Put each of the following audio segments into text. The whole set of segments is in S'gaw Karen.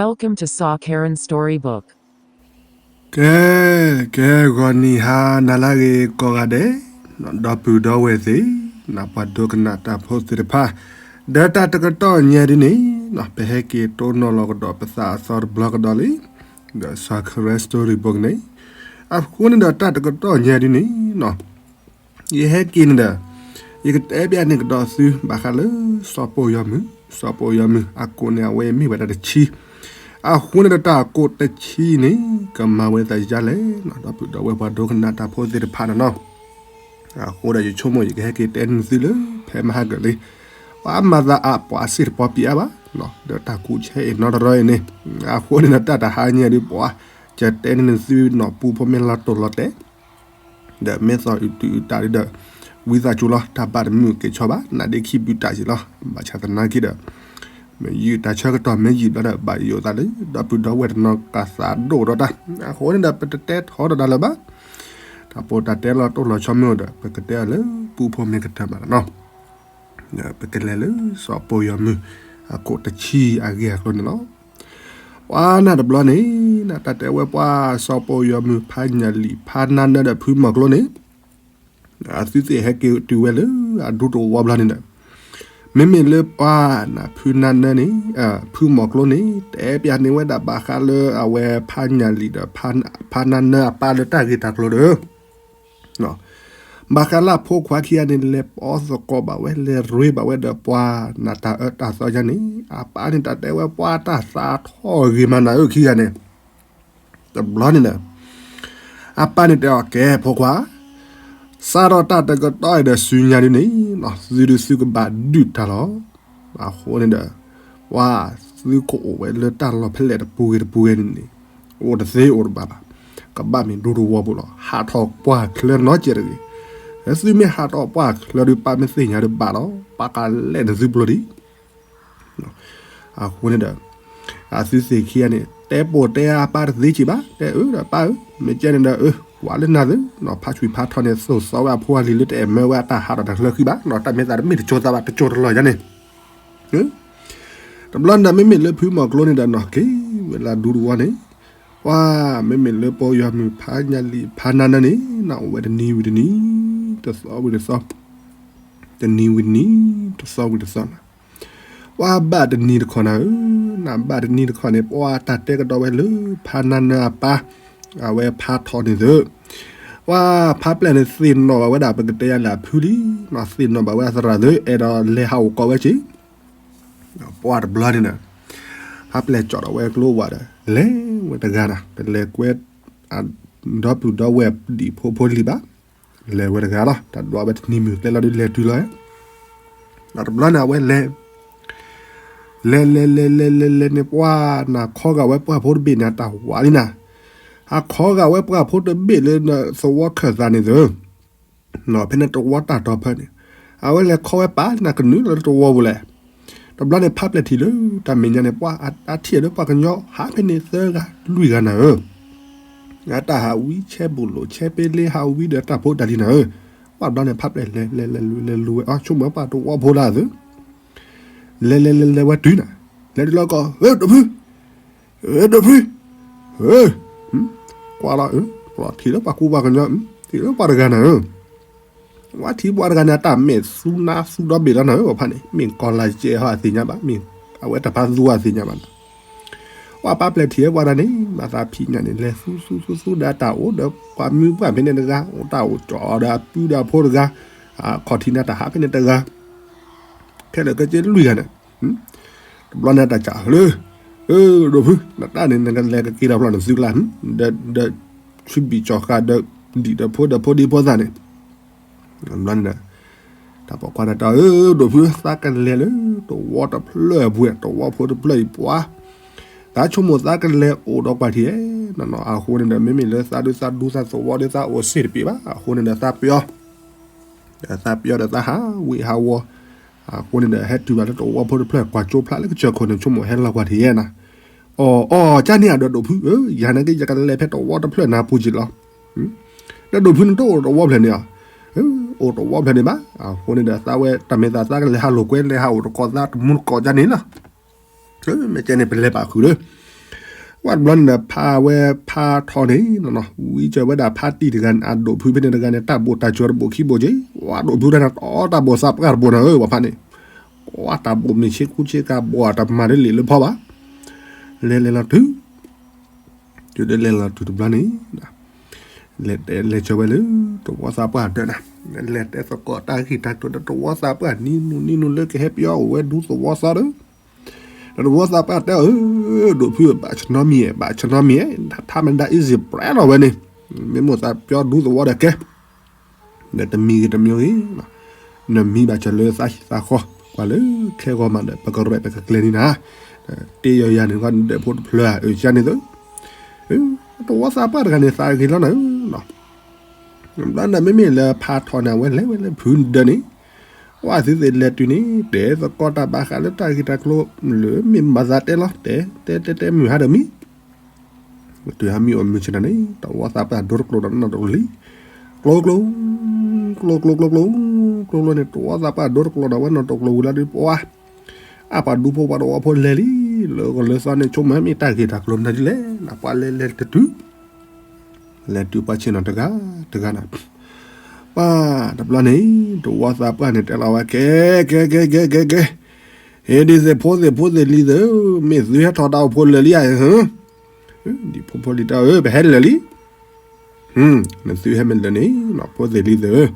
Welcome to Saw Karen Storybook. ကဲ, ကဲဂီၤနံၤဟါနၤလၢအဂ့ၤကိးဂၤဒဲး, ဒီပုၢ်ဒီဝဲၢ်သ့ၣ်, ပှၤဒိကနၣ်တၢ်ဖိသ့ၣ်တဖၣ်, ဒီးတၢ်တကတီၢ်ညါဒ်န့ၣ်, ပဟဲက့ၤတိၢ်နီၣ်လီၤကဒီးပသးအသီတဘျီကဒီးလံ, ဒီး Saw Karen Storybook န့ၣ်, အဃိန့ၣ်ဒီးတၢ်တကတီၢ်ညါဒ်န့ၣ် ယဟဲက့ၤန့ၣ်ဒီး, ယကတဲပျးန့ၢ်ကဒီးသုဘၣ်ဃးလၢ စီၤပီယီၤမုၢ်, စီၤပီယီၤမုၢ် အကိးန့ၣ်အဝဲမ့ၢ်ဝဲဒၣ်တဆံ, အဃိန့ၣ်ဒီးတၢ်ကိးတဆံန့ၣ် ကမၤဝဲသးယါလဲၣ်, ဒီပုၢ်ဒီဝဲၢ်ပှၤဒိကနၣ်တၢ်ဖိသ့ၣ်တဖၣ်န့ၣ်လီၤ. အဃိဒီးယဆိကမိၣ်ယကဟဲက့ၤတဲန့ၢ်သုလၢ ဖဲမဟါကလံၤ, ပှၤမၤသးအါ ပှၤစ့ၣ်တပီၤပံးအါဘၣ်, ဒီးတၢ်ကူးဆဲအံၤနီတရီအံၤန့ၣ်, အဃိန့ၣ်ဒီးတၢ်တဟါညါဒ်ပှၤ, ကတဲန့ၢ်သုနီၢ်ပူဖိမ့ၢ်လီၤတိၢ်လီၤတဲာ် ဒီးမ့ၢ်သီအုးတုၤအုးတၢ်ဒီး, ဝံသးစူၤလီၤ တၢ်ဘၣ်တမုာ်က့ၤဆီဘၣ် နးဒ့ခံဘုတၢ်စ့ၢ်လီၤ. ဘၣ်ဆၣ်သနာ်က့ဒီး, မ့ၢ်ယုၢ်တၢ်ဆၢကတီၢ်မ့ၢ်ယံာ်ဘျီဒီး ဘၣ်ယိၣ်သးလၢ ဒီပုၢ်ဒီဝဲၢ်တနီၤကသးဒိၣ်ဒီးတၢ်, အဃိန့ၣ်ဒီး ပတတဲထီဒီးတၢ်လၢၤဘၣ်. တၢ်ပီးတၢ်တဲလီၤတိၢ်လီၤဆီမ့ၢ်အိၣ်ဒီး ပကတဲအီၤလၢပူဖိမ့ၢ်ကတၢၢ်မးလီၤနီၤ. ပကလဲၤလၢစီၤပီယီၤမုၢ် အကိးတဆံအဂ့ၢ်အကျိၤန့ၣ်လီၤ. ပှၤနၢ်တဘျီန့ၣ်, တၢ်တဲဝဲပှၤစီၤပီယီၤမုၢ်ဖးညၣ်လံာ်ဖးနါနၢဒီးဖုမီၤကျိန့ၣ်, အသုသ့ၣ်ဟဲက့ၤတုၤဝဲလၢအဒူတဝီဘျီန့ၣ်ဒီး, မ့မ့ၢ်လၢပှၤနၢ်ဖုနါနၢန့ၣ်, ဖုမီၤကျိန့ၣ် တဲပျးန့ၢ်ဝဲဒၣ်ဘၣ်ဃးလၢအဝဲဖးညၣ်လံာ်ဒီး ဖးနါနၢအပၢ်လၢတၢ်ဂ့ၢ်တၢ်ကျိၤဒီး ဘၣ်ဃးလၢအဖိခွါခံဂၤန့ၣ် လဲၤပိာ်သကိးဘၣ်ဝဲ လဲၤရ့ဘၣ်ဝဲဒီးပှၤနၢ်တၢ်အၢတၢ်သီယါန့ၣ်, အပၢ်န့ၣ်တၢ်တဲဝဲပှၤတၢ်သးထီၣ်ဂ့ၤမးနၤဧၢခံဂၤန့ၣ်, တဘျီန့ၣ်ဒီး, အပၢ်န့ၣ်တဲအီၤ ကဲဖိခွါ, စးထီၣ်တၢ်တကတီၢ်အံၤဒီးဆူညါဒ်န့ၣ်, သုဒုးသုကဘၣ်ဒုၣ်တၢ်လီၤ. အဃိန့ၣ်ဒီး, ပှၤသုကအိၣ်ဝဲလၢတၢ်လီၢ်ဖဲလဲၣ်တပူၤဂ့ၤတပူၤဂ့ၤန့ၣ်န့ၣ်, အိၣ်တသ့အိၣ်တဘၣ်ဘၣ်, ကဘၣ်မ့ၢ်ဒူတဝီပူၤလီၤ. ဟးထီၣ်ပှၢ်ချၢနီတစဲးတဂ့ၤ. သုမ့ၢ်ဟးထီၣ်ပှၢ်ချၢဒီး ပၢ်မ့ၢ်သ့ၣ်ညါဒီးဘၣ်လီၤ. ပၢ်ကလဲၣ်န့ၣ်သုပျိၤဒံး အဃိန့ၣ်ဒီး, အသုသ့ၣ်ခံဂၤန့ၣ် တဲပိာ်တဲအပၢ်တသ့က့ၤဘၣ်, တဲအၢဒီးပၢ်ဧၢ, မ့ၢ်ကဲန့ၣ်ဒီးအၢ, ကွၢ်လၢနၤသု, ဖးဆွံဖးထီၣ်န့ၣ် သိၣ်သီဝဲအဖိအလံၤလၢတအဲၣ်မၢဝဲအတၢ်ဟးထီၣ်တၢ်ချၢဃံဘၣ်, တၢ်မ့ၢ်သးတမ့ၢ်တကၠိၤသးဘၣ် တကၠိၤတလီၢ်ယါန့ၣ် တဘျီန့ၣ်မ့မ့ၢ်လၢဖုမီၤကျိန့ၣ်ဒီးနီၢ်က့ၤဝဲလၢဒူတဝီန့ၣ်, ပှၤမ့မ့ၢ်လၢပီယီၤမုၢ်ဖးညၣ်လံာ်ဖးနါနၢန့ၣ် နအိၣ်ဝဲတနံၤဝံၤတနံၤ, တသီဝံၤတသီ, တနံၤဝံၤတနံၤ, တသီဝံၤတသီန့ၣ်, ပှၤဘၣ်တနံၤတခီနၤဧၢ, နဘၣ်တနံၤတခီန့ၣ် ပှၤတၢ်တဲကဒီးဝဲလၢဖးနါနၢအပၢ်, အဝဲဖးထီန့ၣ်သု, ပှၤဖးပျဲၢ်န့ၣ်သ့ၣ်နီၣ်ဘၣ်ဝဲဒၣ် ပကတဲယါလၢအဖုလံ, သ့ၣ်နီၣ်ဘၣ်ဝဲအသရၣ်သု အဲၣ်ဒိးလဲၤဟးအိၣ်ကိးဝဲက့ၤ ပှၤတဘျီန့ၣ်ဒီး, ဖးပျဲၢ်ကၠီၣ်ဒီးဝဲကျိဝဲဒီး လဲၤဝဲတဂၤဒီး တလဲၤကွဲ ဒီပုၢ်ဒီဝဲၢ်ဒံၣ်ဖိဖိလံၤဘၣ်, လဲၤဝဲတဂၤလီၤ. တၢ်ဒွးဝဲတနံၤမုၢ်ကျဲလီၤဒုးလဲၤတုၤလီၤ, ဒီးတဘျီန့ၣ်အဝဲလဲၤ လဲၤလဲၤလဲၤလဲၤလဲၤလဲၤန့ၣ် ပှၤနၤခီဂာ်ဝဲပှၢ်ဖိတဘ့ၣ်န့ၣ် အတၢ်ဝးလံနၤ, အခီဂာ်ဝဲပှၢ်ဖိတဘ့ၣ်လၢသဝီခၢၣ်သးန့ၣ်သု ဖဲန့ၣ်တဝီတၢ်တီၤဖၢန့ၣ်, အဝဲလဲၤခီဝဲပာ်လံနၤ ကနုာ်လီၤလၢတဝီပူၤလဲၣ်. တဘျီန့ၣ် ဖးပျဲၢ်ထံၣ်လၢတၢ်မဲာ်ညါန့ၣ် ပှၤအထံၣ်ဒီးပှၤကညီဟးဖဲန့ၣ်သၢဂၤလွံၢ်ဂၤနၤဧၢ, အတၢ်ဟးဝံဆဲဘူးလိာ်ဆဲပ့လ့ဟးဝံဒီးတၢ်ဖိတၢ်လံၤနၤဧၢ, ပှၢ်တဘျီန့ၣ် ဖးပျဲၢ်လဲၤလဲၤလဲၤလဲၤလဲၤလဲၤဝဲ ဆိကမိၣ်ပှၤတဝီဖိလၢသု လဲၤလဲၤလဲၤလဲၤဝဲတုၤနၤ, လဲၤတုၤလီၤကီး ဧၢ ဒိၣ်ဖု, ဧၢ ဒိၣ်ဖု, ဧၢ, ကွၢ်လီၤ ပှၤထံၣ်လၢပှၤကူပှၤကညီ, ထံၣ်လၢပှၤတဂၤနၤဧၢ, ပှၤထံၣ်ပှၤတဂၤန့ၣ် အတၢ်မဲာ်သူနါသူဒီဘ့ၣ်လီၤနၤဧၢ, ပှၤဖးန့ၣ် မ့ၢ်ကီၤလၤကဲဟီအသ့ၣ်ညါဘၣ်, မ့ၢ်အဝဲတၢ်ဖးသူအသ့ၣ်ညါဘၣ်နၤ ပှၤဖးပျဲၢ်ထံၣ်ဝဲပှၤတဂၤန့ၣ် မၤသးဖံးညၣ်န့ၣ် လဲၤသူသူသူသူဒီးအတၢ်အိၣ်ဒီးပှၤမုၢ်ပှၢ်ဖဲန့ၣ်တဂၤ, အိၣ်တၢ်အိၣ်ကၠီဒီးအပုၢ်ဒီးအဖိတဂၤ, အခီၣ်ထံးန့ၣ်တၢ်ဟးဖဲန့ၣ်တဂၤ, ခဲလၢာ်ခဲဆ့လွံၢ်ဂၤန့ၣ်, တဘျီန့ၣ်တၢ်စံးလၢ, ဧၢ ဒိၣ်ဖု, နတၢ်န့ၣ် နကလဲၤကက့ၤဒီးဖျီၣ်နသုကျါ, ဒီး ဆူဘံၣ်ကၠီၤဃာ်ဒီးဒံၣ်ဒီးဖိဒီးဖိဒံဖိသၣ်န့ၣ် ဘျီန့ၣ်ဒီး, တၢ်ပိာ်ခွါန့ၣ်တဲ ဧၢ ဒိၣ်ဖု သးကလဲၤလၢ တဝီတဖျၢၣ်အပူၤ တဝီဖိတဖျၢၣ်အံၤပှၤ, သးဆိကမိၣ်သးကလဲၤအိၣ်ဒီးပှၤထံၣ်ဧဲ, နီၢ်နီၢ်အဃိန့ၣ်ဒီး မ့မ့ၢ်လၢသးဒုးသးဒူသးသဝီဒီးသးအိၣ်စ့ၢ်တပ့ၤဘၣ်, အဃိန့ၣ်ဒီးသးပျီ, ဒီးသးပျီဒီးသးဟးဝ့ၢ်ဟးဝီၤ, အဃိန့ၣ်ဒီး ဟဲတုၤဘၣ်လၢတဝီဖိတဖျၢၣ် ကွၢ်ကၠိဖျါလၢကစၢၢ်ခိၣ်န့ၣ် ဆိကမိၣ်ဟဲလီၤကွၢ်ထံၣ်ဧဲနၤ, အီၣ် အီၣ် ကန့ၣ်အဒိးဒိၣ်ဖုဧၢ, ယၤန့ၣ်က့ ယကလဲၤဖဲတဝီတဖျၢၣ်နၤပူၤက့ၤလီၤ ဒီးဒိၣ်ဖုန့ၣ်တအိၣ်တဝီဖျၢၣ်န့ၣ်ဧါ, အိၣ်တဝီဖျၢၣ်န့ၣ်ဘၣ်, အဃိန့ၣ်ဒီးသးဝဲတၢ်မဲာ်သးသးကလဲၤဟးလိာ်ကွဲ လဲၤဟးအိၣ်တကိးသးတမူတကိးကန့ၣ်လီၤ, မ့ၢ်ကဲန့ၣ် ပလဲၤပာ်ဃုာ်လၢ, ပှၢ်တဘျီန့ၣ်ဒီး ဖါဝဲဖါထီန့ၣ်နီၤနီၤ ဝံစၢၤဝဲဒၣ်ဖါတံၢ်တဂၤန့ၣ် အဒိၣ်ဖုဖဲန့ၣ်တဂၤန့ၣ် တၢ်ဘိၣ်တၢ်စၢၤတဘိၣ်ခံဘိၣ်က့ၤ ဝဲဒိၣ်ဖုတၢ်န့ၣ် တီတၢ်ဘိၣ်သးပှၢ်တဘိၣ်န့ၣ်ဧၢ ပှၤဖါန့ၣ် ကွၢ်တၢ်ဘိၣ်မ့ၢ်ဆ့ကူဆ့ကၤဘိၣ်အတမၤလၢလံာ်လၢဖီဘၣ် လဲၤလဲၤလီၤတုၤ တုၤဒၣ်လဲၤလီၤတုၤတဘျီန့ၣ် လဲၤတဲလဲၤစၢၤဝဲလၢ တဝီသးပှၢ်ဒၢးနၤ လဲၤတဲသကိးတၢ်ဂ့ၢ်တၢ်ကျိၤဒီးတဝီသးပှၢ်နံၤနုၤနံၤနုၤလၢကဟဲပယီၤအိၣ်ဝဲဒူသဝီသီဒီး ဒီးတဝီသးပှၢ်တဲအီၤ ဒိၣ်ဖု ဘၣ်ဆနီမံၤ ဘၣ်ဆနီမံၤ ထါမ့ၢ်ဒၣ် easy bread လီၤဝဲန့ၣ် မ့ၢ်မိၣ်သးပယီၤဒူသဝီဒီးကဲ ဒီးတမံၤဂ့ၤတမံၤဂ့ၤ နမံဘၣ်စၢၤလၢသးဟံၣ်သးဃီ ကွၢ်လၢခဲဂီၤမးဒီး ပကရဲၣ်ပကကျဲၤန့ၣ်နၤ တ့ယီၤယၤန့ၣ် ဒၢးဖိတဖျၢၣ်ဧၢ ယၤန့ၣ်သၢ တဝီသးပှၢ်တဂၤန့ၣ် သးဂ့ၤလီၤနၤ ဘျီန့ၣ်မ့မ့ၢ်လၢဖါထီန့ၣ် အဝဲလဲၤဝဲလၢဖုဒၢးန့ၣ် ဝဲသုသ့ၣ်လဲၤတုၤန့ၣ် တဲသကိးတၢ်ဘၣ်ဃးလၢတၢ်ဂ့ၢ်တၢ်ကျိၤ လၢမ့ၢ်ဘၣ်သးတဲလီၤ တဲတဲတဲတဲ မုၢ်ဟါဒီးမံ တုၤဟါမံအိၣ်မုၢ်ဆ့ၣ်နီၤန့ၣ် တဝီသးပှၢ်ဒိတကျိၤဒီးနီၢ်တကျိၤလံ ကျိကျိ ကျိကျိ ကျိကျိ ကျိကျိန့ၣ် တဝီသးပှၢ်ဒိတကျိၤဒီးဝဲနီၢ်တကျိၤဝံၤလီၤဒီး ပှၤ အပှၤဒူဖိပှၤတဝီဖိလဲၤလံ လၢကလၢသီန့ၣ် ဆိကမိၣ်မ့ၢ်တၢ်ဂ့ၢ်တၢ်ကျိၤနၤဒ်လဲၣ် ပှၤလဲၤလဲၤတတုၤ လဲၤတုၤပှၤဆ့ၣ်နီၤတဂၤ တဂၤနၤ ပှၤတဘျီန့ၣ် တဝီသးပှၢ်န့ၣ်တဲလီၤဝဲ ကဲ ကဲ ကဲ ကဲ ကဲ ကဲ ဟ့ၣ်ဒ်သ့ၣ်ဖိသ့ၣ်ဖိသ့ၣ်လံၤသ့ၣ်ဧၢ မ့ၢ်သုဟဲထီၣ်တၢ်အိၣ်ဖိလၢာ်လံဧါ ဒ်ဖိဖိလံၤတၢ်ဧၢ ပဟဲလၢာ်လံ နသုဟဲမ့ၢ်လၢာ်န့ၣ် ဖိသ့ၣ်လံၤသ့ၣ်ဧၢ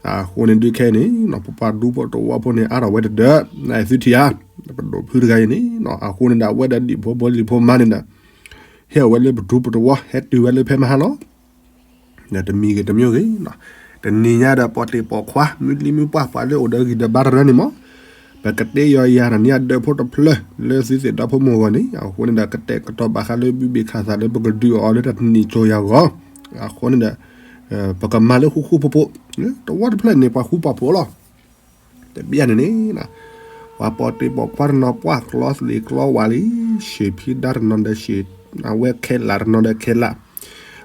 အဃိန့ၣ်ဒုးခဲအံၤန့ၣ် ပပှၤဒူဖိတဝီဖိန့ၣ် အါထီၣ်ဝဲတဒၢး နသုထံၣ်ဧါ ပဒိၣ်ဖုတဂၤအံၤန့ၣ် အဃိန့ၣ်ဒီး အဝဲဒၣ်ဒ်ဖိဖိလံၤဖိမါန့ၣ်ဒီး ဟဲအိၣ်ဝဲလၢပဒူပတဝီ ဟဲတုၤဝဲလၢဖဲမဟါလီၤ ဒီးတမံၤဂ့ၤတမံၤဂ့ၤ တနံၤညါဒီး ပိာ်တ့ၢ်ပိာ်ခွါ မုၢ်လံမုၢ်ပှၢ် ပှၤလၢအိၣ်ဒီးဂံၢ်ဒီးဘါတရၢန့ၣ်မး ပကတဲယီၤယၤတနံၤအဒၢးဖိတဖျၢၣ် လၢသုသ့ၣ်ဒီဖိမိၢ်ဂီၢ်န့ၣ် အဃိန့ၣ်ဒီး ကတဲာ်ကတီၤဘၣ်ဃးလၢဘုဘ့ၣ်ခၣ်သၣ်လၢပကဒုးအီၤလၢတၢ်တနံၤကၠိၤယၤဂီၢ် အဃိန့ၣ်ဒီး ပကမၤလၢဃူဃူဖိးဖိး တဝီတဖျၢၣ်န့ၣ် ပှၤဃူပှၤဖိးလီၤ တဘျီန့ၣ်န့ၣ် ပှၤပိာ်တ့ၢ်ပိာ်ခွါတနီၤ ပှၢ်ကျီသ့ၣ်ကျီဝါလံ ရှ့ၣ်ဖံဒါတနီၤဒီးရှ့ၣ် အဝဲခဲလၢာ်တနီၤဒီးခဲလၢာ်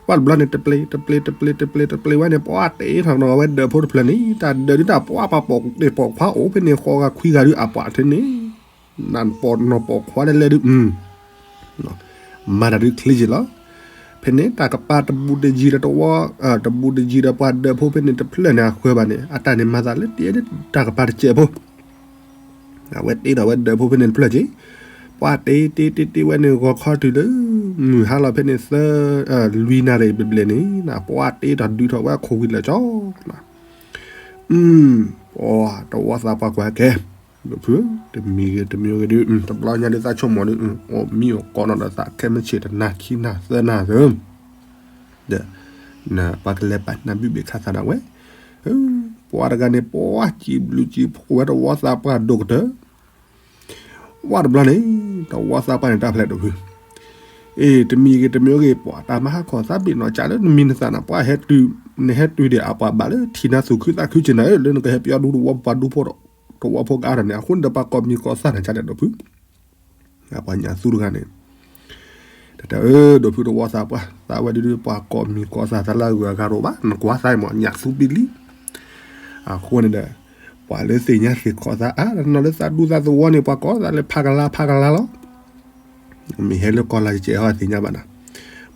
ပှၢ်တဘျီန့ၣ် တပျ့ၤ တပျ့ၤ တပျ့ၤ တပျ့ၤ တပျ့ၤဝဲန့ၣ် ပှၤတ့ထီၣ်နီၤဝဲဒၢးဖိတဖျၢၣ်န့ၣ် တၢ်ဒၢးဒုးတၢ်ပှၢ်ပှၤပိာ်တ့ၢ်ပိာ်ခွါအိၣ်ဖဲန့ၣ် ဃီဂၤခွံဂၤဒုးအပှၤထဲန့ၣ် နပိာ်နီၢ်ပိာ်ခွါလဲလဲဒုး မၤတၢ်ဒုးချ့က့ၤလီၤ. ဖဲန့ၣ် တၢ်ကပၤတဘူးတယံၤဒီးတဝီ တဘူးတယံၤဒီးပှၤဒၢးဖိဖဲန့ၣ်တဖျၢၣ်န့ၣ် အဃၢၤဘၣ်န့ၣ် အတၢ်န့ၣ်မၤသးလၢတ့ဒ်တၢ်ကပၤတစဲးဖိ အဝဲတ့ထီၣ်ဝဲဒၢးဖိဖဲန့ၣ်တဖျၢၣ်က့ၤ ပှၤတ့တ့တ့တ့ဝဲန့ၣ် ဂီၤခီတုၤလၢ မုၢ်ဟါလီၤဖဲန့ၣ်သၢ လွံၢ်နၣ်ရံၣ်ဘျဲၣ်ဘျဲၣ်န့ၣ် ပှၤတ့ထီၣ်ဒုးထီၣ်ဝဲအခိၣ်ဝံၤလၢာ်ကၠီ ပှၤတဝီသးပှၢ်ကွၢ်ကဲ ဒိၣ်ဖု တမံၤဂ့ၤတမံၤဂ့ၤဒုး တဘျီညါဒုးသးဆိကမိၣ်ဒုး အိၣ်မံအိၣ်ကိးနီၢ်ဒီးသးခဲမုၢ်ဆ့ၣ်တနၤခံနၤသၢနၤသၢ ဒီး ပှၤကလဲၤပာ်နၤဘုဘ့ၣ်ခၣ်သၣ်ဒၣ်ဝဲ ပှၤတဂၤန့ၣ် ပှၤစံးဘျုးစံးဖှိၣ်ဝဲတဝီသးပှၢ်ဒိၣ်ကတၢၢ် ဝဲတဘျီန့ၣ် တဝီသးပှၢ်န့ၣ်တၢ်ဖျဲးဒိၣ်ဖု အ့ တမံၤဂ့ၤတမံၤဂ့ၤ ပှၤတၢ်မၤဟးခီၣ်သးဘ့ၣ်နီၢ်ကၠးလၢနမံၤနသးနၤ ပှၤဟဲတုၤနဟဲတုၤဒံးအပှၤဘၣ်လၢထံနါသူၣ်ခုသးခုက့ၤနၤဧၢ လၢနကဟဲပယီၤဒူသဝီပှၤဒူဖိတဝီဖိကအါထီၣ်န့ၣ် အဃိန့ၣ်ဒီးပှၤကိးမံၤကိးသးနၤကၠးလဲၣ်ဒိၣ်ဖု ပှၤညၣ်သူတဂၤန့ၣ် တၢ်တဲအၢ ဒိၣ်ဖုတဝီသးပှၢ် သးဝဲဒုးဒုး ပှၤကိးမံၤကိးသးသးလၢအဂုၤအဂၤတအိၣ်ဘၣ် နကွၢ်သးမ့ၢ်ညၣ်သူပံလံ အဃိန့ၣ်ဒီး ပှၤလၢသ့ၣ်ညါသ့ၣ်ခီၣ်သးအါတနီၤလၢသးဒူသးသဝီန့ၣ် ပှၤကိးသးလၢဖးကလါဖးကလါလီၤ မ့ၢ်ဟဲလၢကီၢ်လၢ်ကဲးဟီသ့ၣ်ညါဘၣ်နၤ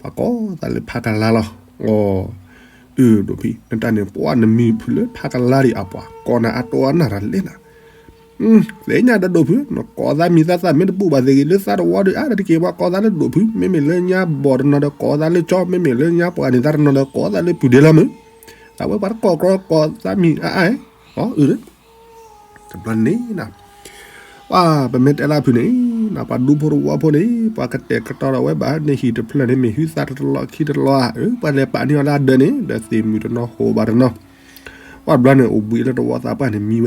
ပှၤကိးသးလၢဖးကလါလီၤ အီ အၢဒိၣ်ဖု နတၢ်န့ၣ် ပှၤနမံၤဖုလၢဖးကလါဒံးအပှၤ ကိးနၤအတိအနၢ်တၢ်လဲၣ်နၤ သ့ၣ်ညါဒီးဒိၣ်ဖု နကိးသးမံၤသးသးမ့ၢ်တဘူၣ်ဘၣ်သ့ၣ်ဂ့ၤ လၢသးတဝီဒုးအါဒီးတက့ၢ် ပှၤကိးသးလၢဒိၣ်ဖု မ့မ့ၢ်လၢညါဘီၣ်တနီၤဒီးကိးသးလၢကၠီ မ့မ့ၢ်လၢညါပှၤန့ၣ်သးတနီၤဒီးကိးသးလၢပုၢ်ဒ့လီၤမုၢ် အဝဲပှၤတကိးကြီကိးသးမံၤအါအါ အီ အၢ တဘျီန့ၣ် ပှၤပမ့ၢ်တဲလၢဖုန့ၣ် ပှၤဒူဖိတဝီဖိန့ၣ် ပှၤကတဲာ်ကတီၤဒီးဝဲဘၣ်န့ၣ်ဟံၣ်တဖျၢၣ်န့ၣ် မ့ၢ်ဟုသးတလီၢ်ခံတလီၢ်ဧါ ပှၤလဲၤပာ်န့ၢ်အီၤလၢအဒၢးန့ၣ် ဒီးသ့ၣ်မုၢ်တနီၤ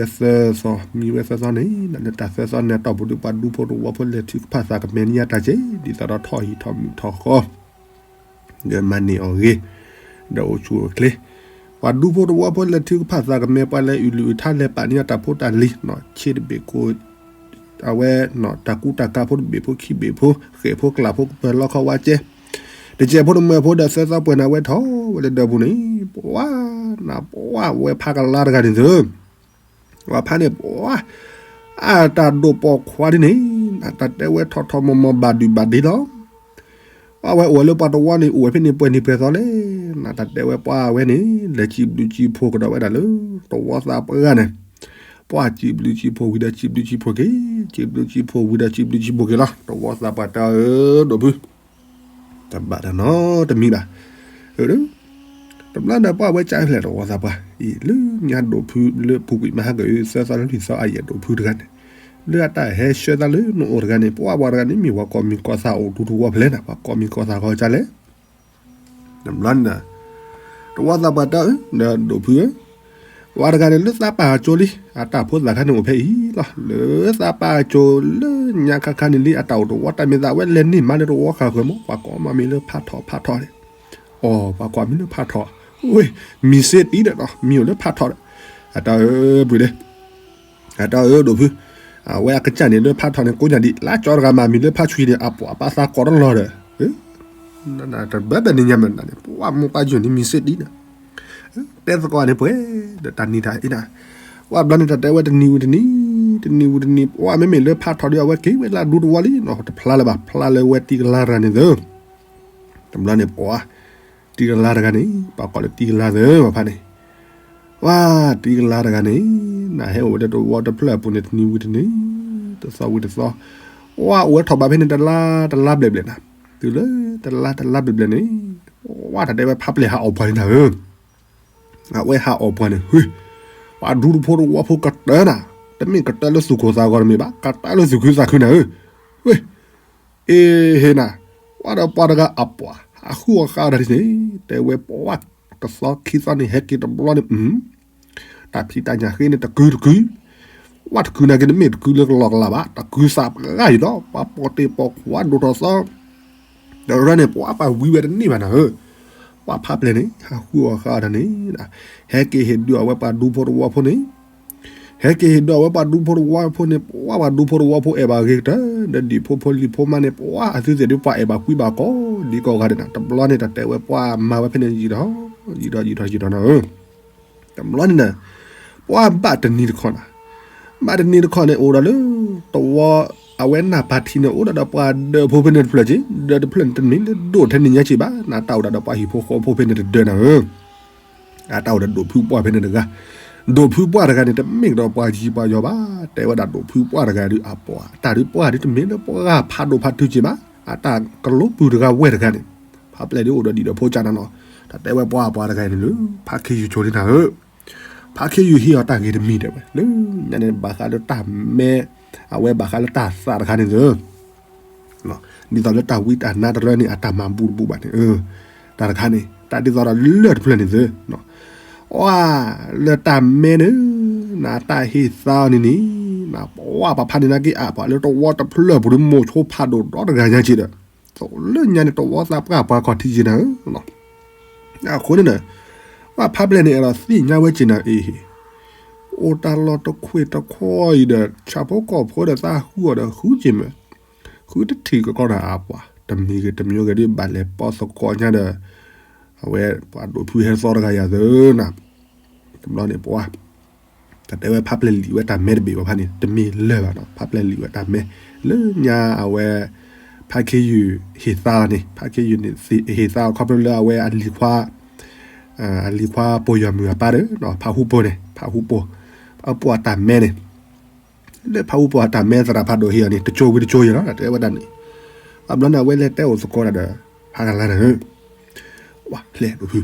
ဟိၣ်ဘၣ်တနီၤ ပှၤတဘျီန့ၣ် အိၣ်ဘှံးလၢတဝီသးပှၢ်န့ၣ် မံဝဲသၢသီ မံဝဲသၢသီန့ၣ် လၢတၢ်သၢသီန့ၣ်အတီၢ်ပူၤဒုး ပှၤဒူဖိတဝီဖိလဲၤထုကဖၣ်သးကမဲာ်န့ၢ်ယၤတၢ်က့ၢ် ဒ်သိးဒီးထီၣ်ဟံၣ်ထီၣ်မုၢ်ထီၣ်ဃီ ဒီးမၤန့ၢ်အီၤဂ့ၤ ဒီးအိၣ်ဆူၣ်အိၣ်ချ့ ပှၤဒူဖိတဝီဖိလဲၤထုကဖၣ်သးကမဲာ် ပှၤလဲၤအုၣ်လုၢ်အုၣ်ထါလဲၤပာ်န့ၢ်အတၢ်ဖိတၢ်လံၤ ဆ့တဘ့ၣ်ကိ အဝဲ တၢ်ကူတၢ်ကၤဖိတဘ့ၣ်ဖိခံဘ့ၣ်ဖိ ဃဲၣ်ဖိကျၢ်ဖိကပၢၤလီခီဝါကဲ တစဲးဖိတမၢဖိဒီးသၢသီပှဲၤန့ၣ် အဝဲထီၣ်ဝဲလၢဒၢးပူၤန့ၣ် ပှၤနပှၤဝဲဖးကလါတဂၤန့ၣ်သၢ ပှၤဖးန့ၣ် ပှၤ အတၢ်ဒိၣ်ပိာ်ခွါဒ်န့ၣ် တၢ်တဲဝဲထီၣ်ထီၣ်မီၤမီၤဘၣ်ဒုၣ်ဘၣ်ဒ့လီၤ ပှၢ်ဝဲအိၣ်ဝဲလၢပှၤတဝီန့ၣ် အိၣ်ဝဲဖဲန့ၣ်ပှဲၤနံၤပှဲၤသီလဲၣ်, နတၢ်တဲဝဲပှၢ်ဝဲန့ၣ် လဲၤစံးဘျုးစံးဖှိၣ်ကဒီးဝဲဒၣ်လၢ တဝီသးပှၢ်န့ၣ်, ပှၢ်စံးဘျုးစံးဖှိၣ်ဝံၤဒီးစံးဘျုးစံးဖှိၣ်က့ၤ, စံးဘျုးစံးဖှိၣ်ဝံၤဒီးစံးဘျုးစံးဖှိၣ်က့ၤလီၤ, တဝီသးပှၢ်တဲအီၤ ဒိၣ်ဖု တဘၣ်တၢ်နီတမံၤဘၣ်. တဘျီဒီးပှၢ်ဝဲကဖျဲၣ်တဝီသးပှၢ်အံၤ လၢညါဒိၣ်ဖုလၢပူၤကွံာ်မဟါကၢအံၤ သၢသီလၢလွံၢ်သီအယဲၢ်ဒိၣ်ဖုတဂၤန့ၣ်, လၢအတၢ်ဟဲဆှၢသးလၢနအိၣ်တဂၤန့ၣ် ပှၢ်ပှၤတဂၤန့ၣ် မ့ၢ်ပှၤကိးမံၤကိးသးအိၣ်ဒူတဝီဖဲလဲၣ်န့ၣ်, ပှၤကိးမံၤကိးသးဂီၤကလဲၣ် တဘျီန့ၣ် တဝီသးပှၢ်တဲအီၤ ဒီးဒိၣ်ဖုဧၢ, ပှၤတဂၤန့ၣ်လၢသးပာ်အကၠိလံ, အတၢ်ဖိသၣ်ခါန့ၣ်အိၣ်ဖဲအံၤလီၤ, လၢသးပာ်အကၠိလၢညါခါခါန့ၣ်လံ, အတၢ်အိၣ်တဝီတၢ်မ့ၢ်သးဝဲလဲၤန့ၢ်မးလၢတဝီဃာ်ဃၢၤမး, ပှၤကိးမံၤလၢဖးထီၣ်ဖးထီၣ်န့ၣ်, အိ ပှၤကိးမံၤလၢဖးထီၣ်, ဝ့ၢ် မံၤစ့တံၢ်ဒီး မံၤအိၣ်လၢဖးထီၣ်ဒီး, အတၢ်အၢ ပှ့ၤလၢ အတၢ်အၢ ဒိၣ်ဖု, အဝဲအကစၢ်န့ၣ်လၢဖးထီၣ်န့ၣ် ကိးညါဒံး လၢကၠီတဂၤမး မံၤလၢဖးဆွံန့ၣ် အပှၤပာ်သးကိးတလီၤဒီး, တဘၣ်ဘၣ်န့ၣ်ညါမးန့ၣ် ပှၢ်မိၢ်ပှၢ်ယိာ်န့ၣ် မံၤစ့တံၢ်ဒီး, တဲသကိးန့ၣ်ပှဲၤဒီးတၢ်နံၤတၢ်အ့နၤ, ပှၢ်ဘျီန့ၣ် တၢ်တဲဝဲတနံၤဝံၤတနံၤ, တနံၤဝံၤတနံၤ ပှၢ်မ့မ့ၢ်လၢဖးထီၣ်ဒီး အဝဲက့ၤဝဲလၢဒူတဝီလံနီၤ, တဖျါလၢၤဘၣ် ဖျါလၢဝဲတံၤကလါတဂၤန့ၣ်သၢ တဘျီန့ၣ် ပှၤ တံၤကလါတဂၤန့ၣ် ပှၤကိးလၢတံၤကလါသၢဘၣ်ဖးန့ၣ်, ဝဲ တံၤကလါတဂၤန့ၣ် နဟဲအိၣ်ဝဲလၢတဝီတဖျၢၣ်အပူၤန့ၣ် တနံၤဝံၤတနံၤ, တသီဝံၤတသီ, ပှၢ်အိၣ်ဝဲထီၣ်ဘးဖဲန့ၣ် တလါ တလါဘျဲၣ်ဘျဲၣ်နၤ, တုၤလၢတလါ တလါဘျဲၣ်ဘျဲၣ်န့ၣ်, ပှၢ်တၢ်တဲဝဲဖးပျဲၢ်ဟးအီၣ်ပှၤန့ၣ်နၤဧၢ အဝဲဟးအီၣ်ပှၤန့ၣ် ဟ့, ပှၤဒူဖိတဝီဖိကတၢၢ်နၤ, တမ့ၢ်ကတၢၢ်လၢသူၣ်ခိၣ်သးဂီၤတမ့ၢ်ဘၣ်, ကတၢၢ်လၢသူၣ်ခုသးခုနၤဧၢ, ဝ့ၢ်, အ့ဟ့နၤ, ပှၢ်ဒီးပှၤတဂၤအပှၤ ဟးဃုအီၣ်ဃာ်အီၣ်တၢ်ဒ်န့ၣ်, တဲဝဲပှၢ်တသီခံသီန့ၣ် ဟဲက့ၤတဘျီန့ၣ်, တၢ်ဖံးတၢ်ညၣ်ဃ့န့ၣ် တကုတကု, ပှၢ်တကုနာ်က့ တမ့ၢ်တကုလၢကလီကလီဘၣ်, တကုသးပှၢ်ယံၤဒီး ပှၤပိာ်တ့ၢ်ပိာ်ခွါဒိၣ်ထီၣ်သီ ဒီးရၢန့ၣ် ပှၤပှၤဝံဝဲတန့ၢ်ဘၣ်နၤဧၢ, ပှၢ်ဖးပျဲၢ်န့ၣ် ဟးဃုအီၣ်ဃာ်အီၣ်တၢ်န့ၣ်, ဟဲက့ၤဟ့ၣ်ဒုးအဝဲပှၤဒူဖိတဝီဖိန့ၣ်, ဟဲက့ၤဟ့ၣ်ဒုးအဝဲပှၤဒူဖိတဝီဖိန့ၣ် ပှၢ်ပှၤဒူဖိတဝီဖိအဲၣ်ဘၣ်ဂ့ၤကတၢၢ်, ဒီးဒံၣ်ဖိဖိလံၤဖိမးန့ၣ် ပှၢ်အသုသ့ၣ်ဒုးပှၤအဲၣ်ဘၣ်ကွံဘၣ်ကိးဒံကိးဂၤဒဲးနၤ, တဘျီန့ၣ် တၢ်တဲဝဲပှၢ်မၤဝဲဖဲန့ၣ်ယံာ်ထီၣ်, ယံာ်ထီၣ်ယံာ်ထီၣ်ယံာ်ထီၣ်နၤဧၢ တဘျီန့ၣ်နၤ, ပှၢ်ဘၣ်တနံၤတခီနၤ, ဘၣ်တနံၤတခီန့ၣ် အိၣ်ဒီးလၢ တဝီ အဝဲနၢ်ပၢၢ်ထံန့ၣ် အိၣ်ဒီးဒီးပှၤဒၢးဖိဖဲန့ၣ်တဖျၢၣ်က့, ဒၢးတဖျၢၣ်န့ၣ် တမ့ၢ်လၢဒိၣ်ထဲန့ၣ်ညါက့ဘၣ်, နတၢ်အိၣ်ဒီးဒီးပှၤဟံၣ်ဖိဃီဖိဖဲန့ၣ်တဒၢးနၤဧၢ, အတၢ်အိၣ်ဒီးဒိၣ်ဖုပှၢ်ဖဲန့ၣ်တဂၤ, ဒိၣ်ဖုပှၢ်တဂၤန့ၣ် တမ့ၢ်ကဒီးပှၤယံၤပှၤယီၤဘၣ်, တဲဝဲဒၣ်ဒိၣ်ဖုပှၢ်တဂၤဒုးအပှၤ, အတၢ်ဒုးပှၢ်ဒုးတမ့ၢ်လၢပှၤဖးဒိၣ်ဖးထူက့ဘၣ်, အတၢ်ကလိပူၤတဂၤဝဲတဂၤန့ၣ်, ဖးပျဲၢ်ဒုးအိၣ်ဒီးဒံၣ်ဒီးဖိကၢ်နၤနီၤ, တၢ်တဲဝဲပှၢ်ပှၤတဂၤန့ၣ်လၢ ဖါခ့ယုၢ်ကၠိလံနၤဧၢ, ဖါခ့ယုၢ်ဟ့ၣ်အီၤတၢ်ဂ့ၤတမံၤတဲဝဲ, လၢညါန့ၣ် ဘၣ်ဃးလၢတၢ်မဲ, အဝဲဘၣ်ဃးလၢတၢ်သးတခါန့ၣ်သၢ ဒ်သိးလၢတၢ်ဝံတၢ်နါတရၢန့ၣ် အတၢ်မၤဘူတဘူဘၣ်န့ၣ်, တၢ်တခါန့ၣ် တၢ်ဒ်သိးဒီးလၢၢ်တဖျၢၣ်န့ၣ်သၢ, အၢ လၢတၢ်မဲန့ၣ်, နတၢ်ဟ့ၣ်သါအီၤန့ၣ်န့ၣ်, နပှၢ်ပှၤဖးန့ၢ်နၤက့ၤအါပှၤလၢတဝီတဖျၢၣ်ပူၤဒီးမိၤဆိဖးဒိၣ်ဒီတဂၤညါက့ဒီး, သိးလၢညါန့ၣ် တဝီသးပှၢ်ပှၤခီၣ်ထံးက့နၤဧၢ အဃိန့ၣ်ဒီး, ပှၢ်ဖးပျဲၢ်န့ၣ်အဲၣ်ဒိးသ့ၣ်ညါဝဲက့နၤအံၤ, အိၣ်တၢ်လီၢ်တခွ့ၣ်တခီအံၤဒီး ဆၣ်ဖိကီၢ်ဖိဒီးသးဟူအီၤဒီးဃုက့ၤမး, ဃုတထံၣ်ကကီနၤအပှၤ, တမံၤဂ့ၤတမံၤဂ့ၤဒ်ဘၣ်လဲၤပိာ်သကိးညါဒီး, အဝဲပှၤဒိၣ်ဖုဟဲသီတဂၤယၤသၢနၤ, တဘျီန့ၣ်ပှၢ် တၢ်တဲဝဲဖးပျဲၢ်လံာ်ဝဲတၢ်မဲတဘ့ၣ်ဘၣ်ဖးန့ၣ် တမ့ၢ်လၢၤဘၣ်နီၤ, ဖးပျဲၢ်လံာ်ဝဲတၢ်မဲ, လၢညါအဝဲ, ဖါခ့ယုၢ်ဟ့ၣ်သါန့ၣ် ဖါခ့ယုၢ်န့ၣ် ဟ့ၣ်သါခီဖျိလၢအဝဲအလံၤခွါ, အလံၤခွါပိာ်ယွၤမုၢ်အပၢ်ဒီး ဖးဟူပိာ်န့ၣ် ဖးဟူပိာ်, ဖးဟူပိာ်အတၢ်မဲန့ၣ်, လၢဖးဟူပိာ်အတၢ်မဲသရၣ်ဖးဒိၣ်ဟ့ၣ်အီၤန့ၣ် တကၠိဝံၤတကၠိယဲလီၤ တၢ်တဲဝဲဒၣ်န့ၣ်, ဘၣ်ဘျီန့ၣ် အဝဲလဲၤတဲအိၣ်သကိးတၢ်ဒီး, ဖးကလါန့ၣ် ဝဲ လဲၤဒိၣ်ဖု,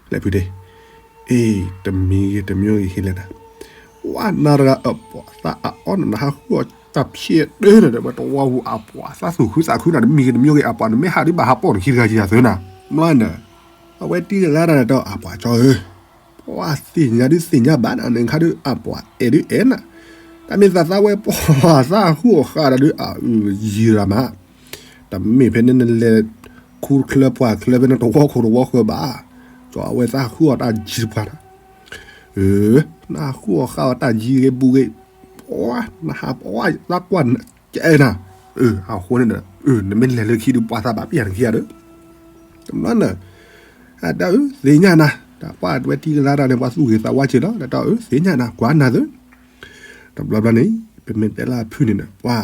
လဲၤဖုဒ့, အ့ တမံၤဂ့ၤတမံၤဂ့ၤဟ့ၣ်လဲၣ်နၤ, ဝဲနၤတဂၤအပှၤသးအအီၣ်န့ၣ် နဟးဃုအီၣ်တၢ်ဖျဲးတၢ်န့ၣ်ဒီး ဝဲတဝီပူၤအပှၤသးသူၣ်ခုသးခုနၤ တမံၤဂ့ၤတမံၤဂ့ၤအပှၤန့ၣ် မ့ၢ်ဟးဒ်ဘၣ်ဟးပိာ်နခံတဂၤယၤသၢနၤ, ဘျီန့ၣ်, အဝဲတံၤကလါတၢ်ဒီးအပှၤကၠီဧၢ ပှၤသ့ၣ်ညါဒုးသ့ၣ်ညါဘၣ်နၤ နခါဒုးအပှၤအဲၣ်ဒုးအဲၣ်နၤ, တၢ်မ့ၢ်သးသးဝဲပှၤသးဟူအီၣ်ဃာ်ဒီးဒုးအအုၣ်ယံၤရၤမး, တမ့ၢ်ဖဲန့ၣ်နလဲၤ, ခူချၢပှၢ်ချၢဖဲန့ၣ်တဝီခိၣ်တဝီဃၢၤဘၣ်, ကၠီအဝဲသးဟူအီၣ်တၢ်ယံၤတပှၤနၤ, နဟးဟူအီၣ်ဃာ်အီၣ်တၢ်ယံၤဂ့ၤဘူးဂ့ၤ, ပှၤနဟးပှၤသးကွၢ်ကဲနၤ, အဃိန့ၣ်ဒီး, နမ့ၢ်လဲၤလၢခံဒုးပှၤသးဘၣ်ပျၢ်နခံဂၤဒီး တဘျီန့ၣ်, အတၢ်အုၣ်သ့ၣ်ညါနၤ, တၢ်ပှၢ်ဝဲတံၤကလါတၢ်န့ၣ် ပှၤသူၣ်ဂ့ၤသးဝါက့လီၤ တၢ်အုၣ်သ့ၣ်ညါနၤ ကွၢ်နၤသၢ, တဘျီဘျီန့ၣ် ပမ့ၢ်တဲလၢအဖုၣ်န့ၣ်ဒီး ပှၤ,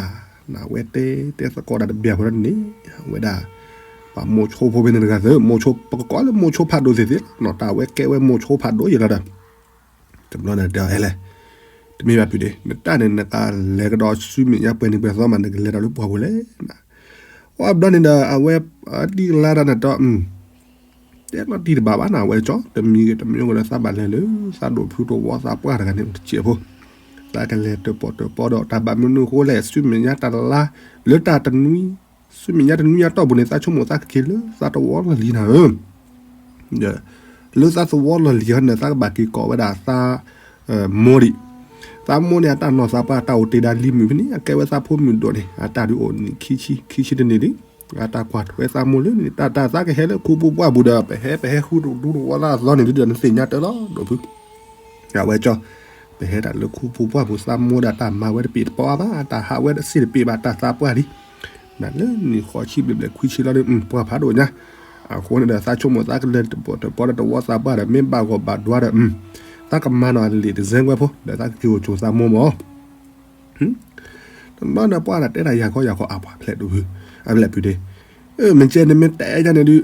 နဝဲတဲတဲသကိးတၢ်တဘျီဃီန့ၣ်, ဝဲဒၣ်, ပှၤမိၤဆိဖိဖဲန့ၣ်တဂၤသၢ မိၤဆိ ပကကိးလၢမိၤဆိဖးဒိၣ်သ့ၣ်သ့ၣ်လီၤ, တၢ်ဝဲကဲဝဲမိၤဆိဖးဒိၣ်ယံၤလီၤဒီး တဘျီန့ၣ်တဲအီၤ ဟဲလဲၣ်, တမ့ၢ်ဘၣ်ဖုဒ့, နတၢ်န့ၣ်နကလဲၤကဒီးဆူမဲာ်ညါပှဲၤနံၤပှဲၤသီမး နကလဲၤဒီးလၢပှၢ်ပူၤလဲၣ်. အဘျီန့ၣ်ဒီး အဝဲတံၢ်ကလါတၢ်န့ၣ်ဒီး တဲလီၤတံၢ်တဘၣ်ဘၣ်နၤ အဝဲကၠီ တမံၤဂ့ၤတမံၤဂ့ၤဒီး သးဘၣ်လဲၤလၢ သးဒိၣ်ဖုတဝီသးပှၢ်တဂၤန့ၣ်အိၣ်တစဲးဖိ, သးကလဲၤတပီၢ်တပီၢ်ဒီး တၢ်ဘၣ်မနုၤအဃိလဲၣ် ဆူမဲာ်ညါတလါ လၢတၢ်တနွံ ဆူမဲာ်ညါတနွံညါတီၢ်ပူၤန့ၣ် သးဆိကမိၣ်သးကက့ၤလၢသးသဝီလီၢ်လံၤနၤဧၢ ဒီး လၢသးသဝီလီၢ်လံၤဟီန့ၣ် သးကဘၣ်က့ၤကိးဝဲဒၣ်သး မိၢ်ဒံး, သးမိၢ်န့ၣ် အတၢ်နီၢ်သးပှၢ်တၢ်အိၣ်တ့ၢ်ဒၣ်လံမုၢ်ဖဲန့ၣ် အကဲဝဲသးဖိမုၣ်ဒိၣ်န့ၣ် အတၢ်ဒုးအိၣ်နံၣ်ခံဆံ ခံဆံတနံၣ်လံ, အတၢ်ကွၢ်ထွဲသးမိၢ်လၢန့ၣ် တၢ်တၢ်သးကဟဲလၢခူပူၤပှၢ်ပူၤဒီး ပဟဲပဟဲဃုတဒူတဝီလၢအသီန့ၣ်ဒုးဒီး နသ့ၣ်ညါတၢ်လီၤ ဒိၣ်ဖု အဝဲကၠီ ပဟဲတၢ်လၢခူပူၤပှၢ်ပူၤ သးမိၢ်ဒၣ်တၢ်မၤဝဲတပ့ၤတပီၢ်ဘၣ် တၢ်ဟးဝဲတစ့တပ့ၤဘၣ် တၢ်သးပှၢ်လံ, နလၢနံၣ်ဃီဆံဘျဲၣ်ဘျဲၣ်ခွံဆံလီၤဒီး ပှၢ်ဖးဒိၣ်ညါ, အဃိန့ၣ်ဒီး သးဆိကမိၣ်သးကလဲၤတပီၢ်တပီၢ်ဒီးတဝီသးပှၢ်ဒီး မ့ၢ်ဘၣ်ဂီၢ်ဘၣ်ဒွါဒီး သးကမၤနီၣ်လံာ်တစဲကွဲဖိ ဒီးသးကက့ၤအိၣ်ကၠိသးမိၢ်မၢ် တဘျီန့ၣ်ပှၢ်ဒီးတဲတၢ်ယၤခီယၤခီအပှၤဖျဲးဒိၣ်ဖု, အဖျဲးဖုဒ့, မ့ၢ်ကဲန့ၣ်မ့ၢ်တဲယၤန့ၣ်ဒုး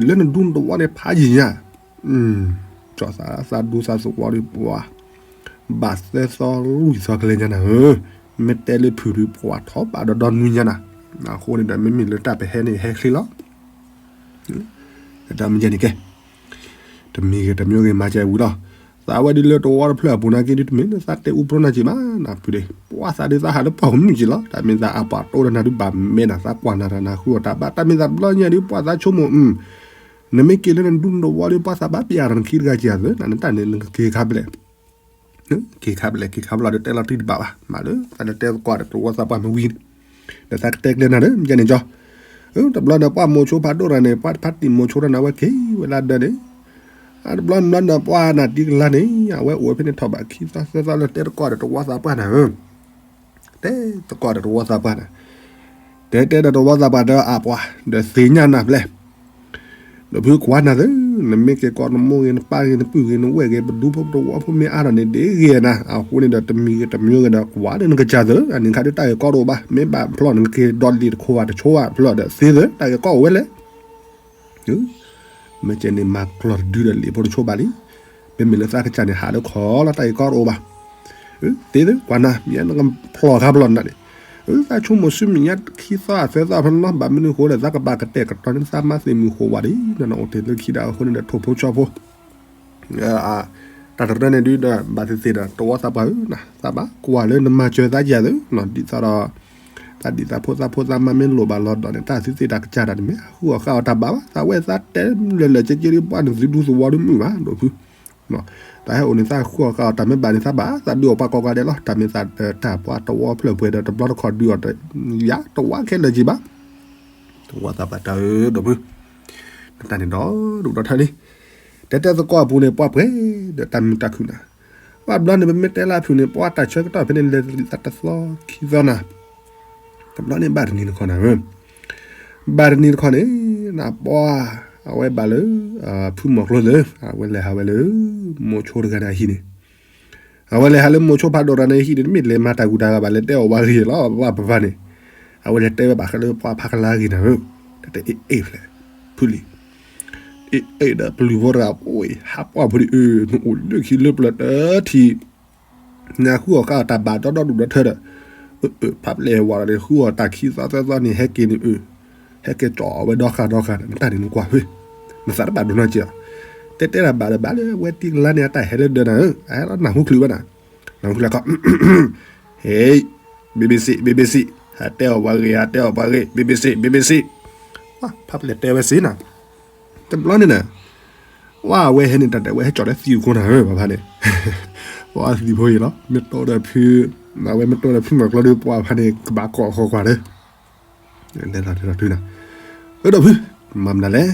လၢနဒူနတဝီန့ၣ်ဖးယံၤညါ, ကၠီသးသးဒူသးသဝီဒုးပှၤ, ဘၣ်သၢသီလွံၢ်သီကလဲၤညါနၤဧၢ, မ့ၢ်တဲလၢဖုဒုးပှၤထီၣ်ဘၣ်ဒီးဒီနွံညါနၤ, အဃိန့ၣ်ဒီးမ့မ့ၢ်လၢတၢ်ပဟဲန့ၣ်ဟဲချ့လီၤ တၢ်မ့ၢ်ကဲန့ၣ်ကဲ, တမံၤဂ့ၤတမံၤဂ့ၤမၤစၢၤဝံၤလီၤ, သးဝဲဒုးလၢတဝီတဖျၢၣ်အပူၤနာ်က့ဒုး တမ့ၢ်လၢသးတဲအူဖျိနာ်က့ဘၣ် နၢ်ဖုဒ့, ပှၤသးဒုးသးဟးလၢပှၢ်ပူၤမုၢ်က့လီၤ, တၢ်မ့ၢ်သးအပှၤတိၢ်ဒီးနၤဒုးဘၣ်မဲနၤ သးကွၢ်နၤတၢ်နၤဃုအီၣ်တၢ်ဘၣ် တၢ်မ့ၢ်သးဘျီညါဒုး ပှၤသးဆိကမိၣ် နမ့ၢ်က့ၤလၢနဒူနတဝီဒုး ပှၤသးဘၣ်ပျၢ်ဒီးနခံတဂၤက့ၤအသး နတၢ်န့ၣ်နကက့ၤခါဘျဲၣ် က့ၤခါဘျဲၣ် က့ၤခါဘျီဒီးတဲလီၤတံၢ်တဘၣ်ဘၣ် မၤလၢသးတတဲသကိးဒီးတဝီသးပှၢ်မ့ၢ်ဝံၤန့ၣ်, ဒီးသးကတဲကျဲနၤဒီး မ့ၢ်ကဲန့ၣ်ကၠီ, တဘျီန့ၣ် ပှၢ်မိၤဆိဖးဒိၣ်တဂၤန့ၣ် ပှၢ်တဖၣ်တံၢ်မိၤဆိတၢ်န့ၣ် အဝဲက့ၤဝဲလၢဒၢးန့ၣ်, အတဘျီန့ၣ်ဘျီန့ၣ် ပှၢ်နၢ်တံၢ်ကလါန့ၣ် အဝဲအိၣ်ဝဲဖဲန့ၣ်ထီၣ်ဘၣ်ခံသီသၢသီလၢတဲသကိးဒီးတဝီသးပှၢ်နၤဧၢ တဲသကိးဒီးတဝီသးပှၢ်န့ၣ်, တဲတဲဒီးတဝီသးပှၢ်ဒီးအပှၤ ဒီးသ့ၣ်ညါနၤဖျဲး, ဒီးဖုကွၢ်နၤသ့, နမ့ၢ်က့ၤကိးနမိၢ်ဂ့ၤ နပၢ်ဂ့ၤ နပုၢ်ဂ့ၤ နဝဲၢ်ဂ့ၤ ပဒူဖိပတဝီဖိမ့ၢ်အါထီၣ်န့ၣ် ဒ်ဂ့ၤနၤ, အဃိန့ၣ်ဒီးတမံၤဂ့ၤတမံၤဂ့ၤဒီး ကွၢ်ဒီးနကစၢ်သ့, အန့ၣ်ခါဒုးတၢ်ဂ့ၢ်ကီတအိၣ်ဘၣ်, မ့ၢ်ဘၣ်ဖျီၣ်နကက့ၤဒီးလံာ်တခိၣ်ဘၣ်တဆိဘၣ်ဖျီၣ်ဒီးသ့သ့ တၢ်ဂ့ၢ်ကီအိၣ်ဝဲလဲၣ် မ့ၢ်ကဲန့ၣ်မၤကျီၢ်တဒုဒီးလံာ်ဖိတဆိဘၣ်လံ, မ့မ့ၢ်လၢသးကစၢ်န့ၣ် ဟးလၢခီလီၤ တၢ်ဂ့ၢ်ကီတအိၣ်ဘၣ်, သ့သ့ ကွၢ်နၤ မ့ၢ်နကဖျီၣ်ခါဖျီၣ်နၤန့ၣ်, သးဆိကမိၣ်ဆူမဲာ်ညါခံသီသၢသီဖဲန့ၣ်လီၤ, ဘၣ်မနုၤအဃိဒီး သးကဘၣ်ကတဲာ်ကတီၤန့ၢ်သးမါသ့ၣ်မုၢ်ဃိးဝါဒ် နနီၢ်အိၣ်တ့ၢ်လၢခံဒီး အဃိန့ၣ်ဒီးထိၣ်ဖိဆီဖိ တၢ်တရၢန့ၣ်ဒုးဒီး ဘၣ်သ့ၣ်သ့ၣ်ဒီး တဝီသးပှၢ်ဧၢ, သးဘၣ်ကွၢ်လၢနမၤစၢၤသးယၤသ့, ဒ်သိးဒီး သးဒ်သးဖိသးဖိသးမါမ့ၢ်လိၣ်ဘၣ်လီၤဒီးန့ၣ် တၢ်သုသ့ၣ်တၢ်ကစၢ်တၢ်တမ့ၢ်ဃုအီၣ်ဃာ်အီၤတၢ်ဘၣ်ဘၣ်, သးဝဲသးတဲလၢာ်လၢာ်ကဲကဲဒ်ပှၤနသုဒူသဝီဒ်မုၢ်ဘၣ် ဒိၣ်ဖု, တၢ်ဟဲအိၣ်န့ၣ် သးဃုအီၣ်ဃာ်အီၤတၢ်မ့ၢ်ဘၣ်န့ၣ် သးဘၣ်သးဒုးအီၣ်ပှၤကိးဂၤဒဲးလီၤ, တၢ်မ့ၢ်သးတၢ်ပှၤတဝီဖျၢၣ်ပှဲၤဒီးတဘျီတခီၣ်ဒုးအီၣ်တၢ် ယၤတဝီခဲလၢာ်က့ၤဘၣ် တဝီသးပှၢ်တၢ်ဧၢ ဒိၣ်ဖု, နတၢ်န့ၣ်ဒီဒူၣ်ဒီထၢလံ, တဲတဲသကိးအပူၤန့ၣ် ပှၢ်ပှဲၤဒီးတၢ်မုာ်တၢ်ခုၣ်နၤ, ဘၣ်ဘျီန့ၣ် ပမ့ၢ်တဲလၢအဖုၣ်န့ၣ် ပှၢ်တၢ်ဆၢကတီၢ်ဖဲန့ၣ် လဲၤတလံာ်သးတသီခံသီနၤ, တဘျီန့ၣ်ဘၣ်တနံၤတခီနၤဧၢ, ဘၣ်တနံၤတခီန့ၣ် နပှၢ် အဝဲဘၣ်လၢ ဖုမီၤကျိသၢ အဝဲလဲၤဟးဝဲလၢ မိၤဆိတဂၤန့ၣ်အဟံၣ်န့ၣ် အဝဲလဲၤဟးလၢမိၤဆိဖးဒိၣ်တဂၤန့ၣ်အဟံၣ်န့ၣ် တမ့ၢ်လဲၤမၤတၢ်ဂုၤတၢ်ဂၤဘၣ် လဲၤတဲအီၣ်ဝဲဂ့ၤလီၤ ပှၢ်ပဖါန့ၣ်, အဝဲလဲၤတဲဝဲဘၣ်ဃးလၢပှၢ်ဖးကလါဂ့ၤနၤဧၢ, တၢ်တအ့ၣ်အ့ၣ်ဖျဲၣ် ဖုလံ အ့ၣ်အ့ၣ်ဒီးပျုၤဖိတဂၤ အိၣ်ဟးပှၢ်ဖိဒ်အၢ နအိၣ်လၢခံလၢပျၢၤတထံၣ် နဃုအီၣ်ဃာ်အီၤတၢ်ဘၣ်ဒီဒီဒူၣ်ဒီထၢဒီး ဖးပျဲၢ်ဝဲဒီး ဃုအီၣ်တၢ်ခံသီသၢသီန့ၣ် ဟဲက့ၤန့ၣ်အၢ, ဟဲက့ၤကၠီအီၣ်ဝဲဒီဃာ်ဒီဃာ်ဒီး နတၢ်န့ၣ်နကွၢ်ဖဲ နသးတဘၣ်ဒိးနီတစဲးလီၤ, တဲတဲတၢ်ဘၣ်ဒီးဘၣ်လၢအဝဲတံၢ်ကလါန့ၣ် အတၢ်ဟဲလၢဒၢးနၤဧၢ, အဟဲလီၤနၢ်ဟူချုးဝဲနၤ, နၢ်ဟူချုးလၢကီး ဟ့ၣ် BBC BBC ဟးတဲအီၣ်ပှၤဂ့ၤ ဟးတဲအီၣ်ပှၤဂ့ၤ BBC BBC BBC ဖးပျဲၢ်တဲဝဲစ့ၢ်နၤ, တဘျီန့ၣ်နၤ ဝဲအဝဲဟဲန့ၣ်တၢ်တဲဝဲဟဲကၠီၣ်လၢသံအခိၣ်နၤဧၢ ပှၤဖါန့ၣ်, ပှၤသံဖိအံၤလီၤ မ့ၢ်တိဒီးဖု, အဝဲမ့ၢ်တိဒီးဖုမီၤကျိဒီး ပှၤဖါန့ၣ် ကဘၣ်ကိးဃီကွၢ်လၢ လဲၤလီၤတဲလီၤတုၤနၤ, အၢ ဒိၣ်ဖု, မၤမနုၤလဲၣ်,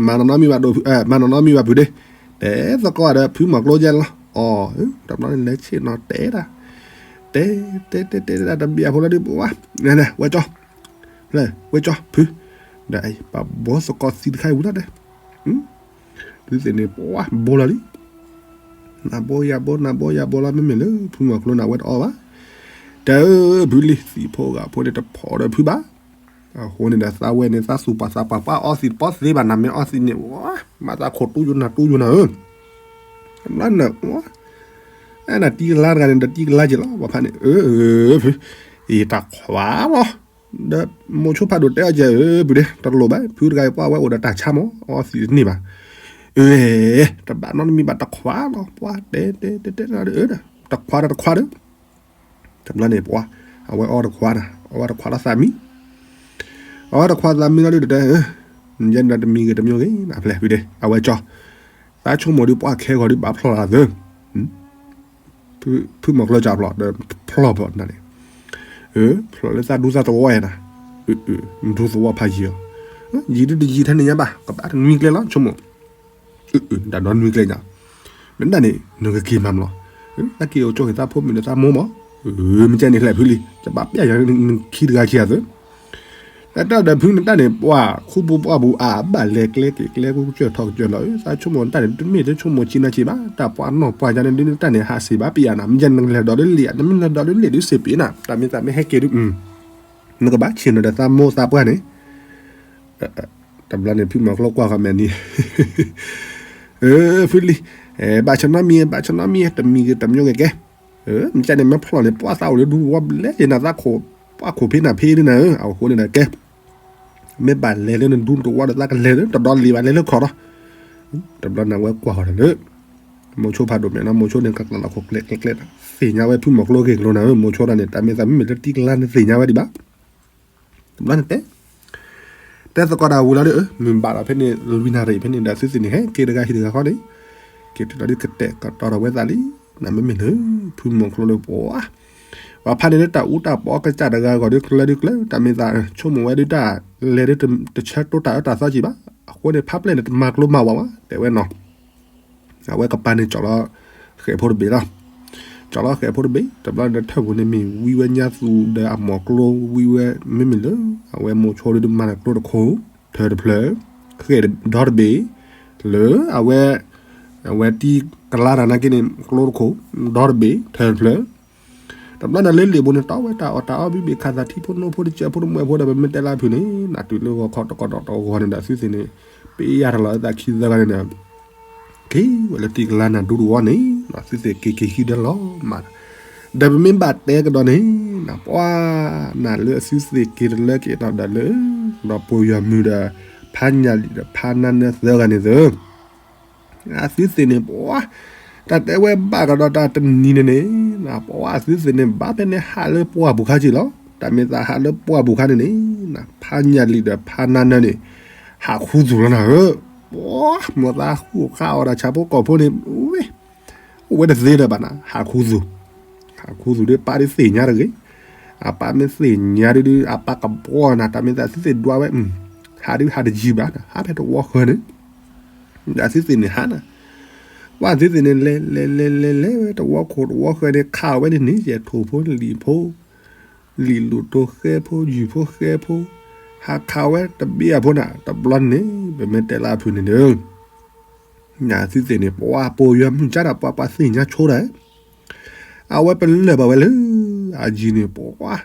မၤနီၢ်နီၢ်မံဘၣ်ဒိၣ်ဖု, မၤနီၢ်နီၢ်မံဘၣ်ဖုဒ့, တဲသကိးဒီးဖုမီၤကျိယဲလီၤ, အီၤ, တဘျီန့ၣ်လဲၤဆ့ၣ်နီၤတဲဒၣ်, တဲ, တဲတဲတဲဒၣ်တဘျီဖိလီၤဒုးပှၤ, ဝဲကၠီ, ဝဲကၠီ ဖု, ဒီးပှၤဘိသကိးသံတခါအံၤဝံၤလီၤဒီး ဒုးသ့ၣ်န့ၣ် ပှၤဘိလီၤလံ, နၤဘိယၤဘိ နၤဘိယၤဘိလီၤ မ့မ့ၢ်လၢဖုမီၤကျိန့ၣ် အဝဲတအီၣ်ဘၣ်, တၢ်ဧၢ ဖုလံ သံၣ်ဖိဂၤဖိန့ၣ်တဖီၣ်ဒီးဖုဘၣ်, အဃိန့ၣ်ဒီးသးဝဲန့ၣ် သးသူၣ်ပှၢ်သးပှၢ် ပှၤအီသံးတပီသ့ဘၣ် နမ့ၢ်အီသံးန့ၣ် မၤသးခိၣ်တူၢ်ယိနၤတူၢ်ယိနၤဧၢ, ဘျီန အဲနတံၤကလါတဂၤန့ၣ် ဒီးတံၤကလါက့ၤလီၤ ပှၤဖးန့ၣ် အၢ အၢ အၢ ယတၢ်ခွါလီၤ, ဒီးမိၤဆိဖးဒိၣ်တဲအီၤကဲ အၢ ပုၢ်ဒ့ တလိၣ်ဘၣ် ဖုတဂၤအံၤပှၤဝဲအိၣ်ဒီးတၢ်ဆါမး အီသံးတန့ၢ်ဘၣ်, အၢ တဘၣ်နီတမံၤဘၣ် တခွါလီၤ ပှၤတဲတဲတဲတဲ တခွါဒီးတခွါဒီး တဘျီန့ၣ်ပှၤ အဝဲအီတခွါဒီး အဝဲတခွါလီၤသးမံ, အဝဲတခွါသးမံလီၤဒုးတဲ ယဲန့ၣ်ဒီးတမံၤဂ့ၤတမံၤဂ့ၤ နဖျဲၣ်ဖုဒ့ အဝဲကၠီ, သးဆိကမိၣ်ဒုးပှၤခဲဂီၤဒုးဘၣ်ဖျီၣ်လၢသၢ ဖုမီၤကျိကၠီဖျီၣ်ဒီး ဖျီၣ်ဖျီၣ်နၤန့ၣ်, ဖျီၣ်လၢသးဒူသးသဝီယဲနၤ, ဒူသဝီဖးယံၤအီၤ, ယံၤဒုးတယံၤထဲန့ၣ်ညါဘၣ် ကဘၣ်တနွံကျဲလီၤ ဆိကမိၣ် တၢ်ဒီနွံကျဲညါ, မ့ၢ်ဒၣ်န့ၣ် နကက့ၤမၤမလီၤ, သးက့ၤအိၣ်ကၠိက့ၤသးဖိမုၣ်ဒီးသးမိၢ်မး, မ့ၢ်ကဲန့ၣ်ဖျဲၣ်ဖုလံ ကဘၣ်ပျဲယၤခံတဂၤခံဂၤသၢ တၢ်ဒီးဖုနတၢ်န့ၣ် ပှၤခူပူၤပှၢ်ပူၤအါဘၣ်လဲၤကျဲက့ၤကျဲကူကစၢၢ်ထီၣ်ကစၢၢ်လီၤ, သးဆိကမိၣ်နတၢ်န့ၣ် တမ့ၢ်တဆိကမိၣ်ဆံးနၤဆံးဘၣ်, တၢ်ပှၤနီၢ်ပှၤယါန့ၣ်ဒုးနတၢ်န့ၣ် ဟးစံးဘၣ်ပယါနၤ မ့ၢ်ယဲနကလဲၤဒီးလၢလံာ် နမ့ၢ်လဲၤဒီးလၢလံာ်ဒုးစံးပ့ၤနၤ တၢ်မ့ၢ်သးမ့ၢ်ဟဲက့ၤဒုး နကဘၣ်ဆ့ၣ်နီၤဒီးသးမိၢ်သးပှၢ်န့ၣ် တဘျီန့ၣ် ဖုမီၤကျိကွၢ်ဃီမဲာ်နံၤ, ဖုလံ, ဘၣ်ဆနီမံၤ ဘၣ်ဆနီမံၤ တမံၤဂ့ၤတမံၤဂ့ၤကဲ, မ့ၢ်ကဲန့ၣ် မ့ၢ်ဖျီၣ်န့ၣ် ပှၤသးအိၣ်လၢဒူသဝီဘျဲၣ်ယဲနၤသးခိၣ်, ပှၤခိၣ်ဖံးနၤဖံးဒုးနၤဧၢ, အဃိန့ၣ်ဒီးကဲ, မ့ၢ်ဘၣ်လဲၤလၢနဒူနသဝီဒီးသးကလဲၤလၢတဒီလံၤဘၣ်လဲၤလၢခီၣ်ဒီး, တဘျီန့ၣ်ဝဲကွၢ်ဃီဒီးလၢ မိၤဆိဖးဒိၣ်မဲာ်နီၤ မိၤဆိန့ၣ် ကကျးလီၤခိၣ်ကျဲကျဲကျဲ, သ့ၣ်ညါဝဲဖုမီၤကျိဂ့ၢ်ကျိၤနၤဧၢ, မိၤဆိတၢ်န့ၣ် တၢ်မ့ၢ်သးမ့မ့ၢ်လၢတံၤကလါန့ၣ်သ့ၣ်ညါဝဲဒံးဘၣ်, တဘျီန့ၣ်တဲ, တဲသကိးတၢ်ဝံၤလီၤဒီး မုၢ်ဘၣ်လီၤဖဲန့ၣ် လွံၢ်နၣ်ရံၣ်ဖဲန့ၣ်ဒီး သုသ့ၣ်န့ၣ် ဟဲက့ၤတဂၤဟံၣ်တဂၤဃီန့ၣ်, က့ၤတုၤလီၤဒုးကတဲာ်ကတီၤထီၣ်ဝဲသးလံ, နမ့မ့ၢ်လၢ ဖုမီၤကျိလၢပှၤ ပှၤဖးန့ၣ်လၢတၢ်အူတၢ်ပီကစၢ်တဂၤဂီၢ်ဒုးကျၢဒုးကျၢ တၢ်မ့ၢ်သး ဆိကမိၣ်ဝဲဒုးတၢ်လဲၤဒုးတဆၢတိတၢ်အၢတၢ်သီကံးဘၣ်, အဃိန့ၣ် ဖးပျဲၢ်န့ၣ် တမၤကျိမၤဝါဘၣ် တဲဝဲနီၤ, အဝဲကပၤန့ၣ်ကၠီလီၤဃဲးဖိတဘ့ၣ်လီၤ, ကၠီလီၤဃဲးဖိတဘ့ၣ် တဘျီန့ၣ်ထၢၣ်ပူၤန့ၣ်မ့ၢ်ဝံဝဲညါသူဒီးအမိၤကျိဝံဝဲ မ့မ့ၢ်လၢ အဝဲမိၤဆိဒုးမၤတၢ်ကျိတခိၣ် ထၢၣ်တဖျၢၣ် ဃဲးဒီတဘ့ၣ် လၢအဝဲ အဝဲတံၤကလါတၢ်နာ်က့န့ၣ် ကျိတခိၣ် ဒီတဘ့ၣ် ထၢၣ်တဖျၢၣ်, တဘျီန့ၣ်လၢလံာ်ပူၤန့ၣ် တီဝဲတၢ်အီၣ်တၢ်အီဘံၣ်ဘ့ၣ်ခးသးထံဖိနိဖိတစဲးဖိတမှဲၤဖိဒီး ပမ့ၢ်တဲလၢအဖုၣ်န့ၣ် နတုၤလၢဂီၤခီတကီၢ်ဒီးတဂီၤန့ၣ်ဒီး သုသ့ၣ်န့ၣ် ပယါထီၣ်လီၤအသးခံသၢဂၤန့ၣ်ဒီး က့ၤဝဲလၢတံၤကလါနၤဒူတဝီန့ၣ် သုသ့ၣ်က့ၤက့ၤဟံးဒီးလီၤမး, ဒီးပမ့ၢ်ဘၣ်တဲကဒီးန့ၣ် ပှၤနၤလၢအသုသ့ၣ်က့ၤတလၢက့ၤထီၣ်ဒီးလၢ ဒီးပိာ်ယွၤမုၢ်ဒီး ဖးညၣ်လံာ်ဒီးဖးနါနၢသၢဂၤန့ၣ်သၢ အသုသ့ၣ်န့ၣ် ပှၤ တၢ်တဲဝဲဘၣ်ကဒီးတၢ်တနံၤန့ၣ်န့ၣ် ပှၤအသုသ့ၣ်န့ၣ် ဘၣ်ဖဲန့ၣ်ဟးလၢပှၢ်ပူၤခါက့ၤလီၤ. တၢ်မ့ၢ်သးဟးလၢပှၢ်ပူၤခါန့ၣ်န့ၣ် ဖးညၣ်လံာ်ဒီးဖးနါနၢန့ၣ် ဟးခူသူၣ်လီၤနၤဧၢ, ပှၤ မိၢ်သးဃူခါအီၤဒီးဆၣ်ဖိကီၢ်ဖိန့ၣ် ဝဲ အိၣ်ဝဲတသ့လၢၤဘၣ်နၤ ဟးခူသူၣ်, ဟးခူသူၣ်ဒီးပၢ်ဒုးသ့ၣ်ညါတဂ့ၤ, အပၢ်မ့ၢ်သ့ၣ်ညါဒုး အပၢ်ကဘှီနၤ တၢ်မ့ၢ်သးသုသ့ၣ်ဒွးဝဲ ဟးဒုးဟးတယံၤဘၣ် ဟးဖဲတဝီဃၢၤန့ၣ် ဒ်သုသ့ၣ်န့ၣ်ဟးနၤ, ပှၤသုသ့ၣ်န့ၣ် လဲၤလဲၤလဲၤလဲၤလဲၤဝဲတဝီခိၣ်တဝီဃၢၤန့ၣ် ခးဝဲန့ၣ်န့ၣ် ယဲၢ်ထိၣ်ဖိလံာ်ဖိ လံာ်လိၣ်တိၢ်ဃဲဖိ ယုၢ်ဖိဃဲဖိ ဟးခးဝဲတဘ့ၣ်အဖိနၤ တဘျီန့ၣ် ပမ့ၢ်တဲလၢအဖုၣ်န့ၣ်ဒီး နသုသ့ၣ်န့ၣ် ပှၤပိာ်ယွၤမုၢ်ကၢ်ဒၣ်ပှၤပှၤသ့ၣ်ညါဆိဒီး အဝဲပလၢၢ်ဘၣ်ဝဲလၢ အယံၤန့ၣ် ပှၤ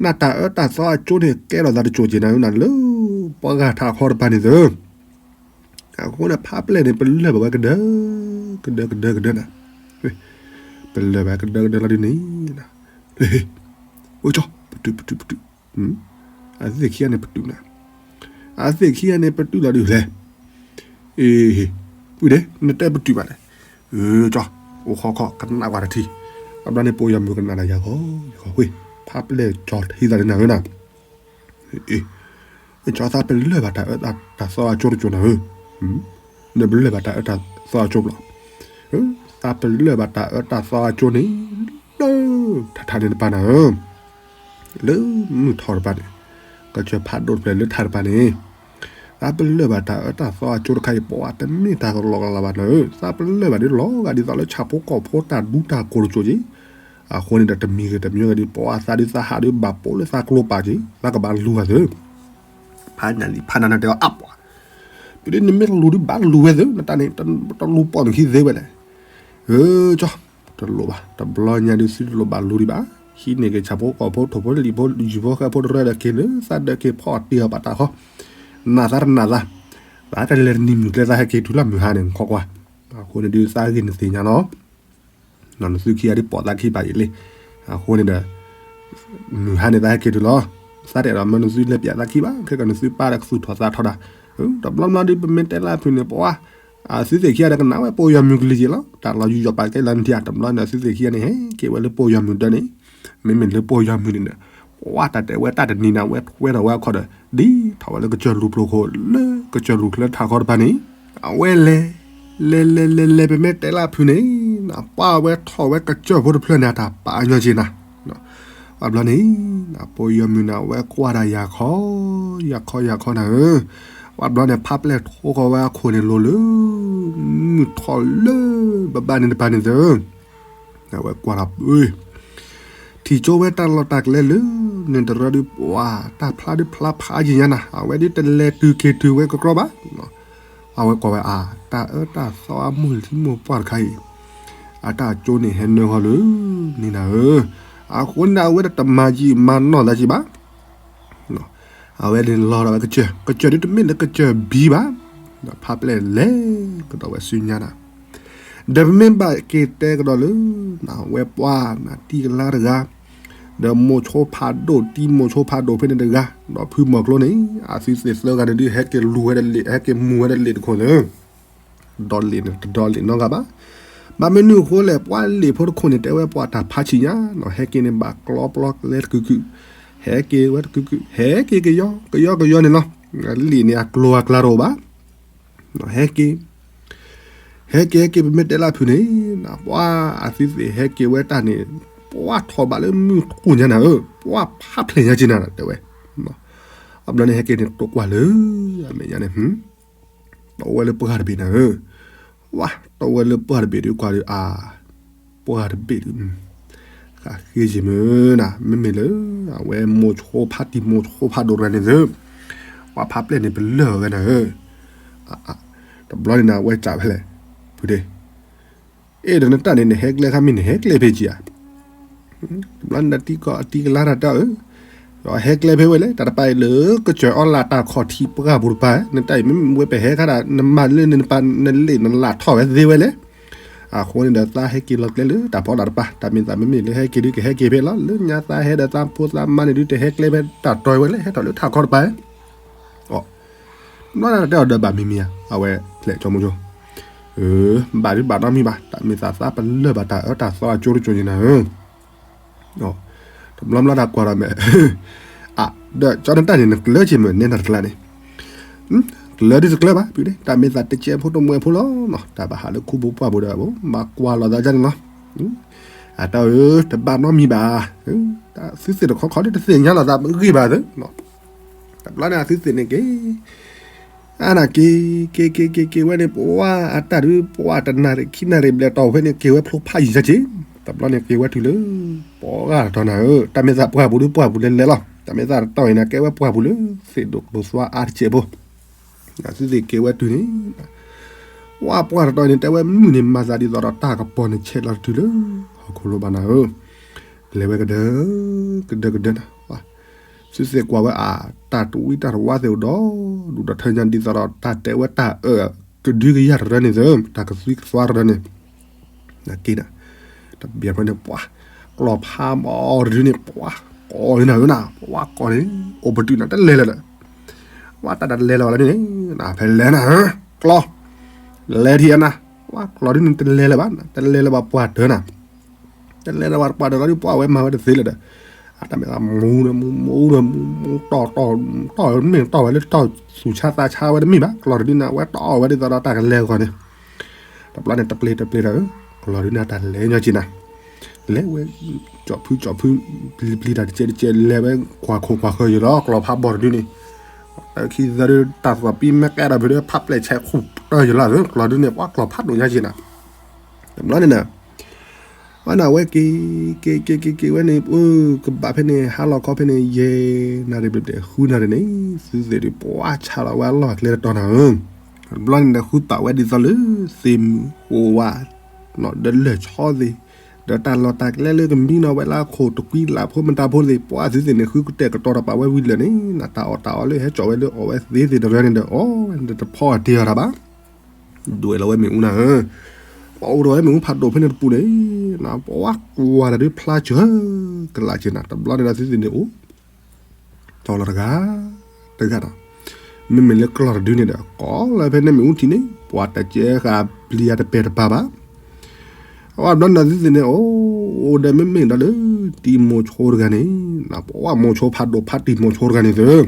နတၢ်အၢတၢ်သီအကၠိန့ၣ် ကဲထီၣ်သးတစိၤက့ၤနၤနၤလၢ ပှၤဂၤထးခီတပၤန့ၣ်သၢ အဃိန့ၣ် ဖးပျဲၢ်န့ၣ် ပလၢၢ်ဘၣ်ဝဲကဒၢ ကဒၢကဒၢကဒၢနၤ, ပလၢၢ်ဘၣ်ကဒၢကဒၢလီၤဒ်န့ၣ် အိၣ်ကၠီ ပတုာ်ပတုာ်ပတုာ် အသ့ၣ်ခံဂၤန့ၣ်ပတုာ်နၤ, အသ့ၣ်ခံဂၤန့ၣ်ပတုာ်လီၤဒုးလဲၣ်, အ့ ပုၢ်ဒ့ နတဲပတုာ်ဘၣ်လဲၣ်, ကၠီ အိၣ်ခီခီ ကနၣ်ကွၢ်တထံၣ်, အဘျီန့ၣ်ပိာ်ယွၤမုၣ်ကနၣ်ဒီးယၤဂီၤ ယဂီၤဃ့ၢ် ဖးပျဲၢ်ကၠီထံသးလၢနၤဧၢနၤ အ့ ကၠီသးပလၢၢ်ဘၣ်တၢ်အၢတၢ်သီအကၠိတကၠိနၤဧၢ, နပလၢၢ်ဘၣ်တၢ်အၢတၢ်သီအကၠိဘျီ, သးပလၢၢ်ဘၣ်တၢ်အၢတၢ်သီအကၠိန့ၣ် လၢထးထးန့ၣ်တပၤနၤဧၢ, လၢမုၢ်ထီၣ်တပၤန့ၣ်, ကစၢၢ်ဖးဒိၣ်တဖျၢၣ်လၢထးတပၤန့ၣ်, သးပလၢၢ်ဘၣ်တၢ်အၢတၢ်သီအကၠိတခါအံၤ ပှၤတမ့ၢ်တၢ်ကလီကလီဘၣ်နၤဧၢ, သးပလၢၢ်ဘၣ်ဒ်လီၤဂာ်ဒ်သိးလၢဆၣ်ဖိကီၢ်ဖိတၢ်ဒူတၢ်ကိၢ်တကၠိက့ၤ အဃိန့ၣ်ဒီးတမံၤဂ့ၤတမံၤဂ့ၤဒ် ပှၤသးဒ်သးဟးဒ်ဘၣ်ပိာ်လၢသးကျိပာ်က့ၤ သးကဘၣ်လူၤဂာ်သၢ, ဖးညၣ်လံာ်ဖးနါနၢ်တဲအီၤအါပှၤ, တုၤဒ်နမ့ၢ်လူၤဒ်ဘၣ်လူၤဝဲသၢ နတၢ်န့ၣ် တလူၤပိာ်နခံသ့ဝဲလဲၣ်, ကၠီ တလိၣ်ဘၣ် တဘျီညါဒ်သုတလိၣ်ဘၣ်လူၤဒံးဘၣ်, ဟံးန့ၢ်က့ၤဆၣ်ဖိကီၢ်ဖိထိၣ်ဖိလံာ်ဖိယုၢ်ဖိဃဲဖိတရၢဒီးက့ၤလၢသးဒၢးက့ၤဖီအီၣ်တ့ၢ်အီၣ်ပာ်တၢ်ဃီ, နာ်သးတနာ်သး, သးကလဲၤတနံၤမုၢ်ကျဲသးဟဲက့ၤတုၤလီၤမုၢ်ဟါန့ၣ် နခီကွၢ်, အဃိန့ၣ်ဒုးသးဂ့ၢ်နသ့ၣ်ညါလီၤ. နသုခံဂၤဒ်ပိာ်သးခံပာ်အံၤလံ. အဃိန့ၣ်ဒီး မုၢ်ဟါန့ၣ်သးဟဲက့ၤတုၤလီၤ. သးတအဲၣ်ဒိးမၢနသုလဲၤပျးသးခံဘၣ်, ခဲကနသုပၢ်ဒီးကသူၣ်ထီၣ်သးထီၣ်ဒၣ်. တဘျီဘျီဒ်ပမ့ၢ်တဲလၢအဖုၣ်န့ၣ် ပှၤ အသုသ့ၣ်ခံဂၤဒီးကနၣ်ဝဲပိာ်ယီၤမုၢ်ကလံၤက့ၤလီၤ. တၢ်လီၤယူးယီၣ်ပာ်ကဲလၢနထံၣ်ဧါ, တဘျီန့ၣ်အသုသ့ၣ်ခံဂၤန့ၣ် ဟဲက့ၤဝဲလၢပိာ်ယီၤမုၢ်ဒၢးန့ၣ်, မ့မ့ၢ်လၢပိာ်ယီၤမုၢ်န့ၣ်ဒီး ပှၤတၢ်တဲဝဲတၢ်တနံၤန့ၣ် အဝဲထွဲထီၣ်ဝဲအခီၣ်ဒီး ဒ်ထီၣ်ဝဲလၢကစၢၢ်လူၤဖျိးခိၣ် လၢကစၢၢ်လူၤချၢထးခီတဖၣ်န့ၣ် အဝဲလဲၤ လဲၤလဲၤလဲၤလဲၤ ပမ့ၢ်တဲလၢအဖုၣ်န့ၣ် ပှၤအဝဲထီၣ်ဝဲကစၢၢ်ဖိတဖျၢၣ်န့ၣ် အတၢ်ပာ်အညီက့ၤနၤ. ပှၤဘျီန့ၣ် ပိာ်ယီၤမုၢ်န့ၣ် အဝဲကွၢ်ဒၣ်ယၤခီ ယၤခီယၤခီနၤဧၢ, ပှၤဘျီန့ၣ် ဖးပျဲၢ်ထိဃီၤဝဲအခိၣ်န့ၣ်လိၤလၢ မုၢ်ထီၣ်လၢ ဘၣ်ဘၣ်န့ၣ်တပၤန့ၣ်သၢ အဝဲကွၢ်ထီၣ်ပှၤ ထံၣ်ကၠိဝဲတၢ်လီၢ်တၢ်ကျဲလၢ န့ၣ်တရၢဒုးပှၤ တၢ်ဖျါဒုးဖျါဖးယံာ်ညါနၤ, အဝဲဒုးတလဲၤတုၤက့ၤတုၤဝဲကကြီဘၣ်. အဝဲကွၢ်ဝဲအါ တၢ်အၢတၢ်သီအမိၢ်လံၤမိၢ်ပှၢ်တခါအံၤ အတၢ်ကၠိန့ၣ်ဟဲနၢဃီလၢ န့ၣ်နၤဧၢ, အဃိန့ၣ်အဝဲဒၣ်တမၤယံာ်မၤနီၢ်သးက့ၤဘၣ်. အဝဲန့ၣ်လီၤဒီးဝဲကစၢၢ်, ကစၢၢ်ဒုးတမ့ၢ်လၢကစၢၢ်ဘံဘၣ်, ဖးပျဲၢ်လဲၤကဒီးဝဲဆူညါနၤ, ဒီးပမ့ၢ်ဘၣ်က့ၤတဲကဒီးလၢ အဝဲပှၤနၤတံၢ်ကလါတဂၤ, ဒီးမိၤဆိဖးဒိၣ်တံၤမိၤဆိဖးဒိၣ်ဖဲန့ၣ်တဂၤ, ဒီးဖုမီၤကျိန့ၣ် အသုသ့ၣ်သၢဂၤန့ၣ်ဒုးဟဲက့ၤလူၤဝဲဒၣ်လံာ် ဟဲက့ၤမူၤဝဲဒၣ်လံာ်တခိၣ်လၢ ဒီးလံာ်န့ၣ်တဒီလံာ်နီတဂၤဘၣ်. ဘၣ်မနုၤအဃိလဲၣ် ပှၤလံာ်ဖိတခိၣ်န့ၣ် တဲဝဲပှၤတၢ်ဖးဆံးညါနီၤ, ဟဲက့ၤန့ၣ်ဘၣ်ကျီပျီကျဲတကုာ်ကုာ်, ဟဲက့ၤဝဲတကုာ်ကုာ်, ဟဲက့ၤကယီကယီကယီန့ၣ်လီၤ. လံာ်န့ၣ်အကျိၤအကျဲတအိၣ်ဘၣ်. ဟဲက့ၤ ဟဲက့ၤဟဲက့ၤ ပမ့ၢ်တဲလၢအဖုၣ်န့ၣ် ပှၤအသုသ့ၣ်ဟဲက့ၤဝဲတၢ်န့ၣ် ပှၤထီၣ်ဘးလၢမုၢ်တကိၢ်ညါနၤဧၢ, ပှၤဖးဖျဲၣ်ညါက့ၤနၤ တဲဝဲ. အဘျီန့ၣ်ဟဲက့ၤန့ၣ်တိာ်ကွၢ်လၢ အမဲာ်ညါန့ၣ် တီၢ်ဝဲလၢပှၢ်တဘ့ၣ်နၤဧၢ, ဝါ တီၢ်ဝဲလၢပှၢ်တဘ့ၣ်ဒုးကွၢ်ဒုးအါ, ပှၢ်တဘ့ၣ်ဒုး ဃးဃ့ယံာ်မုၢ်နၤ မ့မ့ၢ်လၢ အဝဲမိၤဆိဖးတံၤမိၤဆိဖးဒိၣ်တဂၤန့ၣ်သၢ ပှၤဖးပျဲၢ်န့ၣ်ပလၢၢ်ဝဲနၤဧၢ, တဘျီန့ၣ်နၤ အဝဲစံးဖဲလဲၣ်, ဖုဒ့ အဲၣ်ဒီးနတၢ်န့ၣ် နဟဲကျဲခါမ့ၢ်နဟဲကျဲဖဲကံဧါ, တဘျီန့ၣ်တံၤကီၢ်အတံၤကလါတၢ်တၢ်ဧၢ, ဒီးဟဲကျဲဖဲဝဲလဲၣ် တၢ်တပၤအံၤလၢကစၢၢ်အီလၢ်တၢ်ခီၣ်ထံးပှၢ်ပူၤတပၤ, နတၢ်အံၤမ့မ့ၢ်ဝဲပဟဲခါဒၣ် နမၤလၢနပၤ နလ့ၣ်နလၢ်ထီၣ်ဝဲသ့ဝဲလဲၣ်, အဃိန့ၣ်ဒီးသးဟဲက့ၤလီၤကျဲလၢတၢ်ဖီလာ်တပၤ, တၢ်မ့ၢ်သးမ့မ့ၢ်လၢဟဲက့ၤဒုးကဟဲက့ၤဖဲလီၤ, လၢညါသးဟဲဒီးသးဖိသးမါန့ၣ်ဒုးတဟဲကျဲဖဲတၢ်တီၤဝဲလဲၣ်, ဟဲထီၣ်လၢထးခီတပၤ အ ဘျီန့ၣ်တဲအီၤဒီးဘၣ်မံၤမံၤဧါ, အဝဲဖျဲးကၠီမိၤကၠိ, ဘၣ်ဒုးဘၣ်နီတမံၤဘၣ်, တၢ်မ့ၢ်သးသးပလၢၢ်ဘၣ်တၢ်အၢတၢ်သီအကၠိတကၠိန့ၣ်နၤဧၢ, တဘျီဘျီတၢ်ကွၢ်ဒီးမဲာ်, အ ဒီးကၠီနတၢ်န့ၣ် နကျၢၤက့ၤမ့ၢ်နဲနၤတကျါန့ၣ်, ကျၢၤဒုးတကျၢၤဘၣ်, ဖုဒ့ တၢ်မ့ၢ်သးတကဲဖိတမှဲဖိလီၤ, တၢ်ဘၣ်ဟးလၢခူပူၤပှၢ်ပူၤဒီး ဘၣ်ကွၢ်လီၤသးဒ်န့ၣ်လီၤ, အတၢ်ဧၢ တဘၣ်နီတမံၤဘၣ်, သုသ့ၣ်တခီခီဒ်တသ့ၣ်ညါလီၤသးဂ့ၢ်ဘၣ်သၢ, တဘျီန့ၣ်အသုသ့ၣ်န့ၣ်က့ၤ အါနၤက့ၤ က့ၤက့ၤက့ၤက့ၤဝဲန့ၣ် ပှၤအတၢ်ဒုး ပှၤတနၣ်ရံၣ်ခံနၣ်ရံၣ်ဘျဲၣ်တီၢ်ဖဲန့ၣ် က့ၤဝဲဖျိဖးယံၤယါက့ၤ, တဘျီန့ၣ်က့ၤဝဲတုၤလၢ ပှၤဂၤတတီၤနၤဧၢ, တၢ်မ့ၢ်သးပှၢ်ပူၤဒုးပှၢ်ပူၤလဲၤလဲၤလီၤ, တၢ်မ့ၢ်သးတတီၤအံၤန့ၣ် ကဲဝဲပှၢ်ပူၤလၢ သ့ၣ်ဒိၣ်ကျိၤသွါအါတစဲးဖိ, သုသ့ၣ်က့ၤဝဲတုၤန့ၣ် ပှၤပှၢ်တတီၤန့ၣ် တဲဝဲမုၢ်န့ၣ်မၤသးဒ်သိးဒီးတၢ်ကပီၤန့ၣ်ဆဲးလီၤတတုၤလၢ ဟီၣ်ခိၣ်လိၤဘၣ်နၤဧၢ, လဲၤဝဲကဒၢ ကဒၢကဒၢနၤ သုသ့ၣ်ကွၢ်ဝဲအါ တၢ်တဝံတၢ်တဝါသ့ၣ်အိၣ်ဒီး ဒူၣ်ဒီးထၢညါဒ်သိးဒီး တၢ်တဲဝဲတၢ်အၢ ကဒုကယၢ်တရၢန့ၣ်သၢ တၢ်ကသွံကသွါတရၢန့ၣ် နက့ၤနၤ တဘျီဖဲန့ၣ် ပှၤ ကျီၢ်ဖးမီၤတဒုန့ၣ် ပှၤ ကိးန့ၣ်နၤဧၢနၤ ပှၤကိးန့ၣ် အိၣ်ပတုာ်နၤတလဲၤလၢၤဒီး ပှၤတၢ်တလဲၤလၢၤဘၣ်လၢန့ၣ် နဖဲလဲၣ်နၤ ကျီၢ် လဲၤထံၣ်နၤ ပှၤကျီၢ်ဒုန့ၣ်တလဲၤလၢၤဘၣ် တလဲၤလၢၤဘၣ်ပှၤတၢၢ်နၤ တလဲၤလၢၤဘၣ်ပှၤတၢၢ်လီၤဒုး ပှၤဝဲမၤဝဲတသ့လၢၤဒီး အတၢ်မ့ၢ်သးမူဒီးမူ မူဒီးမူ မူတီၢ်တီၢ် တီၢ်မ့ၢ်တီၢ်ဝဲလၢတီၢ်သူၣ်ဆါသးဆါဝဲတမ့ၢ်ဘၣ် ကျီၢ်တဒုန့ၣ် အဝဲတီၢ်ဝဲဒ်သိးဒီးတၢ်ကလဲၤအဂီၢ်န့ၣ် တဘျီန့ၣ် တပျ့ၤတပျ့ၤဒီး ကျီၢ်ဒုန့ၣ် တၢ်လဲၤညီက့ၤနၤ လဲၤဝဲ ကၠီၣ်ဖုကၠီၣ်ဖု ပျံၤပျံၤတၢ်တကဲးတကဲး လဲၤဝဲကွၢ်ခိၣ်ကွၢ်ဃၢၤယံၤလီၤ ကျီၢ်ဖးဘီၣ်တဒုန့ၣ် ခံသၢဒု တၢ်သီၣ်ပံမဲကဲဒီးဖုးဒီး ဖးပျဲၢ်ဆဲးခူၣ်တၢၢ်ယံၤလီၤ ကျီၢ်ဒုန့ၣ် ပှၤကျီၢ်ဖးဒိၣ်ညါက့ၤနၤ တဘျီန့ၣ်နၤ ဝဲနၤဝဲက့ၤ က့ၤက့ၤက့ၤက့ၤဝဲန့ၣ် ကဘၣ်ဖဲန့ၣ် ဟါလီၤခီဖဲန့ၣ် ယဲၢ်နၣ်ရံၣ်ဘျဲၣ်ဘျဲၣ် ဃုနၣ်ရံၣ်န့ၣ် သုသ့ၣ်ဒုး ပှၤဆါလီၤဝဲအလီၢ်အကျဲတတီၤနၤဧၢ တဘျီန့ၣ်ဒီး ဃုပာ်ဝဲဒ်သိးလၢ သ့ၣ်မုၣ်အိၣ်ဝဲ ဒီးလၢၢ်ဆီသ့ၣ် ဒီးတၢ်လီၢ်တၢ်ကျဲလၢကမံနီၤဝဲလၢအခိၣ်တကွံလၢ်ဖိမတၤဖိသ့ၣ် ပှၤသုသ့ၣ်န့ၣ် ဃုကတဲာ်ကတီၤတၢ်ပာ်ဝဲဝံၤလၢာ်န့ၣ် နတၢ်အီၣ်တၢ်အီလၢဟဲကၠီၣ်ဝဲလၢအီၣ်ဝဲသ့သ့ၣ်တရၢန့ၣ်ဒီး အီၣ်ဝဲန့ၣ် တဖီအတ့ၢ်အီၤတၢ်ဘၣ်. ဒွဲၣ်လီၤဝဲမ့ၣ်အူနၤဧၢ, ပှၤအိၣ်ဒီးဝဲမ့ၣ်အူဖးဒိၣ်ဖဲန့ၣ်တပူၤန့ၣ် ပှၤကွၢ်တၢ်ဒုးဖျါစၢၤ ကလၢ်က့ၤနၤ တဘျီန့ၣ်ဒီးသုသ့ၣ်န့ၣ်အိၣ် ထီၣ်လီၤတဂၤ တဂၤဒီး မ့မ့ၢ်လၢကျီၢ်တဒုန့ၣ်ဒီး ကိးလၢဖဲန့ၣ်မ့ၣ်အူထံးန့ၣ် ပှၤတကဲဃာ်ပျံၤယၤတပဲာ်တပၤဘၣ်. အဝဲဘျီန့ၣ်သုသ့ၣ်န့ၣ် အိၣ်ဒီးမ့မ့ၢ်ဒီးလၢ တံၤမိၤဆိတဂၤန့ၣ် ပှၤမိၤဆိဖးဒိၣ်ဖးတံၤမိၤဆိတဂၤန့ၣ်သၢ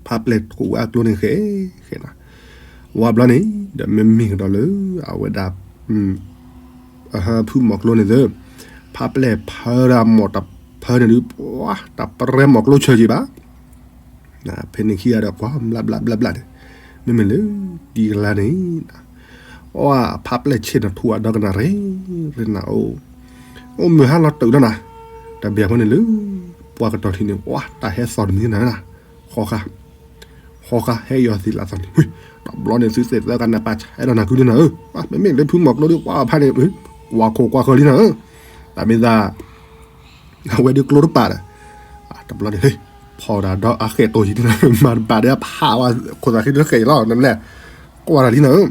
ဖးပျဲၢ်ထူၣ်ဝဲအကျိန့ၣ်ဃဲ ဃဲနၤ, ဝါဘျီန့ၣ် ဒီးမ့မ့ၢ်ကဒီးလၢ အဝဲဒၣ် ဖုမီၤကျိန့ၣ်သၢ ဖးပျဲၢ်ဖၢဒၣ်မီၢ်တဖၢန့ၣ်ဒုး တၢ်ပရဲမီၢ်ကျိဆၢက့ၤဘၣ်. ဖဲန့ၣ်ခံဂၤဒီးကွၢ်ဘျးဘျးဘျးဘျးန့ၣ် မ့မ့ၢ်လၢ တံၤကလါန့ၣ် အဖးပျဲၢ်ဆ့ၣ်နီၤထူၣ်အဒီကနၣ်ရ့ ရ့နၤအိၣ် အိၣ်မုာ်ဟါလီၤတုာ်လီၤနၤ, တဘၣ်ဖဲန့ၣ်လၢ ပှၤကတီၢ်ထံးန့ၣ် ပှၤတၢ်ဟဲသီၣ်တမံၤနၤနၤ, ဃီဃာ ဃီဃာဟဲယီၤသံလၢသီၣ်န့ၣ်, တဘျီန့ၣ်သုသ့ၣ်သၢဂၤနၢ်ပၢၢ်ဆဲးဒီးနၤကုလံနၤဧၢ, မ့မ့ၢ်လၢဖုမီၤကျိဒုးကွၢ်ဖးန့ၣ် ကွၢ်ခိၣ်ကွၢ်ဃၢၤလံနၤဧၢ, တၢ်မ့ၢ်သး အဝဲဒုးကျိတပာ်ဒီး တဘျီန့ၣ် ဖီၣ်တၢ်ဒီးအဃဲၣ်တိၢ်ယံၤန့ၣ် မၤတဘၣ်ဒီးဖးဝဲခိၣ်သးဃံတဃဲၣ်လီၤ နလဲၣ်, ကွၢ်တၢ်လံနၤဧၢ, တဘျီန့ၣ်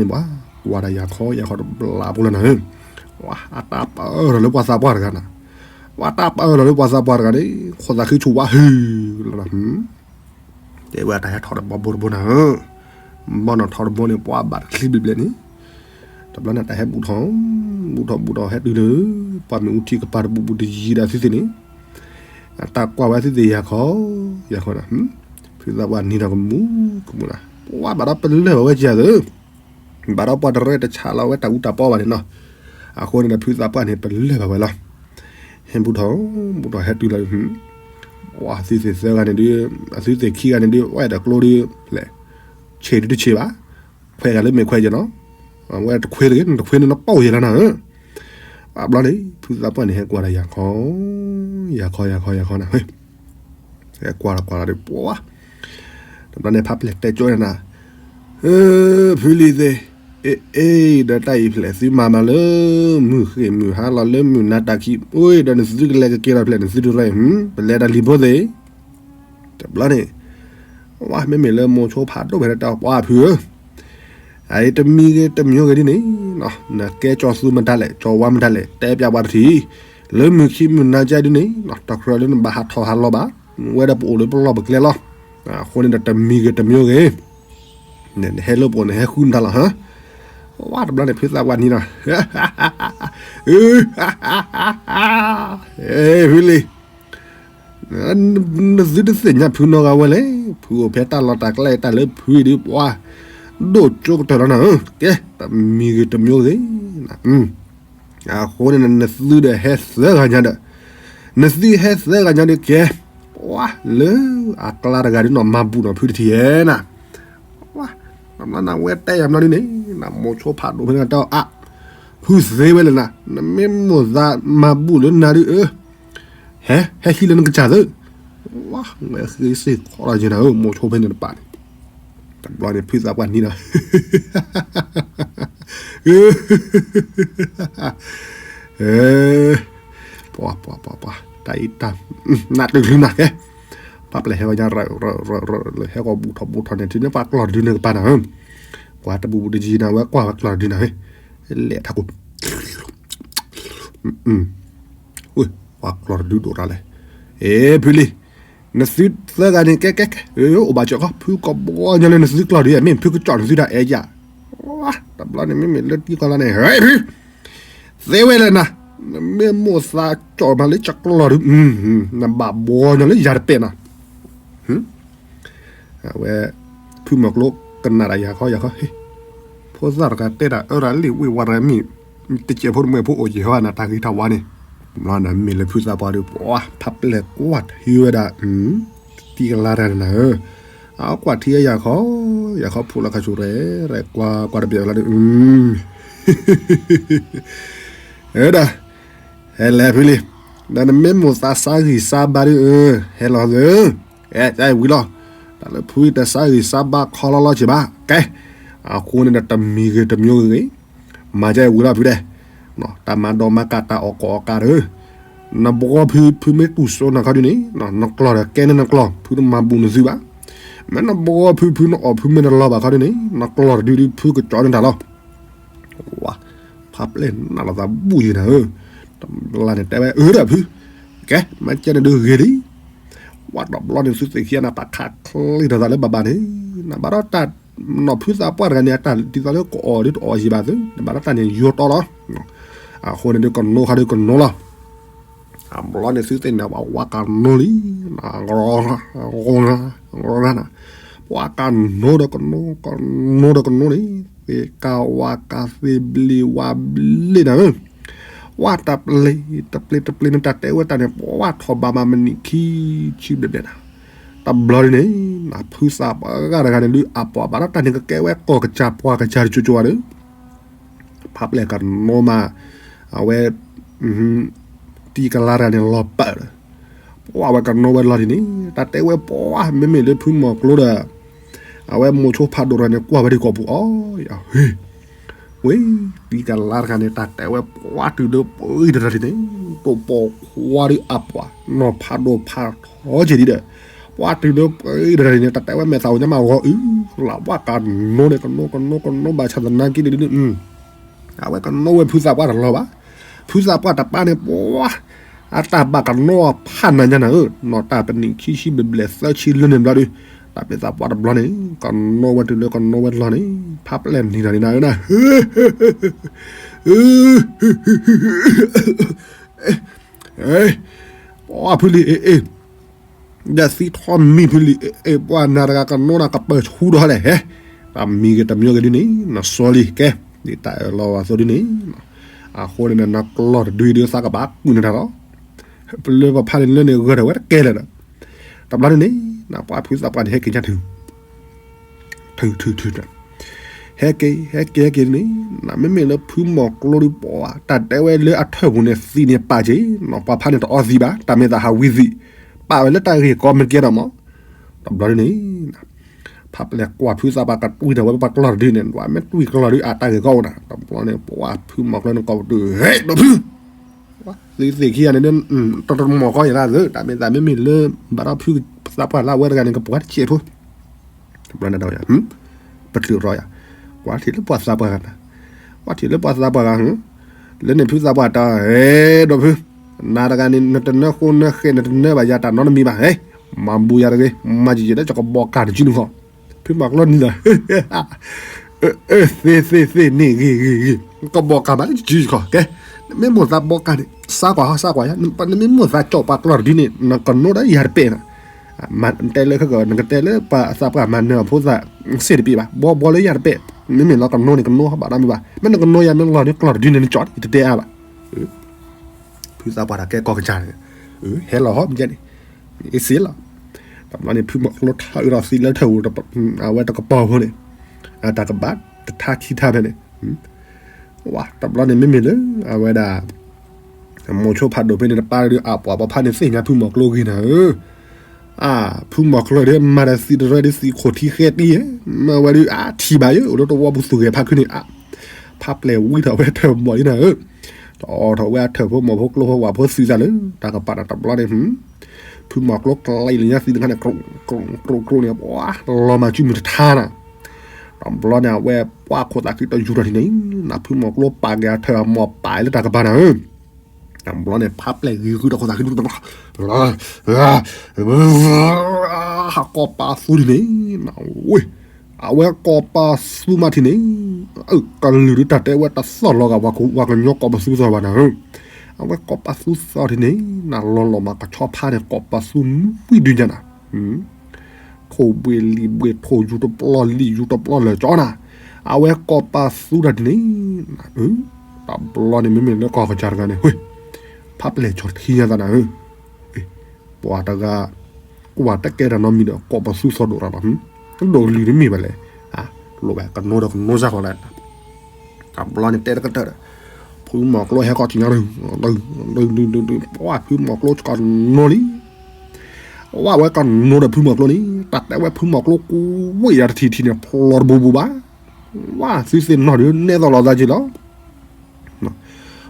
ပှၤ ကွၢ်တၢ်ယၤခီယၤခီတဘျီဖိလီၤနၤဧၢ, ပှၤအတၢ်ပၢၢ်ထီၣ်လၢပှၤသးပှၢ်တဂၤနၤ, ပှၤတၢ်ပၢၢ်ထီၣ်လၢပှၤသးပှၢ်တဂၤန့ၣ် ခိၣ်သးဃံဆူၣ်ဝါဟုၣ်လီၤနၤ တဲဝဲတၢ်ဟဲထီၣ်တဘီဘိတဘိနၤဧၢ, ဘီနီၢ်ထီၣ်တဘိန့ၣ် ပှၤဘၣ်တချံဘျဲၣ်ဘျဲၣ်န့ၣ်, တဘျီန့ၣ်တၢ်ဟဲဘူးထီၣ် ဘူးထီၣ်ဘူးထီၣ်ဟဲတုၤလၢ ပှၤမ့ၣ်အူထံကပၤတဘူးဘူးတယံၤဒီးသုသ့ၣ်န့ၣ်, တၢ်ကွၢ်ဝဲသုသ့ၣ်ယၤခီ ယၤခီနၤ, ဖုသးပှၢ်နံၤဒီးကမူၤကမူၤနၤ ပှၤဘၣ်ဒီးပလၢၢ်ဘၣ်ဝဲကယၤသၢ ဘၣ်ဒီးပှၤတရၢတဆးလီၤဝဲတၢ်အူတၢ်ပီဘၣ်န့ၣ်နီၤ, အဃိန့ၣ်ဒီးဖုသးပှၢ်န့ၣ် ပလၢၢ်ဘၣ်ဝဲလီၤ, ဟဲဘူးထီၣ် ဘူးထီၣ်ဟဲတုၤလီၤ, ပှၤသုသ့ၣ်သၢဂၤန့ၣ်ဒုး အသုသ့ၣ်ခံဂၤန့ၣ်ဒုး ဝဲဒီးကျိဒုး လဲၣ်, ဆံးဒုးတဆံးဘၣ်, ခွဲးဂၤလၢမ့ၢ်ခွဲးယဲၢ်နီၤ, ဝဲတခွဲးတဂ့ၤ နတခွဲးန့ၣ်နပီၢ်ယဲၢ်လီၤနၤဧၢ, ဘၣ်ဘျီန့ၣ် ဖုသးပှၢ်န့ၣ် ဟဲကွၢ်ဒီးယၤခီ ယၤခီယၤခီယၤခီနၤ ဟဲကွၢ်ဒီးကွၢ်ဒီးပှၤ, တဘျီန့ၣ် ဖးပျဲၢ်တဲကၠိနၤ, ဖုလံၤသ့ၣ်, အ့ၣ်အ့ၣ် ဒီးတၢ်အံၤဖျဲၣ်သုမၤမးလၢ မုၢ်ဃ့ၢ်မုၢ်ဟါလီၤလၢမုၢ်နၤတၢ်ခံ, အိၣ်ဒီးနသုကလဲၤကက့ၤလီၤဖျဲၣ်နသုတရၢ, ပလဲၤတၢ်လံၤဖိသ့ၣ်, တဘျီန့ၣ် ဝဲမ့မ့ၢ်လၢမိၤဆိဖးဒိၣ်ဖဲတၢ်ပှၤဖုဧၢ အအံၤတမံၤဂ့ၤတမံၤဂ့ၤဒ်န့ၣ်, နကဲကၠီသူမတၤလဲၣ် ကၠီဝါမတၤလဲၣ် တဲပျးပှၤတထံၣ်, လၢမုၢ်ခံမုၢ်နၤကဒ်န့ၣ် တကြၢးလၢနဘၣ်ဟးထီၣ်ဟးလီၤဘၣ်, ဝဲဒၣ်ပအိၣ်လၢပလီၢ်ပကျဲလီၤ, အဃိန့ၣ်ဒီးတမံၤဂ့ၤတမံၤဂ့ၤ, နဟဲလၢပအိၣ်န့ၣ် ဟဲဃုမတၤလီၤဟါ, ဝဲတဘျီန့ၣ် ဖုသးပှၢ်နံၤနီၤ ဖုလံၤ နသုတသ့ၣ်ညါဖုနီတဂၤဝဲလဲၣ်, ဖုအိၣ်ဖဲတၢ်လီၢ်တၢ်ကျဲတၢ်လၢဖုအံၤဒုး ပှၤဒိၣ်ကၠိကတၢၢ်လီၤနၤဧၢ, ကဲ တမံၤဂ့ၤတမံၤဂ့ၤ, အဃိန့ၣ် နသုဒီးဟဲသၢဂၤညါဒီး, နသုဟဲသၢဂၤညါဒီးကဲ, ပှၤလၢအကျါတဂၤဒုးနီၢ်မၤဘူၣ်နီၢ်ဖုတထံၣ်ဧဲနၤ, ပှၤ နဝဲတဲယၤမနုၤဒ်န့ၣ်, နမိၤဆိဖးဒိၣ်ဖဲန့ၣ်တၢ်အါ, ဖုသ့ဝဲလဲၣ်နၤ, နမ့ၢ်မိၣ်သးမၤဘူၣ်လၢနၤဒုး ဟဲ ဟဲဟံးလၢနကစၢ်သၢ, ဝဲဃ့စ့ၢ်ကီးလီၤယဲနၤဧၢ မိၤဆိဖဲန့ၣ်တပာ်န့ၣ်, တဘျီန့ၣ် ဖုသးပှၢ်နံၤဒီး ပှၤ ပှၤ ပှၤ ပှၤ တၢ်အံၤတၢ် နးတချုးနၤကဲ, ပှၤပျဲၢ်ဟဲဝဲညါ ဟဲဂီၤဘူးထီၣ်ဘူးထီၣ်န့ၣ် တုၤန့ၣ်ပှၤကျီၢ်တဒုန့ၣ်ကပၤနၤဧၢ, ကွၢ်တဘူးဘူးတယံၤနၤဝဲကွၢ်ဝဲကျီၢ်တဒုနၤဧၢ, လဲၤထးကိၣ် ဝဲ ပှၤကျီၢ်တဒုဒိၣ်တၢ်လဲၣ်, အ့ ဖုလံၤ, နသုသၢဂၤန့ၣ် ကဲ ကဲ ကဲ အိၣ်ဘၣ်စၢၤကီး ဖုကဘီညီလၢနသုကျီၢ်ဒု မ့ၢ်ဖုကကၠီၣ်နသုတၢ်အဲၣ်ယၤ, တဘျီန့ၣ် မ့မ့ၢ်လၢတံၤကီၢ်လါန့ၣ် ဖု သ့ဝဲလဲၣ်နၤ, နမ့ၢ်မိၣ်သးကၠီၣ်မးလၢယကျီၢ်ဒု နဘၣ်ဘီညီလၢယၤတပဲာ်နၤ အဝဲ ဖုမီၤကျိကနၣ်တၢ်ယၤခီယၤခီ, ဖိသၣ်တဂၤတဲတၢ်အၢတၢ်လံၣ်ဝ့ၢ်ဝါရၤမံၣ်, တစဲးဖိတမှဲၤဖိအိၣ်ယံာ်ဟီနၤတၢ်ဂ့ၤတၢ်ဝါန့ၣ်, ဘျီနမ့ၢ်လၢဖုသးပှၢ်ဒီး ပှၤဖးပျဲၢ်ကွၢ်ထံဝဲဒၣ်, တံၤကလါတၢ်နၤဧၢ, အကွၢ်ထံဝဲယၤခီ, ယၤခီဖိလၢခါဆူၣ်ရဲၣ်ရဲၣ်ကွၢ်ကွၢ်တဘျီလီၤဒီး အၢဒၣ် ဟဲလဲၤဖုလံၤ, ဒီးနမ့ၢ်မိၣ်သးစါဂံၢ်စါဘါဒု ဟဲလီၤသၢ, အဲ တၢ်အံၤဝံၤလီၤ, တၢ်လၢဖုအံၤတစါဂံၢ်စါဘါခီလီလီဆံးဘၣ်, ကဲ, အဃိန့ၣ်ဒီးတမံၤဂ့ၤတမံၤဂ့ၤ, မၤကဲဝံၤလီၤဖုဒဲး, တၢ်မၤဒိးမၤကး တၢ်အီၣ်ကီၢ်အီၣ်ကးဒီး နဘှီဖု ဖုမ့ၢ်တူၢ်စိနၤခီဒုန့ၣ် နကျီၢ်ဒီးကဲန့ၢ်နကျီၢ် ဖုတမၤဘူးနသုဘၣ်. မ့ၢ်နဘှီဖု ဖုနအီၣ်ဖုမ့ၢ်နလီၤဘၣ်ခီဒုန့ၣ် နကျီၢ်တဒုဒု ဖုကကၠီန့ၢ်တၢ်လီၤ. ဝါ, ဖးပျဲၢ်နးလိာ်သးဘူးယံၤနၤဧၢ, တဘျီန့ၣ်တဲဝဲအၢဒီးဖု, ကဲ မ့ၢ်ကဲန့ၣ်ဒုဂ့ၤလံ. ဝါတဘျီန့ၣ် သုသ့ၣ်ခံဂၤန့ၣ် ပာ်ခးချ့ထီၣ်သးလၢဘၣ်ဘၣ်န့ၣ်, နဘၣ်ဒီးတၢ်နီၢ်ဖုသးပှၢ်တဂၤန့ၣ် အတၢ်ဒ်သိးလၢကအီၣ်ဒ်တအီၣ်ယံၤဘၣ်သု, နဘၣ်ဒီးတၢ်န့ၣ်ယိတီလီၤ. အဃိန့ၣ်ဒုကနိခါဒုကနိလီၤ. အဘျီန့ၣ်သုသ့ၣ်န့ၣ် ပှၤဝါကနိလံ, ပှၤကနိဒီးကနိ, ကနိဒီးကနိန့ၣ်, သ့ၣ်ကးဝါကးသ့ၣ်ဘျ့ဝါဘျ့နၤဧၢ, ဝါတပျ့ၤ, တပျ့ၤတပျ့ၤန့ၣ် တၢ်တဲဝဲတၢ်န့ၣ် ပှၤထီၣ်ဘးမးမနံၤခံဆံဘျဲၣ်ဘျဲၣ်နၤ, တဘျီဒ်န့ၣ်, နဖုသးပှၢ်ဂၤတဂၤန့ၣ်ဒု အပှၤဘၣ်ဒီးတၢ်န့ၣ်ကကဲဝဲကီၢ်ကစၢ်ပှၤကစၢ်တကၠိၤကၠိၤဧါဒီး ဖးပျဲၢ်ကနိမး, အဝဲ, တံၤကလါတဂၤန့ၣ်လီၤပာ်ဒီး, ပှၤဝဲကနိဝဲလီၤဒ်န့ၣ်, တၢ်တဲဝဲပှၤ မ့မ့ၢ်လၢဖုမီၤကျိဒီး, အဝဲမိၤဆိဖးဒိၣ်တဂၤန့ၣ် ကွၢ်ဝဲဒ်ကိာ်ပူၤအီၤ, ဝ့ၢ်, တံၤကလါတဂၤန့ၣ် တၢ်တဲဝဲပှၤတုၤလၢပှဲၤတရၣ်ဒ်န့ၣ်, တိာ်ပိာ်ခွါဒုအပှၤ နီၢ်ဖးဒိၣ်ဖးထီက့ၤဒ်ဒီး, ပှၤတုၤလၢပှဲၤတရၣ်ဒ်န့ၣ် တၢ်တဲဝဲမဲာ်သးအိၣ်ညါမးဂီၤအုး, လၢပှၤကနိန့ၣ် ကနိကနိကနိဘၣ်ဆၣ်သနာ်က့ဒ်န့ၣ် အဝဲကနိဝဲဖုသးပှၢ်တလီၤဘၣ်. ဖုသးပှၢ်တပၢ်န့ၣ် ပှၤ, အတၢ်ဘၣ်ကနိဖးနၤညါနၤဧၢ, နီၢ်တၢ်ပနံၣ်ခံဆံဘျဲၣ်ဘျဲၣ်သၢဆံလၢန့ၣ်ဘျီဒု, တၢ်ပ့သးပှၢ်တဘျီန့ၣ်, ကနိဝဲတုၤလၢကနိဝဲလီၤန့ၣ်, ဖးပျဲၢ်နံၤနၤန့ၣ်နၤဧၢနၤ, ပှၤဖုလံၤ အ့ၣ်အ့ၣ် ဒီးသံထီၣ်မံၤဖုလံၤ အ့ၣ်အ့ၣ် ပှၤနၤတဂၤကနိနၤကပၢၤဆူဒီးလဲၣ်ဟဲ, တၢ်မံၤဂ့ၤတမံၤဂ့ၤဒ်န့ၣ် နစီလံၤကဲ, ဒ်တၢ်အၢၣ်လီၤဝဲအသိးဒ်န့ၣ်, အဃိန့ၣ် နကျီၢ်တဒုဒုသးကဘၣ်ကွံာ်နတၢ်လီၤ, ပလၢပဖးန့ၣ်လၢန့ၣ်ဂၢၢ်ထီၣ်ဝဲတကဲလၢာ်ဒီး, တဘျီန့ၣ်န့ၣ်, နပှၤဖုသးပှၢ်န့ၣ်ဟဲက့ၤညါထု ထုထုထု, ဟဲက့ၤ ဟဲက့ၤ ဟဲက့ၤန့ၣ်, နမ့မ့ၢ်လၢဖုမီၤကျိဒုပှၤ တၢ်တဲဝဲလၢအထၢၣ်ပူၤန့ၣ် သံးန့ၣ်ပာ်က့ၤ, နီၢ်ပှၤဖးန့ၣ်တအီသံးဘၣ်, တၢ်မ့ၢ်သးဟးဝံသံး, ပာ်ဝဲလၢတၢ်ဂ့ၢ်ကီမ့ၢ်ကဲဒီးမး, တဘျီဒ်န့ၣ်, ဖးပျဲၢ်ကွၢ်ဖုသးပှၢ်ကတွံၢ်ထီၣ်ဝဲပှၤကျီၢ်တဒုန့ၣ် ဝဲမ့ၢ်တွံၢ်ကျီၢ်ဒုအတၢ်ဂ့ၢ်ကီအိၣ်နၤ, တဘျီန့ၣ် ပှၤဖုမီၤကျိန့ၣ်ကီၢ်ပတုာ် ဟဲဒီးဖု သုသ့ၣ်ခံဂၤန့ၣ် တတမီၢ်ကီယၤလၢသု တၢ်မ့ၢ်သးမ့မ့ၢ်လၢ ဘၣ်ဒီးဖုသးပှၢ်လၢအဝဲတဂၤန့ၣ် ကပှၤတစဲးဖိ, တဘျီန့ၣ်ဒီးယၤ, ပတုာ်ရီယၤ, ကွၢ်ထံၣ်လၢပှၤသးပှၢ်ဂၤနၤ, ကွၢ်ထံၣ်လၢပှၤသးပှၢ်ဂၤ, လၢန့ၣ်ဖုသးပှၢ်တၢ် ဟဲဒီးဖု, နၤတဂၤန့ၣ် နတနၢဃိနၢဃဲ နတနၢဘၣ်ယၤတၢ်နီတမံၤဘၣ်, ဟဲ, မၤဘူးယၤတဂ့ၤ, မၤယံာ်ယံာ်လၢယကဘီကးတစုနုၤဃီ, ဖုမီၤကျိန့ၣ်ဒီး သ့သ့သ့န့ၣ်ဂ့ၤဂ့ၤဂ့ၤ, ကဘီကးမးလၢယစုဃီ, ကဲ, နမ့ၢ်မိၣ်သးဘီကးန့ၣ် စါကွၢ်ဟီ စါကွၢ်ယၤ, နမ့ၢ်မိၣ်သးကၠီၣ်ပှၤကျီၢ်တဒုန့ၣ် နကနိဒီးယၤတပဲာ်နၤ, တဲလၢခဲကီး နကတဲလၢပှၤသးပှၢ်မၤနၢၤအဖိသၣ် စ့ၢ်တပ့ၢ်ဘၣ်, ဘီဘီလၢယၤတပဲာ်, မ့မ့ၢ်လီၤကနိန့ၣ် ကနိဘၣ်နီတမံၤဘၣ်, မ့ၢ်နကနိယၤမ့ၢ်လီၤန့ၣ်ကျီၢ်တဒုန့ၣ် နကၠီၣ်တတဲအါဘၣ် ဖုသးပှၢ်တၢ်ကဲကီၢ်ကစၢ်န့ၣ်, ဟဲလီၤဟီမ့ၢ်ကဲန့ၣ်, အ့စ့လီၤ, တဘျီန့ၣ် ဖုမီၤကျိထါအုးဒီးသံလၢထၢၣ်ပူၤ, အဝဲတကပီၤဖိန့ၣ်, တၢ်ကဘၣ်တထါခံထါဖဲန့ၣ်, ဝါ တဘျီန့ၣ် မ့မ့ၢ်လၢ အဝဲဒၣ် မိၤဆိဖးဒိၣ်ဖဲန့ၣ်တပၢ်ဒီး အပှၤပှၤဖးန့ၣ်သ့ၣ်ညါဖုမီၤကျိဂ့ၤနၤဧၢ, အါ ဖုမီၤကျိဒီး မၤဒီးသံတရၢဒီးသံခိၣ်ထံဃဲတံၢ်, မ့ၢ်ဝဲဒီး အါ ထံၣ်ဘၣ်ယိၣ် အိၣ်လၢတဝီပူၤသူၣ်ဂဲၤဖးခုန့ၣ် အါ, ဖးပျဲၢ်ဝံထီၣ်ဝဲထၢၣ်မီၤလံနၤဧၢ, တအိးထီၣ်ဝဲအထၢၣ်ဖိမီၤဖိကျိဖိဝၣ်ဖိသုးသးလၢ တၢ်ကပာ်တၢ်တဘျီန့ၣ်, ဖုမီၤကျိကျဲလၢညါသံတခါန့ၣ် ကြိးကြိးကြိးန့ၣ် ပှၤလီၤမၤစုမုၢ်တထါနၤ, တဘျီန့ၣ် အဝဲပှၤခိၣ်သးခုတယူၤထီၣ်ထံန့ၣ်, နဖုမီၤကျိပာ်က့ၤအထၢၣ်အမီၤပာ်လၢတၢ်ကပၤနၤဧၢ, တဘျီန့ၣ် ဖးပျဲၢ်ဂ့ၤဃုတၢ်ခိၣ်သးခု ဟးကိးပာ်သူဒ်န့ၣ်, ဝ့ၢ်, အဝဲကိးပာ်သူမးထံန့ၣ်, အၢ ကလုာ်ဒုးတၢ်တဲဝဲတသီၣ်လီၤဂာ် ပှၤကညီကိးပာ်သူသီၣ်ဘၣ်နၤဧၢ, အဝဲကိးပာ်သူသီၣ်ထံန့ၣ်, နလီၤလီၤမၤကဆီဖါန့ၣ် ကိးပာ်သူနွံဒုညါနၤ ထိၣ်ဘှ့ၣ်လံာ်ဘှ့ၣ် ထိၣ်ယူၤတပျီလံာ်ယူၤတပျီလၢာ်ကၠီနၤ, အဝဲကိးပာ်သူတၢ်ဒ်န့ၣ်, တဘျီန့ၣ်မ့မ့ၢ်လၢကီၢ်ကစၢ်တဂၤန့ၣ် ဝ့ၢ်, ဖးပျဲၢ်ကၠီၤထံညါသးနၤဧၢ, ပှၤတဂၤ, ကွၢ်တကဲတၢ်နီတမံၤဒီး ကိးပာ်သူသီၣ်ဒိၣ်တၢ်လီၤ, ဒိၣ်လုၢ်တမ့ၢ်ဘၣ်လဲၣ်, လိၣ်ဘၣ်ကနိဒီးကနိစၢ်ဃီလဲၣ် တဘျီန့ၣ်တဲတကတၢၢ်ဒီး, ဖုမီၤကျိဟဲခီၣ်ထံးညါ, ပှၤဖုမီၤကျိကီးနိလံ, ဝဲဝဲကီးနိဒီးဖုမီၤကျိန့ၣ် တၢ်တဲဝဲဖုမီၤကျိကွံာ်ယၤတထံၣ်ထံၣ်န့ၣ် ဖျိတဘူးဘူးဘၣ်, ဝဲသုသ့ၣ်နီၣ်ဒုးနဲၣ်သီၣ်လီၤသးက့ၤလီၤ,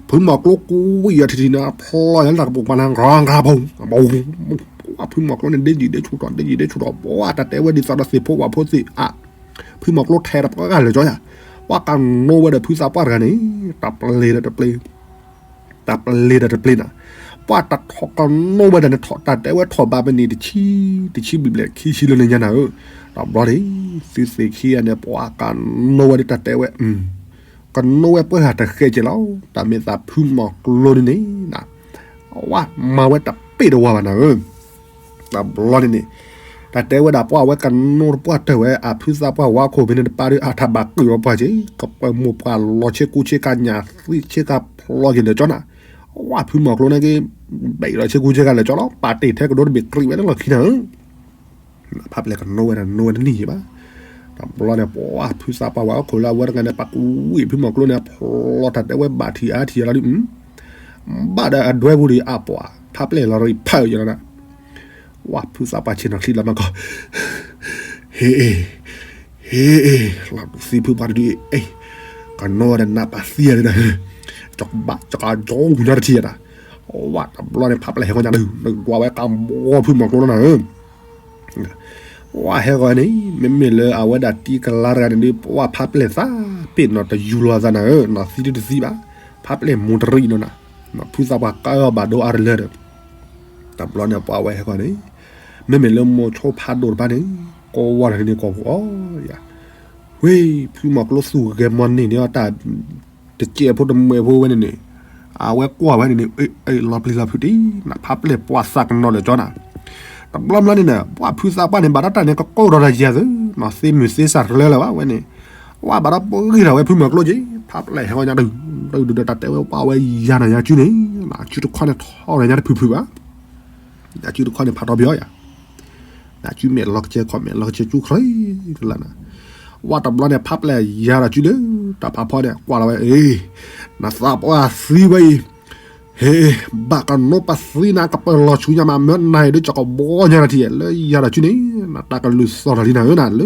ဖု ဖုမီၤကျိကွံာ်အီၤထံထံန့ၣ် ဖျီညါလၢတၢ်ကပိာ်ကပၤန့ၣ် ရၤရၤဘီ, ဖုမီၤကျိန့ၣ် ဒ့ယံာ်ဒ့ဆူၣ်ထီၣ် ဒ့ယံာ်ဒ့ဆူၣ်ထီၣ် ပှၤတၢ်တဲဝဲဒ်သိးဒီးသ့ၣ်ဖိဝၣ်ဖိသ့ၣ်အါ, ဖုမီၤကျိထဲးတပှၢ်ဂၤလၢာ်ကၠီယၤ, ပှၤကနိဝဲဒီးဖုသးပှၢ်တဂၤန့ၣ် တၢ်ပျ့ၤဒီးတပျ့ၤ တၢ်ပျ့ၤဒီးတပျ့ၤနၤ, ပှၤတၢ်ထီၣ်ကနိဝဲဒၣ်န့ၣ် ထီၣ်တၢ်တဲဝဲထီၣ်ဘးပနံၣ်တဆံ, တဆံဘျဲၣ်ဘျဲၣ်ခံဆံလၢန့ၣ်ညါနၤဧၢ, တဘျီန့ၣ် သုသ့ၣ်ခံဂၤန့ၣ် ပှၤကနိဝဲဒၣ်တၢ်တဲဝဲ ကနိဝဲပှဲၤဂၤတဃဲးကဲလီၤ, တၢ်မ့ၢ်သးဖုမီၤကျိန့ၣ်န့ၣ်, ဝဲမၤဝဲတပ့ၢ်တဝါဘၣ်နၤဧၢ, တဘျီန့ၣ်န့ၣ်, တၢ်တဲဝဲဒၣ်ပှၤဝဲကနိတပှၢ်တၢၢ်ဝဲ အဖုသးပှၢ်ဝါခိၣ်ဖဲန့ၣ်တပၢ်ဒီး အတၢ်ဘၣ်ကွံာ်ဝဲပှၤက့ၤ ကပၢမိၢ်ပှၢ်လီၤဆ့ကူဆ့ကၤညၣ်သံဆ့ကၤဖျီက့ၤလၢာ်ကၠီနၤ, ဝဲဖုမီၤကျိန့ၣ်က့ၤ ဘဲးလီၤဆ့ကူဆ့ကၤလၢာ်ကၠီလီၤ ပာ်တ့ၢ်ထဲကဒိတဘ့ၣ်ကြံးဝဲလၢလီၢ်ခံနၤဧၢ ဖးပျဲၢ်ကနိဝဲဒၣ် နိဝဲတန့ၢ်ယံၤဘၣ်. တဘျီန့ၣ် ပှၤဖုသးပှၢ်ဝဲအခိၣ်လၢအဝဲတဂၤန့ၣ် ပာ်ကွံာ်ဖုမီၤကျိန့ၣ် ဖျီတၢ်တဲဝဲဘၣ်ထံၣ်အါထံၣ်အါလီၤဒုး, ဘၣ်ဒီးအဒွဲပူၤဒံးအပှၤ ဖးပျဲၢ်လီၤရံၣ်ဖးယံၤလီၤနၤ, ဝဲဖုသးပှၢ်ဆ့ၣ်နီၤချံလီၤမၤကီၢ်, ဟ့ၣ်အ့ၣ်, ဟ့ၣ်အ့ၣ် လီၤဒုးသံဖုပှၢ်တဒုအ့ၣ်, ကနိဒီးနးပာ်သံယၤဒုး, ကဘၣ်ကကၠီညါတထံၣ်ယၤတၢ်, ဝဲတဘျီန့ၣ် ဖးပျဲၢ်ဟဲဂီၤညါဒုး ဒွးဝဲကဘီဖုမီၤကျိလီၤနၤဧၢ ဝဲဟဲဂီၤန့ၣ် မ့မ့ၢ်လၢအဝဲဒၣ်တံကလါတဂၤန့ၣ်ဒုး ပှၤဖးပျဲၢ်သးပ့ၤနီၣ်တယူၤလီၤသးနၤဧၢ, နီၢ်သံဒုတသံဘၣ်, ဖးပျဲၢ်မူတရံးနီၤနၤ, ဖုသးပှၢ်ကၢအီၤဘၣ်ဒိအါတလၢဒီး, တဘျီန့ၣ်ပှၤဝဲဟဲဂီၤန့ၣ်, မ့မ့ၢ်လၢမိၤဆိဖးဒိၣ်တဖၣ်န့ၣ်, ကဝီၤတန့ၣ်ကီၢ်ပူၤအီယၤ, ဝ့ၢ် ဖုမီၤကျိသူၣ်ဂဲၤမီၢ်န့ၢ်န့ၢ်အီၤတၢ် တကဲးဖိတမှဲးဖိဝဲန့ၣ်န့ၣ်, အဝဲကွၢ်ဝဲန့ၣ်န့ၣ် လီၤပျံၤလီၤဖုးတံၢ်နၤ, ဖးပျဲၢ်ပှၤသးကနီၤလၢာ်ကၠီနၤ, တဘျီဘျီန့ၣ်န့ၣ် ပှၤဖုသးပှၢ်န့ၣ် ဘၣ်ဒီးတၢ်န့ၣ် ကကိးဒီးတၢ်ယၤသု, သ့မုၢ်သ့စၢ်တလၢလၢၤဘၣ်ဝဲန့ၣ်, ဝဲဘၣ်ဒီးပဂံၢ်ထီၣ်ဝဲဖုမီၤကျိက့ၤ, ဖးပျဲၢ်ဟဲဂီၤညါဒုး, ဒုးဒီးတၢ်တဲဝဲပှၤဝဲယၤနၤယၤကုန့ၣ်, နၤကုတခီန့ၣ်ထီၣ်ညါတဖုးဖုးဘၣ် နၤကုတခီန့ၣ်ဖးထီပယီၤယၤ, နၤကုမဲာ်လီၤကစဲၤခီၣ်မဲာ်လီၤကစဲၤကၠူခရံာ်လၢနၤ, ဝဲတဘျီန့ၣ် ဖးပျဲၢ်ယၤဒီးကုလၢ တၢ်ဖးဖီန့ၣ် ကွၢ်လီၤဝဲ, အ့ နသးပှၢ်သံဝဲအံၤ, ဟ့ၣ် ဘၣ်ကနိပသံနၤ ကပၢၤလီၤဆူညါမးမၢနၤအံၤဒ်ကကဘီညါတထံၣ် လၢယၤဒီးကုန့ၣ်, နတၢ်ကလုၢ်သီၣ်ထီၣ်လံနၤဧၢနၤ လၢ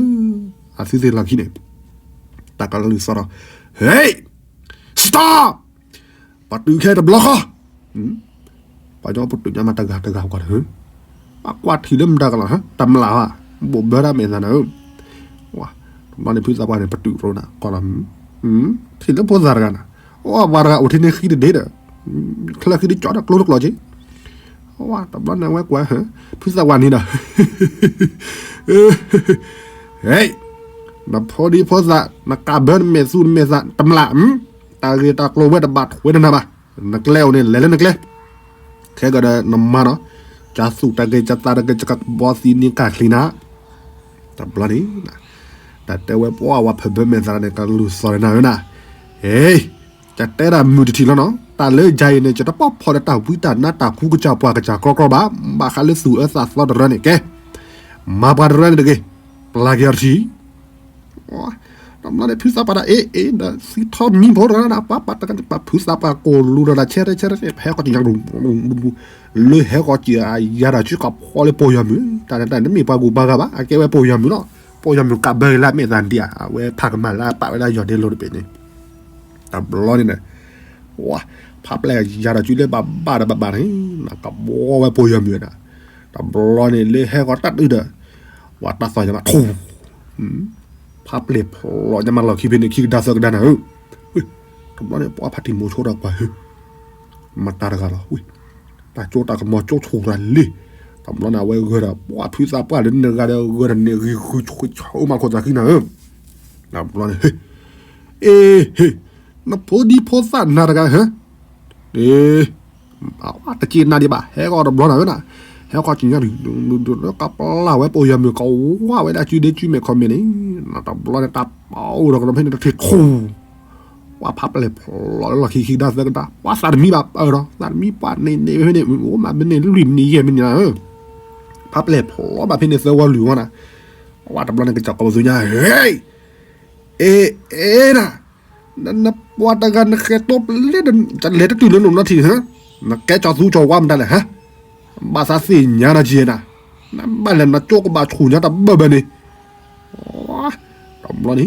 အသုသ့ၣ်လီၢ်ခံန့ၣ်, တၢ်ကလုၢ်သီၣ်ထီၣ်, ဟ့ၣ် stop ပတုာ်ခဲတဘျီဃီ, ပှၤကညီပတုာ်ညါမးတဂၤတဂၤကွၢ်တၢ်, အကွၢ်ထံၣ်လၢမတၤကလီၤ, တမျၢ်ဘၣ်, ဘိၣ်ဘၢတၢ်မဲာ်သးနၤဧၢ, တဘျီန့ၣ်ဖုသးပှၢ်န့ၣ် ပတုာ်ရိနၤ, ကွၢ်လီၤ, ထံၣ်လၢဖိသၣ်တဂၤနၤ, အဝဲပှၤတဂၤအိၣ်ထံန့ၣ်ဃံတဒ့ဒီး, ချၢဃံတကၠီဒီးကျိတကျိက့ၤ ဝဲတဘျီန့ၣ်ဝဲကွၢ်, ဖုသးပှၢ်န့ၣ်ဒီး, ဟ့ၣ်, နဖိဒံဖိသၣ် နကးဘၢနမဲာ်သူနမဲာ်သး တမျၢ်, တၢ်ဂ့ၢ်တၢ်ကျိၤဝဲတဘၣ်ထွဲနၤဘၣ်, နကျဲအိၣ်န့ၣ် လဲၤလၢနကျဲ, ခဲကဒီးနမါနီၤ, ကၢ်သူၣ်တၢ်ဂ့ၢ်ကၢ်သးတၢ်ဂ့ၢ် ကကဘီသံန့ၢ်ကၢ်ချံနၤ, တဘျီန့ၣ် တၢ်တဲဝဲပှၤဝဲဖၢၣ်ဘၢမဲာ်သးန့ၣ် ကလုၢ်သီၣ်န့ၢ်နၤဧၢနၤ, ဟ့ၣ်, ကတဲဒၣ်မုာ်တထံၣ်လီၤနီၤ, တၢ်လၢယၤအံၤန့ၣ် ယတပီၢ်ဖီၣ်ဒီးတၢ်ဝံတၢ်နါတၢ်ကူကစၢ်ပှၤကစၢ်ကြီကြီဘၣ်, ဘၣ်ဃးလၢသူၣ်အၢသးသီတရၢန့ၣ်ကဲ, မၤပှၤတရၢန့ၣ်တဂ့ၤ, ပျၢ်က့ၤအီၤတထံၣ် တဘျီန့ၣ် ဖုသးပှၢ်ဒၣ်အ့ၣ်အ့ၣ် ဒီးသံထီၣ်မံဖိတဂၤဒၣ် ပှၤပှၤတဂၤန့ၣ် ပှၤဖုသးပှၢ်ကိၢ်လူၤဒီးဒၣ် ဆဲရဲဆဲရဲ ဟဲဃီၤစံၣ်ညါ လၢဟဲဃီၤစံၣ်အယၤဒီး စုကဖီလၢပီၢ်ယွၤမုၢ် တၢ်န့ၣ်တမ့ၢ်ပှၤဂုၤပှၤဂၤဘၣ် အကဲဝဲပီၢ်ယွၤမုၢ်လီၤ. ပီၢ်ယွၤမုၢ်ကးဘၢလၢအမဲာ်သးဒံးဧါ အဝဲဖးကမၤလၢအပာ်ဝဲဒၣ်ယီၢ်ဒ့လိၤတဘ့ၣ်န့ၣ် တဘျီန့ၣ် ဝဲ ဖးပျဲၢ်ယၤဒီးစုလၢဘၣ်ဘၣ်ဒီးဘၣ်ဘၣ်န့ၣ် ကဘီဝဲပီၢ်ယွၤမုၢ်ဒၣ် တဘျီန့ၣ် လၢဟဲဃီၤတၢ်ဒုးဒီး ဝဲတၢ်သီၣ်ညါမးထူ ဖးပျဲၢ်ဖျိးညါမးလီၢ်ခံဖဲန့ၣ် ခံကဒါသၢကဒါနၤဧၢ. တဘျီန့ၣ် ပှၤဖးတံၢ်မိၤဆိဒီးကွၢ်ဧၢ မတၤတဂၤလီၤ တၢ်ကၠိတၢ်ကမီၤကၠိဆိၣ်တၢ်လံ. တဘျီန့ၣ် အဝဲဂဲၤဒီး ပှၤဖုသးပှၢ်လၢနဂၤဒီး ဂဲၤဒီးန့ၣ်ဂံၢ်ဃုဆိၣ်အိၣ်မးခိၣ်သးခံနၤဧၢ. တဘျီန့ၣ် အ့ ဟ့ၣ် နဖိဒံဖိသၣ်နၤတဂၤဧၢ တက့ၢ်နၤဒံးဘၣ် ဟဲဃီၤတဘျီနၤဧၢနၤ, ဟဲဃီၤစံၣ်ညါဒုး ဒုးဒုးဒုး ကပျၢ်ဝဲပီၢ်ယွၤမုၢ် ကဝါဝဲဒၣ်စုဒ့စုမဲာ်ခီၣ်မဲာ်န့ၣ်, တဘျီန့ၣ် တၢ်ပီအိၣ်ဒီးကဒီးဖဲန့ၣ်တထံၣ်ထူ ပှၤဖးပျဲၢ်ဖျိးလၢလီၢ်ခံခံကဒါသၢကဒါ ပှၤသးတမံဘၣ်ပၢၢ်ဒီး သးတမံပှၤန့ၣ်န့ၣ်ဖဲန့ၣ် အိၣ်မးမ့ၢ်န့ၣ်လွံၢ်မံၤယဲၢ်မံၤန့ၣ်နၤဧၢ. ဖးပျဲၢ်ဖျိးဘၣ်ဖဲန့ၣ်သၢဝီလွံၢ်ဝီနၤ, ပှၤတဘျီန့ၣ် ကစီၣ်ကီးပသူညါ ဟ့ၣ် အ့ အ့ နၤ, နပှၤတဂၤနဃဲၤတိပလဲ လဲၤတတုၤလၢနအိၣ်နီထံၣ်ဧၢ, နကဲကၠီၤသူကၠီၤဝါမတၤလဲၣ်ဧၢ, ဘၣ်သးသ့ၣ်ညါနၤက့ၤနၤ, နဘၣ်လဲၤနကၠိကဘၣ်ဆူၣ်ညါတဘၢဘၢန့ၣ်, တဘျီန့ၣ်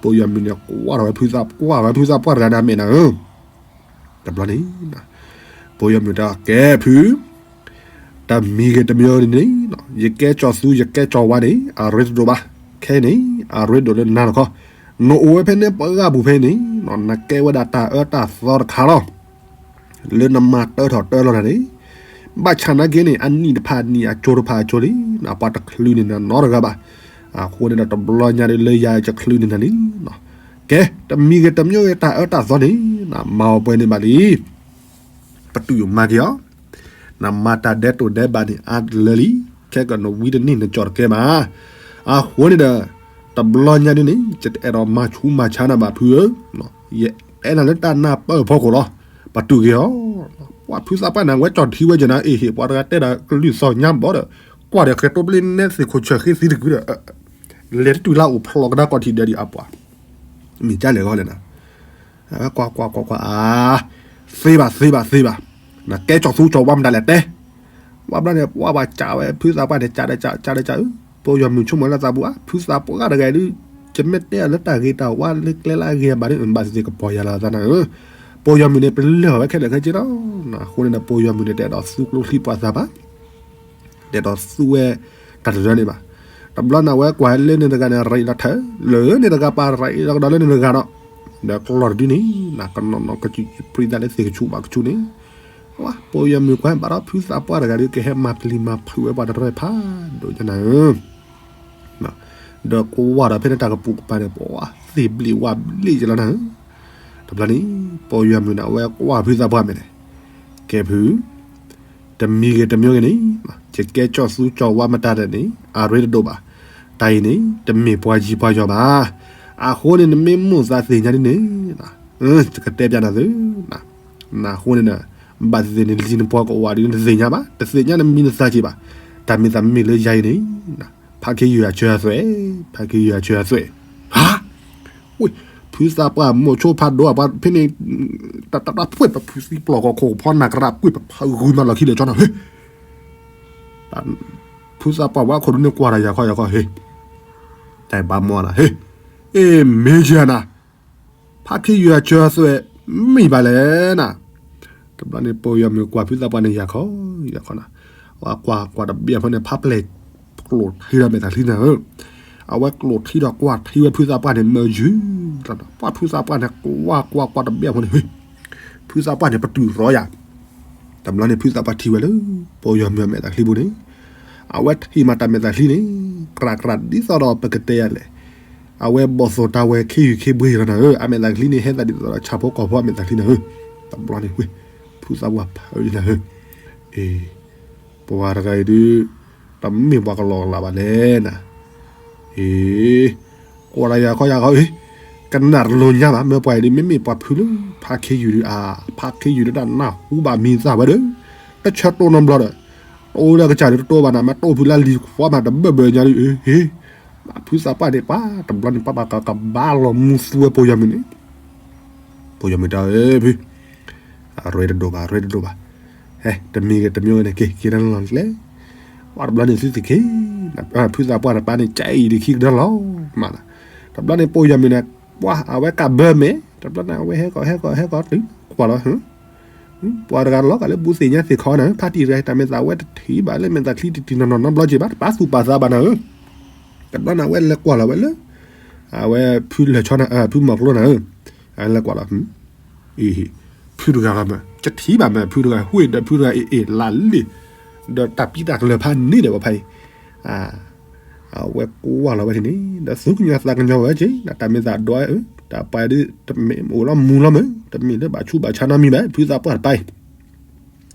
ပီၢ်ယွၤမုၢ်န့ၣ် ကွၢ်ထီၣ်ဝဲဖုသး ကွၢ်ဝဲဖုသးပှၢ်တဂၤန့ၣ်အမဲာ်နၤဧၢ. တဘျီန့ၣ် ပိယီၤမုၣ်တဲ ကဲဖု တမံၤဂ့ၤတမံၤဂ့ၤန့ၣ် ယကဲကၠီၤသူ ယကဲကၠီၤဝါန့ၣ် အရ့တဒိၣ်ဘၣ်. ခဲအံၤန့ၣ် အရ့ဒိၣ်လၢနၤတခီ, နအိၣ်ဝဲဖဲန့ၣ်ပှၤဂၤပူၤဖဲန့ၣ် နကဲဝဲဒၣ်တၢ်အၢတၢ်သီတခါလီၤ. လၢနမၤတၢထီၣ်တၢလီၤတၢ်န့ၣ် ဘၣ်ဆၣ်နာ်က့န့ၣ် အနံၣ်တဖၣ်နံၣ် အကၠိတဖၣ်အကၠိလံ, ပှၤတချုးန့ၢ်နၤနီတဂၤဘၣ်. အဃိန့ၣ်ဒီးတဘျီညါဒ်လၢယၤယကချုးန့ၢ်နၤလံ. ကဲ တမံၤဂ့ၤတမံၤဂ့ၤ တၢ်အၢတၢ်သီန့ၣ် နမၤအီၤပှဲၤန့ၣ်ဘၣ်လံ. ပတုာ်မၤက့ၤအီၤ, နမၤတၢ်ဒဲးတိၢ်ဒဲးဘးန့ၣ်အါလၢာ်လံ. ခဲကနဝံတန့ၢ်နကၠီၤတကဲဘၣ်. အဃိန့ၣ်ဒီး တဘျီညါဒ်န့ၣ် ယတအဲၣ်ဒိးမၤဆူးမၤဆါနၤဘၣ်ဖုဧၢ, ယအဲၣ်နၤလၢတၢ်နၢ်ပၢၢ်ဖီခိၣ်လီၤ. ပတုာ်က့ၤအီၤ, ပှၤဖုသးပှၢ်န့ၣ် အဝဲကၠီၣ်ထံဝဲက့ၤနၤ အ့ၣ်ဟ့ၣ် ပှၤတဂၤတဲဒၣ်ကလုၢ်သီၣ်ညါဘီဒီး ကွၢ်ဒီးဃဲၤတိပလ့နဲသ့ၣ်ခိၣ်ဆၢၣ်ဃ့သံတကုာ်ဒီး လဲၤတတုၤလၢအိၣ်ဖျိးကဒါကီၢ်ထံးဒဲးဒံးအပှၤ မ့ၢ်ကလဲၣ်ဂီၢ်လဲၣ်နၤ. ကွၢ်ကွၢ်ကွၢ်ကွၢ် အါ, သ့ဘၣ်သ့ဘၣ်သ့ဘၣ်, နကဲကၠီၤသူကၠီၤဝါမတၤလဲၣ်တဲ. ဝဲဘျီန့ၣ် ပှၤဘၣ်ကးဝဲ ဖုသးပှၢ်န့ၣ် ကးဒီးကး ကးဒီးကးဧၢ, ပိယီၤမုၣ်ဆိကမိၣ်လၢသးပူၤဧါ ဖုသးပှၢ်တဂၤဒုး ယမ့ၢ်တဲအီၤလၢတၢ်ဂ့ၤတၢ်ဝါလၢကျဲလၢအဂ့ၤဘၣ်ဒီး ဘၣ်သ့ၣ်သ့ၣ်ကပီၤယၤလီၤသးနၤဧၢ. ပိယီၤမုၣ်န့ၣ် ပလၢၢ်အီၤဝဲခဲလၢာ်ခဲဆ့လီၤ. အဃိန့ၣ်ဒီး ပိယီၤမုၣ်န့ၣ် တအဲၣ်ဒိးသူကျိချံပှၤသးဘၣ် တအဲၣ်ဒိးသူဝဲတၢ်တရၢန့ၣ်ဘၣ်. တဘျီန့ၣ် အဝဲကွၢ်လၢန့ၣ်တဂၤန့ၣ် ရၤအံၤလီၤထၢၣ် လၢန့ၣ်တဂၤပာ်ရၤအံၤလီၤကဒီးလၢန့ၣ်တဂၤဒီး ဒီးကျီၢ်တဒုန့ၣ် နကနီၤနီၤကစံးပြံသးလၢသ့ၣ်ကဆူးဘၣ်ကဆူးန့ၣ်, ဝဲ ပိယီၤမုၣ်ကွၢ်ဘၣ်ဒီးဖုသးပှၢ်တဂၤဒီး ကဟဲမၤပျံၤမၤဖုးဝဲပှၤတရၢဖးဒိၣ်ညါနၤဧၢ ဒီးကွၢ်ဒီးဖဲန့ၣ်တၢ်ကပူၤကပၤန့ၣ် ပှၤသ့ၣ်ဘျံးဝၣ်ဘျံးက့ၤလီၤနၤဧၢ. တဘျီန့ၣ် ပိယီၤမုၣ်န့ၣ် အဝဲကွၢ်ဖုသးပှၢ်မဲာ်န့ၣ်, ကဲဖု တမံၤဂ့ၤတမံၤဂ့ၤန့ၣ် ယကဲကၠီၤသူကၠီၤဝါမတၤလဲၣ်န့ၣ် အရ့တဒိၣ်ဘၣ်. တၢ်အံၤန့ၣ် တမ့ၢ်ပှၤယံၤပှၤယီၤဘၣ်. အဃိန့ၣ် နမ့ၢ်မိၣ်သးသ့ၣ်ညါဒ်န့ၣ် ယကတဲပျးနၤသု, နအဃိန့ၣ်ဒီး ဘၣ်သ့ၣ်သ့ၣ်န့ၣ် လံၤနပှၤကဝးဒ်န့ၣ် တသ့ၣ်ညါဘၣ်, တသ့ၣ်ညါနမံၤနသၣ်က့ၤဘၣ်. တၢ်မ့ၢ်သးမ့ၢ်လၢယၤအံၤန့ၣ် ဖးခ့ယုၢ်အစၢၤအသွဲၣ်, ဖးခ့ယုၢ်အစၢၤအသွဲၣ်, ဟါ ဝ့ၢ် ဖုသးပှၢ်မိၢ်ဆိဖးဒိၣ် ပှၤဖဲန့ၣ် တၢ်တၢ်တၢ်ပှ့ၢ်ပဖုသံပျီၢ်ကီၢ်ခိၣ်ဖီနၢ်ကရၢပှ့ၢ်ပဖးဂုာ်မးလီၢ်ခံဒီးကၠီနၤ ဟ့ၣ် ဖုသးပှၢ်ဝဲခိၣ်ဒုန့ၣ်ကွၢ်ဒီးယၤခီယၤခီ ဟ့ၣ် တၢ်ဘၣ်မီၢ်နၤ ဟ့ၣ် အ့ၣ် မ့ၢ်ကနၤ ဖးခ့ယုၢ်အစၢၤအသွဲၣ် မ့ၢ်ဘၣ်လဲၣ်နၤ. တဘျီန့ၣ် ပိယီၤမုၣ်ကွၢ်ဖုသးပှၢ်န့ၣ်ယၤခီယၤခီနၤ, ကွၢ်ကွၢ်တဘ့ၣ်အဖီန့ၣ် ဖးပျဲၢ်ကျိၣ်ထံဒီးမဲာ်သၣ်ချံနၤဧၢ, အဝဲကျိၣ်ထံဒီးကွၢ်ထံဝဲဖုသးပှၢ်န့ၣ် မၢယုၢ်လီၤ, ပှၤဖုသးပှၢ်န့ၣ် ကွၢ်ကွၢ်ကွၢ်တဘ့ၣ်အဖီန့ၣ် ဟ့ၣ် ဖုသးပှၢ်န့ၣ် ပတုာ်ရီယၤ တဘျီန့ၣ် ဖုသးပှၢ်ထံၣ်ဝဲလၢ ပိယီၤမုၣ်အမဲာ်သၣ်ချံပူၤန့ၣ်, အဝဲထံၣ်မးတၢ်မဲာ်သၣ်ချံန့ၣ် ကြးကြးဒ်သိးဒီးပကတဲယၤလဲၣ်, အဝဲဘီၣ်သိၣ်တၢ်ဝဲခ့ယုၢ်ခ့ဘှ့ယၤလီၤနၤဧၢ, အမဲာ်သၣ်ချံန့ၣ် ဟဲသးဒ်သိးဒီးဆၣ်ဖိကီၢ်ဖိအမဲာ်သၣ်ချံနၤဧၢ, တဘျီန့ၣ်ဝ့ၢ် ဖုသးပှၢ်ဖးဝဲနၤဧၢ, အ့ ပှၤတဂၤအံၤဒုး တမ့ၢ်ပှၤကလီကလးဘၣ်လဲၣ်နၤ, အ့ ကွၢ်လၢယၤခီယၤခီအံၤ, ကနၣ်တလိၤညါဘၣ်, မ့ၢ်ပှၤအံၤဒုး မ့မ့ၢ်ပှၤဖုလၢ ဖးခ့ယုၢ်ဒုး အါ ဖးခ့ယုၢ်ဒုးတၢ်နၢ်ဟူဘၣ်မံၤသၣ်ဝဲဒီး တဆၢတိၢ်နီတဘျီဒီး တအိၣ်လၢကစၢ်ဒုးတတိၢ်ဘၣ်နၤ မ့ၢ်တိၢ်ဖုလၢလံၤခွါမးတဘၢၣ်ဘၢၣ်ညါဒုး အ့ ဖုသးပှၢ်န့ၣ် ပှၤတဘျီန့ၣ် ပှၤဘၣ်ကကဘၣ်လီၤမူသူဝဲပိယီၤမုၣ်န့ၣ်, ပိယီၤမုၣ်တဲအီၤ ဖု အရ့တဒိၣ်ဘၣ် အရ့တဒိၣ်ဘၣ်, ဟဲ တမံၤဂ့ၤတမံၤဂ့ၤန့ၣ် က့ၤက့ၤနၤလီၤကျဲ, ပှၤတဘျီန့ၣ်သုသ့ၣ်က့ၤ, ဖုသးပှၢ်တပၢ်န့ၣ် ကၠဲအံၤဒုးခံကဒါလီၤ, မး, တဘျီန့ၣ်ပိယီၤမုၣ်န့ၣ် ပှၤအဝဲကးဘၢမဲာ် တဘျီန့ၣ် အဝဲဟဲကီးဟဲကီးဟဲကီးတုၤကွၢ်လီၤ ပှၤတဂၤလီၤဂာ်လၢဘူးသ့ၣ်ညါသ့ၣ်ခီနၤ ဖါတံၢ်တဂၤ တၢ်မဲာ်သးဝဲတထံၣ်ဘၣ်လၢမဲာ်သၣ်ချံတံၢ်တံၢ်နီၢ်နီၢ်နီတဘျီက့ၤဘၣ် တပာ်သူၣ်ပာ်သးဘၣ်နၤဧၢ, တဘျီန့ၣ် အဝဲလဲၤကွၢ်လီၤဝဲလၢ အဝဲဖုလၢာ်ဆီနၤ ဖုမီၤကျိနၤဧၢ, အလဲၤကွၢ်လီၤ အ့ ဖုတဂၤလီၤမး တထံၣ်ဘၣ်မး ဖုတဂၤ ဟူးဒီးဖုတဂၤအ့ၣ်အ့ၣ်လးလ့ၣ်, ဒီးတၢ်ပံတၢ်ကလၢၤဖးန့ၣ်ဒီးပှၤဖးအံၤ, အဝဲကွၢ်လီၤဝဲဒ်န့ၣ် ဒီးသူကညီၤသးကညီၤဝဲက့ၤ တၢ်မဲာ်သၣ်ဒိးဝဲ တၢ်ပှၤဒုး တမ့ၢ်အိၣ်လီၤမူလီၤမး တမ့ၢ်လၢဘၣ်ဆူးဘၣ်ဆါနီတမံၤဘၣ် ဖုသးပှၢ်တပၢ်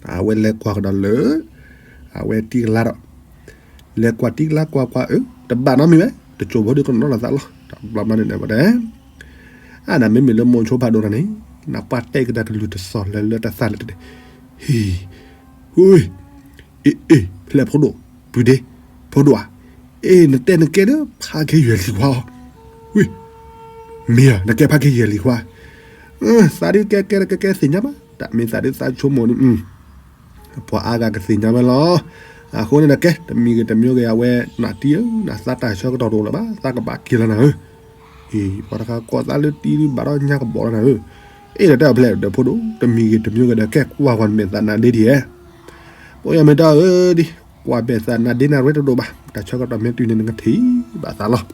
အံၤ အဝဲလဲၤကွၢ်ကဒီးလၢ အဝဲတံၤကလါဒီး လဲၤကွၢ်တံၤကလါကွၢ်ကွၢ်အၢ တဘၣ်နီတမံၤဘၣ် တစိၢ်ဖိဒုးကနီၤလီၤသးလီၤ တဘျီမးန့ၣ်ဝဲဒၣ် အါ နမ့မ့ၢ်လၢမိၤဆိဖးဒိၣ်တၢ်န့ၣ် နကွၢ်တဲာ်ကဒါကလုၢ်တစီၢ်လၢလၢတၢ်သၣ်လၢတဒဲး ဟံၣ် ဟူး အ့ၣ် အ့ၣ် ဖျဲၣ်ဖိဒိၣ် ပုၢ်ဒ့ ဖိဒိၣ်ဧါ အ့ၣ် နတဲနကဲဒီး ဖါခ့ယုၢ်လံၤခွါအီၤ ဝ့ၢ် မ့ၢ်ဧါ နကဲဖါခ့ယုၢ်လံၤခွါ သးဒုးကဲကဲကဲကဲသ့ၣ်ညါဘၣ် တၢ်မ့ၢ်သးဒုးသးဆိကမိၣ်န့ၣ် ပှၤအါဂၤကသ့ၣ်ညါဝဲလီၤ. အဃိန့ၣ်ဒီးကဲ တမံၤဂ့ၤတမံၤဂ့ၤ အဝဲနတံၤဧၢ နသးတၢ်ဆၢကတီၢ်တအိၣ်လၢၤဘၣ် သးကဘၣ်က့ၤလီၤနၤဧၢ. အံၤ ပှၤတခါကိးသးလၢတံၤဒုးဘၣ်ဒီးညါကဘီလီၤနၤဧၢ. အ့ၣ်ဒီးတဲအီၤဖဲလဲၣ်ဒီးဖိဒိၣ် တမံၤဂ့ၤတမံၤဂ့ၤဒီး ကဲကွၢ်ကွၢ်မဲာ်သးနါဒ့ဒ်ဧါ. ပိယီၤမုၣ်တဲအီၤ အၢဒ် ကွၢ်မဲာ်သးနါဒ့နၤရဲတဒိၣ်ဘၣ်, တၢ်ဆၢကတီၢ်မ့ၢ်တုၤန့ၣ် နကထံၣ်ဘၣ်သးလီၤ.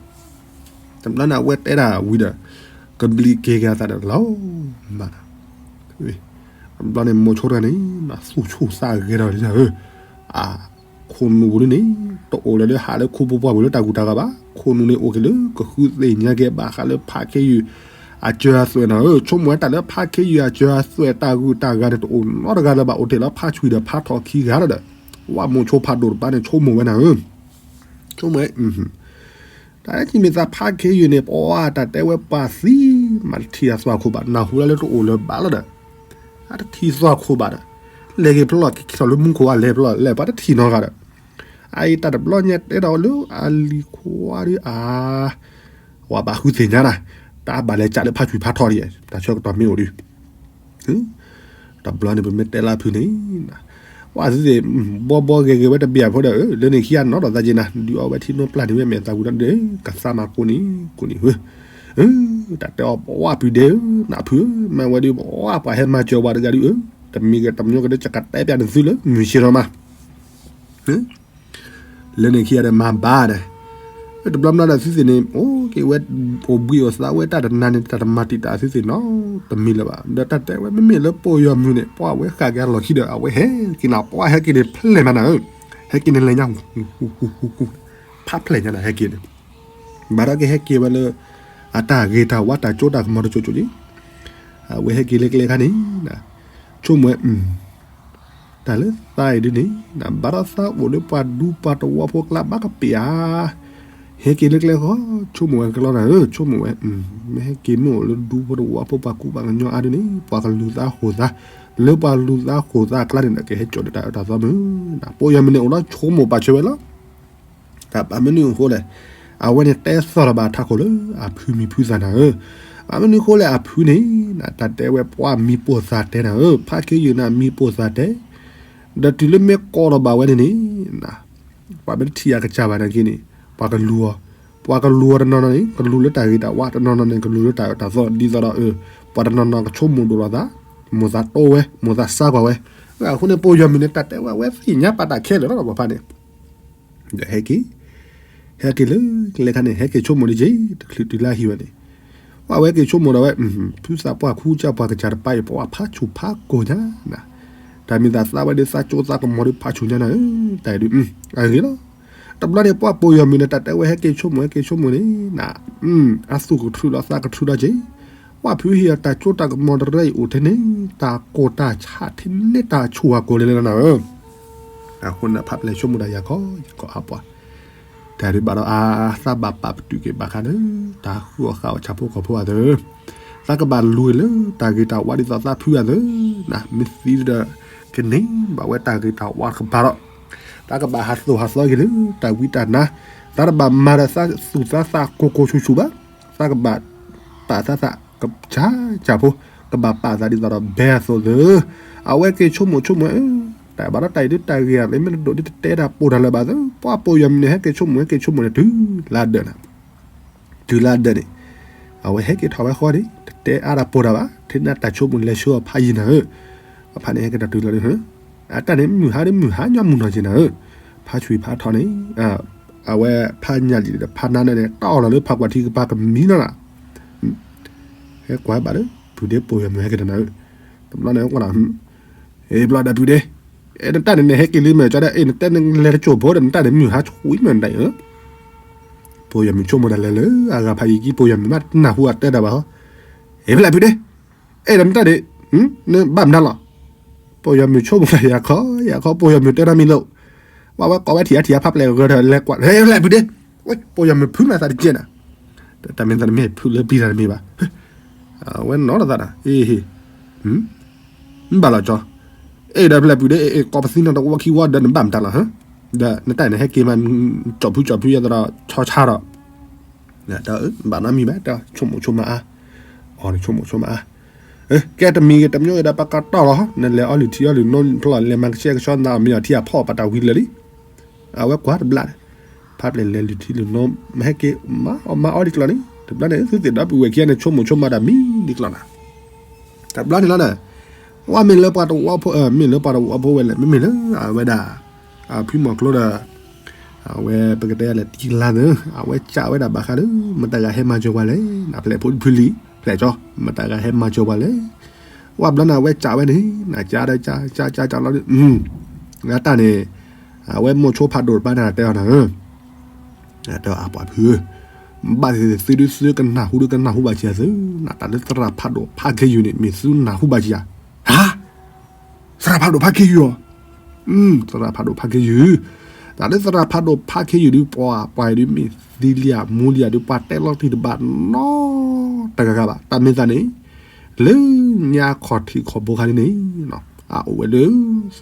တဘျီန့ၣ် အဝဲတဲဒၣ်ဝံၤဒီး ကဘျံးက့ၤက့ၤအသးဒီးလီၤမး. တဘျီန့ၣ် မိၤဆိတဂၤန့ၣ် သူၣ်ဆူၣ်သးဂဲၤဒီးဧၢ အခိၣ်နူာ်ပူၤန့ၣ် တအိၣ်လၢၤလၢဟးလၢခူပှၢ်ပူၤလၢတၢ်ကူၣ်တၢ်ဂီၤဘၣ်. ခိၣ်နူာ်န့ၣ်အိၣ်က့ၤလၢကဃုသ့ၣ်ညါက့ၤဘၣ်ဃးလၢဖးခ့ယုၢ် အစၢၤအသွဲၣ်နၤဧၢ. ဆိကမိၣ်ဝဲတၢ်လၢဖးခ့ယုၢ်အစၢၤအသွဲၣ်တၢ်ဂုၤတၢ်ဂၤန့ၣ် တအိၣ်နီတဂၤလၢၤဘၣ်, အိၣ်တ့ၢ်လၢဖးဆွံဒီးဖးထီၣ်ခံဂၤလီၤဒီး ဝဲမိၤဆိဖးဒိၣ်တပၤန့ၣ် ဆိကမိၣ်ဝဲနၤဧၢ. ဆိကမိၣ်ဝဲ တၢ်လၢခံမ့ၢ်သးဖးခ့ယုၢ်န့ၣ် ပှၤတၢ်တဲဝဲပှၤသံ မ့ၢ်တထံၣ်အသွၣ်ခိၣ်ဘၣ်, နၢ်ဟူလၢတအိၣ်လၢၤဘၣ်လီၤဒီး အတထံၣ်သွၣ်ခိၣ်ဘၣ်ဒီး လဲၤက့ၤဖျီၣ်က့ၤထီၣ်လၢမူခိၣ်အလဲၤဖျီၣ်လဲၤပှၤတထံၣ်နီတဂၤဒီး အအံၤတၢ်တဘျီညါတဲဒီးလၢအလံၤခွါဒီးအ ဝဲဘၣ်ဃုသ့ၣ်ညါနၤ, တၢ်ဘၣ်လဲၤကးလၢဖးဆွံဖးထီၣ်ဒ် တၢ်ဆၢကတီၢ်မ့ၢ်အိၣ်ဒီး တဘျီန့ၣ် ပမ့ၢ်တဲလၢအဖုန့ၣ် ပှၤသ့ၣ်သ့ၣ် ဘီဘီဂဲၤဂဲၤဝဲတဘ့ၣ်အဖိဒီး လၢန့ၣ်ခံဂၤနီၢ်ဒီးသးက့နၤ ဒုးအီဝဲထံနီၢ်ပျၢ်န့ၢ်ဝဲမဲာ်သးဝံၤဒီး ကသါမၤကိးန့ၣ်ကိးန့ၣ်ဧၢ, တၢ်တဲအီၤပှၤပုၢ်ဒဲဧၢ နဖုဧၢ, မ့ၢ်ဝဲဒုးပှၤပှၤဟဲမၤစၢၤပှၤတဂၤဒုးဧၢ, တမံၤဂ့ၤတမံၤဂ့ၤဒီး ယကတဲပျးနသုလၢမုၢ်ဆ့ၣ်ထီၣ်မး လၢန့ၣ်ခံဂၤဒီးမၤဘၣ်ဒီး တဘျီဘျီဒီးသုသ့ၣ်န့ၣ် အိၣ်က့ၤဝဲ အိၣ်ဘှံးအိၣ်သါဝဲတၢ်တနၤန့ၣ် တၢ်တမၤတံာ်တာ်သုသ့ၣ်နီတမံၤလၢၤဘၣ်. ဒီးတၢ်တဲဝဲမ့မ့ၢ်လၢပိာ်ယီၤမုၢ်န့ၣ် ပှၤဝဲဃာ်က့ၤအလီၢ်ခံဒီး အဝဲဟဲက့ၤနၤ ပှၤဟဲက့ၤန့ၣ်ဖျဲၣ်မးနၤဧၢ, ဟဲက့ၤန့ၣ်လဲၤညါ ဖးဖျဲၣ်ညါနၤ ဟဲက့ၤန့ၣ် ဘၣ်ဒီးကဟဲက့ၤဝဲလၢ အတၢ်ဂ့ၤတၢ်ဝါတၢ်စိတၢ်ကမီၤတစိၤစိၤက့ၤ အဝဲဟဲက့ၤလၢကျဲခါန့ၣ် ဆိကမိၣ်ဝဲ တၢ်လၢသးအံၤဒ်န့ၣ် ဘၣ်ဒီးသးအိၣ်လၢပှၤဒူပှၤတဝီဖိကျါဘၣ်ကပ့ၤဧါ, ဟဲက့ၤလၢကျဲဃီ ဆိကမိၣ်ဝဲကလီနၤဧၢ, ဆိကမိၣ်ဝဲ မ့ၢ်ဟဲက့ၤမ့ၢ်အိၣ်လၢဒူဖိတဝီဖိပှၤကူပှၤကညီအါဒ်န့ၣ် ပှၤကလူၤသးဃိၤသး, လၢပှၤလူၤသးဃိၤသးအကျါန့ၣ်ဒီး ကဟဲစိာ်ဒီးတၢ်အၢတၢ်သီမုၢ်, ပိာ်ယီၤမုၢ်န့ၣ်အိၣ်လီၤဆိကမိၣ်ပာ်ဆၢဝဲလီၤ တၢ်ဘၣ်မနုၤအဃိလဲၣ်, အဝဲန့ၣ်တဲသီၣ်လီၤဘၣ်ထးခိၣ်လၢအဖုမံၤဖုသးနၤဧၢ, ဘၣ်မနုၤအဃိလဲၣ်အဖုန့ၣ် တၢ်တဲဝဲပှၤမံၤပိာ်သးတဲနၤဧၢ, ဖးခ့ယုၢ်န့ၣ်မံၤပိာ်သးတဲ, ဒီးတုၤလၢမ့ၢ်ကိးလီၤဘၣ်ဝဲန့ၣ်န့ၣ် ပှၤမ့ၢ်တထံၣ်အကစၢ်ဘၣ်န့ၣ်က့န့ၣ် ပှၤကလူၤအီၤ, ပှၤကလူၤအီၤတနီၤနီၤန့ၣ် ကလူၤလၢတၢ်ဂ့ၤတၢ်ဝါ, တနီၤနီၤန့ၣ် ကလူၤလၢတၢ်အၢတၢ်သီ, ဒ်သိးဒီး ပှၤတနီၤနီၤကဆိကမိၣ်ဒိၣ်လိာ်သး, မိၢ်သးတီဝဲ, မိၢ်သးစါကွၢ်ဝဲ, အဃိန့ၣ် ပိာ်ယီၤမုၢ်န့ၣ် တၢ်တဲဝဲ အဝဲသ့ၣ်ညါပာ်တၢ်ခဲလၢာ်လီၤ ပှၤဖးန့ၣ် ဒီးဟဲက့ၤ, ဟဲက့ၤလၢကျဲခါန့ၣ် ဟဲက့ၤဆိကမိၣ်ဒ်က့ တချုးတုၤလၢဟံၣ်ဝဲန့ၣ်, ပှၤဝဲက့ၤဆိကမိၣ်ဒီးဝဲ, ဖုသးပှၢ်ခူကၢ်ပှၤကစၢ်တပၤအံၤ ပှၤဖးဆူၣ်ဖးကိာ်ညါနၤ, တၢ်မ့ၢ်သးသးဝဲဒၣ်သးကၠိသးကမီၤဒီးဖးဆူၣ်ညါနၤဧၢ, တၢ်အံၤဒုး, အဂ့ၤလီၤ, တဘျီန့ၣ် ပှၤပိာ်ယီၤမုၢ်န့ၣ် တၢ်တဲဝဲဟဲက့ၤဆိကမိၣ် ဟဲက့ၤဆိကမိၣ်န့ၣ်နၤ, အသူၣ်ကထြူးလီၤသးကထြူးလီၤက့ ပှၤဖုဟံၣ်အတၢ်စိတၢ်ကမီၤတရၢအံၤအိၣ်ထဲန့ၣ် တၢ်ကိၢ်တၢ်ဆးထဲန့ၣ် တၢ်ဆူၣ်အကိာ်လၢလၢနၤဧၢ, အဃိန့ၣ် ဖးပျဲၢ်ဆိကမိၣ်တၢ်ယၤခီယၤခီအါပှၤ, တၢ်ဒုးဘၣ်ဒီးအါ, သးဘၣ်ပာ်ပတုာ်က့ၤဘၣ်ဃးလၢ တၢ်ဃုအီၣ်ဃာ်အီၣ်ဆၣ်ဖိကီၢ်ဖိအသး, သးကဘၣ်လူၤလၢတၢ်ဂ့ၤတၢ်ဝါဒ်သိးသးဖုအသး, မ့ၢ်သံဒီး ကန့ၢ်ဘၣ်ဝဲတၢ်ဂ့ၤတၢ်ဝါတကပၤဒီး သးကဘၣ်ဟးသိၣ်ဟးသီက့ၤလၢတၢ်ဝံတၢ်နါ, သးတဘၣ်မၤဒီးသးသူၣ်သးသးကိၢ်ကိၢ်ဆူၣ်ဆူၣ်ဘၣ်, သးကဘၣ်ပာ်သးသးကစၢ်ဖိ, ကဘၣ်ပာ်သးဒ်သိးဒီးဘဲအသိးသၢ, အဝဲက့ၤဆိကမိၣ်ဆိကမိၣ်, တၢ်ဘၣ်ဒီးတၢ်အံၤဒ်တၢ်ဂ့ၤအသးမ့ၢ်တဒိၣ်ဒ်တတဲတၢ်ပိာ်တၢ်လၢၤဘၣ်သၢ, ပှၤပိာ်ယီၤမုၢ်န့ၣ် ဟဲက့ၤဆိကမိၣ် ဟဲက့ၤဆိကမိၣ်န့ၣ် တုၤလၢဒၢးန့ၣ်, တုၤလၢဒၢးန့ၣ်, အဝဲဟဲက့ၤထီၣ်ဝဲဃီန့ၣ် တတဲအါတၢ်ပိာ်တၢ်ဘၣ်, ထဲန့ၣ်တၢ်ဆိကမိၣ်လဲၤဆှၢအီၤဖးယံၤနၤဧၢ, အဖးန့ၣ်ဟဲက့ၤတၢ်တုၤလီၤ, အတၢ်န့ၣ်မုၢ်ဟါဒီးမုၢ်ဟါညီမုၢ်နီၢ်က့ၤနၤဧၢ, ဖးဆွံဖးထီၣ်န့ၣ်, အဝဲဖးညၣ်လံဒီးဖးနါန့ၣ် တၢ်အီၣ်လီၤလၢဖးကွၢ်ထံကပၤကမံနီၤနၤ, ဟဲကွၢ်ဘၣ်လၢ ဖုဒ့ပိာ်ယီၤမုၢ်ဟဲက့ၤတၢ်နၤဧၢ, တဘျီန့ၣ်ကွၢ်လီၤ အ့ ဘျီဒၣ်ဖုဒ့, အဲ နတၢ်န့ၣ် နဟဲက့ၤလံမ့ၢ်ကီဒၣ် အဲ နတဲနလဲၤတစိၢ်ဖိဒီး နတၢ်န့ၣ် မုၢ်ဟါဆူၣ်မ့ၢ်နတၢ်အံၤဧၢ, ပိာ်ယီၤမုၢ်ဆိကမိၣ်ဒၣ်လဲာ်လၢ အဂၤဖးယံၤကံ ပိာ်ယီၤမုၢ်မးတနၢ်ဟူအတဲဒၣ်ဘၣ်ဟီ, အဲ ဖဲလဲၣ်ဖုဒ့, အဲ ဒီးနတၢ်န့ၣ် နဘၣ်မနုၤလီၤ, ပိာ်ယီၤမုၢ်ဆိကမိၣ်ဒၣ်ယၤခီ ယၤခီ ပိာ်ယီၤမုၢ်တဲတၢ်မံၤလိာ်, ဘၣ်ဝဲကိးဝဲထံၣ်အါထံၣ်အါဖးပျဲၢ်ဂၢၢ်ဒီးလဲၤကွၢ် ဖဲလဲၣ်ဖုဒ့, ဝဲ ပိာ်ယီၤမုၢ်ဖုမးသးတကဲနၤ တၢ်မ့ၢ်သးတမ့ၢ်ဖုလၢပျံၤတၢ်တမ့ၢ်ဘၣ်, အဝဲနီၤလီၤသးဒီး အ့ မ့ၢ်ဘၣ်လီၤကၠီ, အဲ ဒီးဖဲလဲၣ်ဖုဒ့ အဲ ကိးပသံနီၤတဝီခံဝီဒီး နဘၣ်မတၤလီၤ, ဒီးနတၢ်န့ၣ် ဟဲက့ၤမး ကၠီၣ်ဖုကၠီၣ်ဖုယဲသိးဒီး ဆီဆီဒီး, တၢ်ဘၣ်နီတမံၤဘၣ် တၢ်ဆိကမိၣ်ဆိကမးအါ, အီၤန့ၣ်ဆိကမိၣ်ဆိကမးအါ, ကဲတမံၤဂ့ၤတမံၤဂ့ၤဒီး ပကတီၢ်လီၤ, နလဲၤအီလုၢ်ထံအီလုၢ်နိဖျီၣ် လဲၤမၤကဆှဲကဆှီနၤ မ့ၢ်အီၤထံအဖီၣ်ပတၢ်ဝံၤလၢာ်လံ, အဝဲကွၢ်တဘျီန့ၣ်, ဖးပျဲၢ်လဲၤလုၢ်ထံလုၢ်နိ မၤဟဲက့ၤ မၤအီၣ်မၤအီဒ်ကျီၢ်န့ၣ် တဘျီန့ၣ် သုသ့ၣ်ဒီပုၢ်ဝဲၢ်ခံဂၤန့ၣ် ဆိကမိၣ်ဆိကမးတၢ်မံၤဒ်ကျီၢ်နၤ, တဘျီန့ၣ်လီၤဒီး ဝဲမ့ၢ်လၢပှၤတဝီဖိ မ့ၢ်လၢပှၤတဝီဖိဝဲလဲၣ် မ့မ့ၢ်လၢအဝဲဒၣ် ဖုမီၤကျိဒီး အဝဲပကတဲလဲၣ် တံကလါသၢ အဝဲကးဝဲဒၣ်ဘၣ်ဃးဒီး မတၤဂၤဟဲမၤစၢၤပှၤလဲၣ် နဖျဲၣ်ဖိတဖုလံ ဖျဲၣ်ကၠီ မတၤဂၤဟဲမၤစၢၤပှၤလဲၣ် ဝဲဘျီန့ၣ် အဝဲကးဝဲန့ၣ် နကးဒီးကး ကး ကး ကးလီၤ အတၢ်န့ၣ် အဝဲမိၢ်ဆိဖးဒိၣ်တဖၣ်န့ၣ်တဲအီၤနၤဧၢ တဲအီၤအပှၤဖုဧၢ, ဘၣ်သ့ၣ်သ့ၣ်သုဒုသုကနၢ်ဟူဒုကနၢ်ဟူဘၣ်စံးသု, နတၢ်လၢသရၣ်ဖးဒိၣ်ဖးခ့ယုၢ်န့ၣ် မ့ၢ်သုနၢ်ဟူဘၣ်စံးဧါ, ဟါ, သရၣ်ဖးဒိၣ်ဖးခ့ယုၢ်ဧါ, သရၣ်ဖးဒိၣ်ဖးခ့ယုၢ်, တၢ်လၢသရၣ်ဖးဒိၣ်ဖးခ့ယုၢ်ဒု ပှၤပှၤအံၤဒု မ့ၢ်သံလံဧါမူလံဧါဒု ပှၤတဲလီၤတံၢ်တဘၣ်နီတဂၤဂၤဘၣ်, တၢ်မ့ၢ်သးန့ၣ် လၢညါခီၣ်ထံးခီၣ်ဘိခါန့ၣ်န့ၣ် အအိၣ်ဝဲလၢ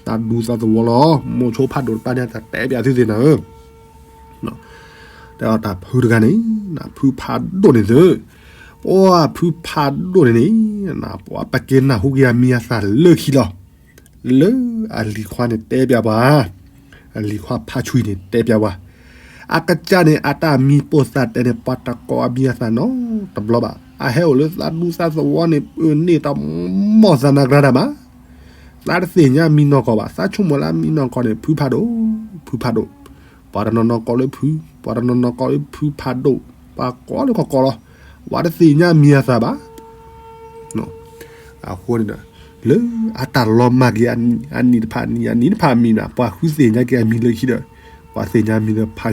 သးဒူသးသဝီလီၤ, မိၢ်ဆိဖးဒိၣ်တဖၣ်န့ၣ် တၢ်တဲပၠးသုသ့ၣ်နၤဧၢ, တဲအီၤတၢ်ဖုတဂၤန့ၣ် ဖုဖးဒိၣ်န့ၣ်သု, ပှၤဖုဖးဒိၣ်န့ၣ်န့ၣ် ပှၤပက့ၤနၢ်ဟူက့ၤအမံၤအသၣ်လၢခံလီၤ, လၢအလံၤခွါန့ၣ်တဲပၠးပှၤ, အလံၤခွါဖးဆွံန့ၣ်တဲပၠးပှၤ, အကစၢ်န့ၣ် အတၢ်မံၤပိၢ်သးတဲန့ၣ် ပှၤတကိးအမံၤအသၣ်နီတဘျီဘၣ်, အဟဲအိၣ်လၢသးဒူသးသဝီန့ၣ် ပၢၢ်န့ၢ်တၢ်မီၢ်သးနၤကြၤတၢ်မး သးတသ့ၣ်ညါမံၤနီၢ်ကီၢ်ဘၣ်, သးဆိကမိၣ်လၢအမံၤနီၢ်ကီၢ်န့ၣ် ဖုဖးဒိၣ်, ဖုဖးဒိၣ်, ပှၤတနီၤနီၤကိးလၢဖု, ပှၤတနီၤနီၤကိးလၢဖုဖးဒိၣ်, ပှၤကိးလၢကီၢ်ကီၢ်လီၤ, ပှၤတသ့ၣ်ညါမံၤအသၣ်ဘၣ်, အဃိန့ၣ်ဒီး လၢအတၢ်လီၤမၢ်က့ၤ အနံၣ်တဖၣ်အနံၣ် အနံၣ်တဖၣ်အမံၤန့ၣ် ပှၤဃုသ့ၣ်ညါက့ၤအမံၤလၢခံဒီး ပှၤသ့ၣ်ညါမံၤ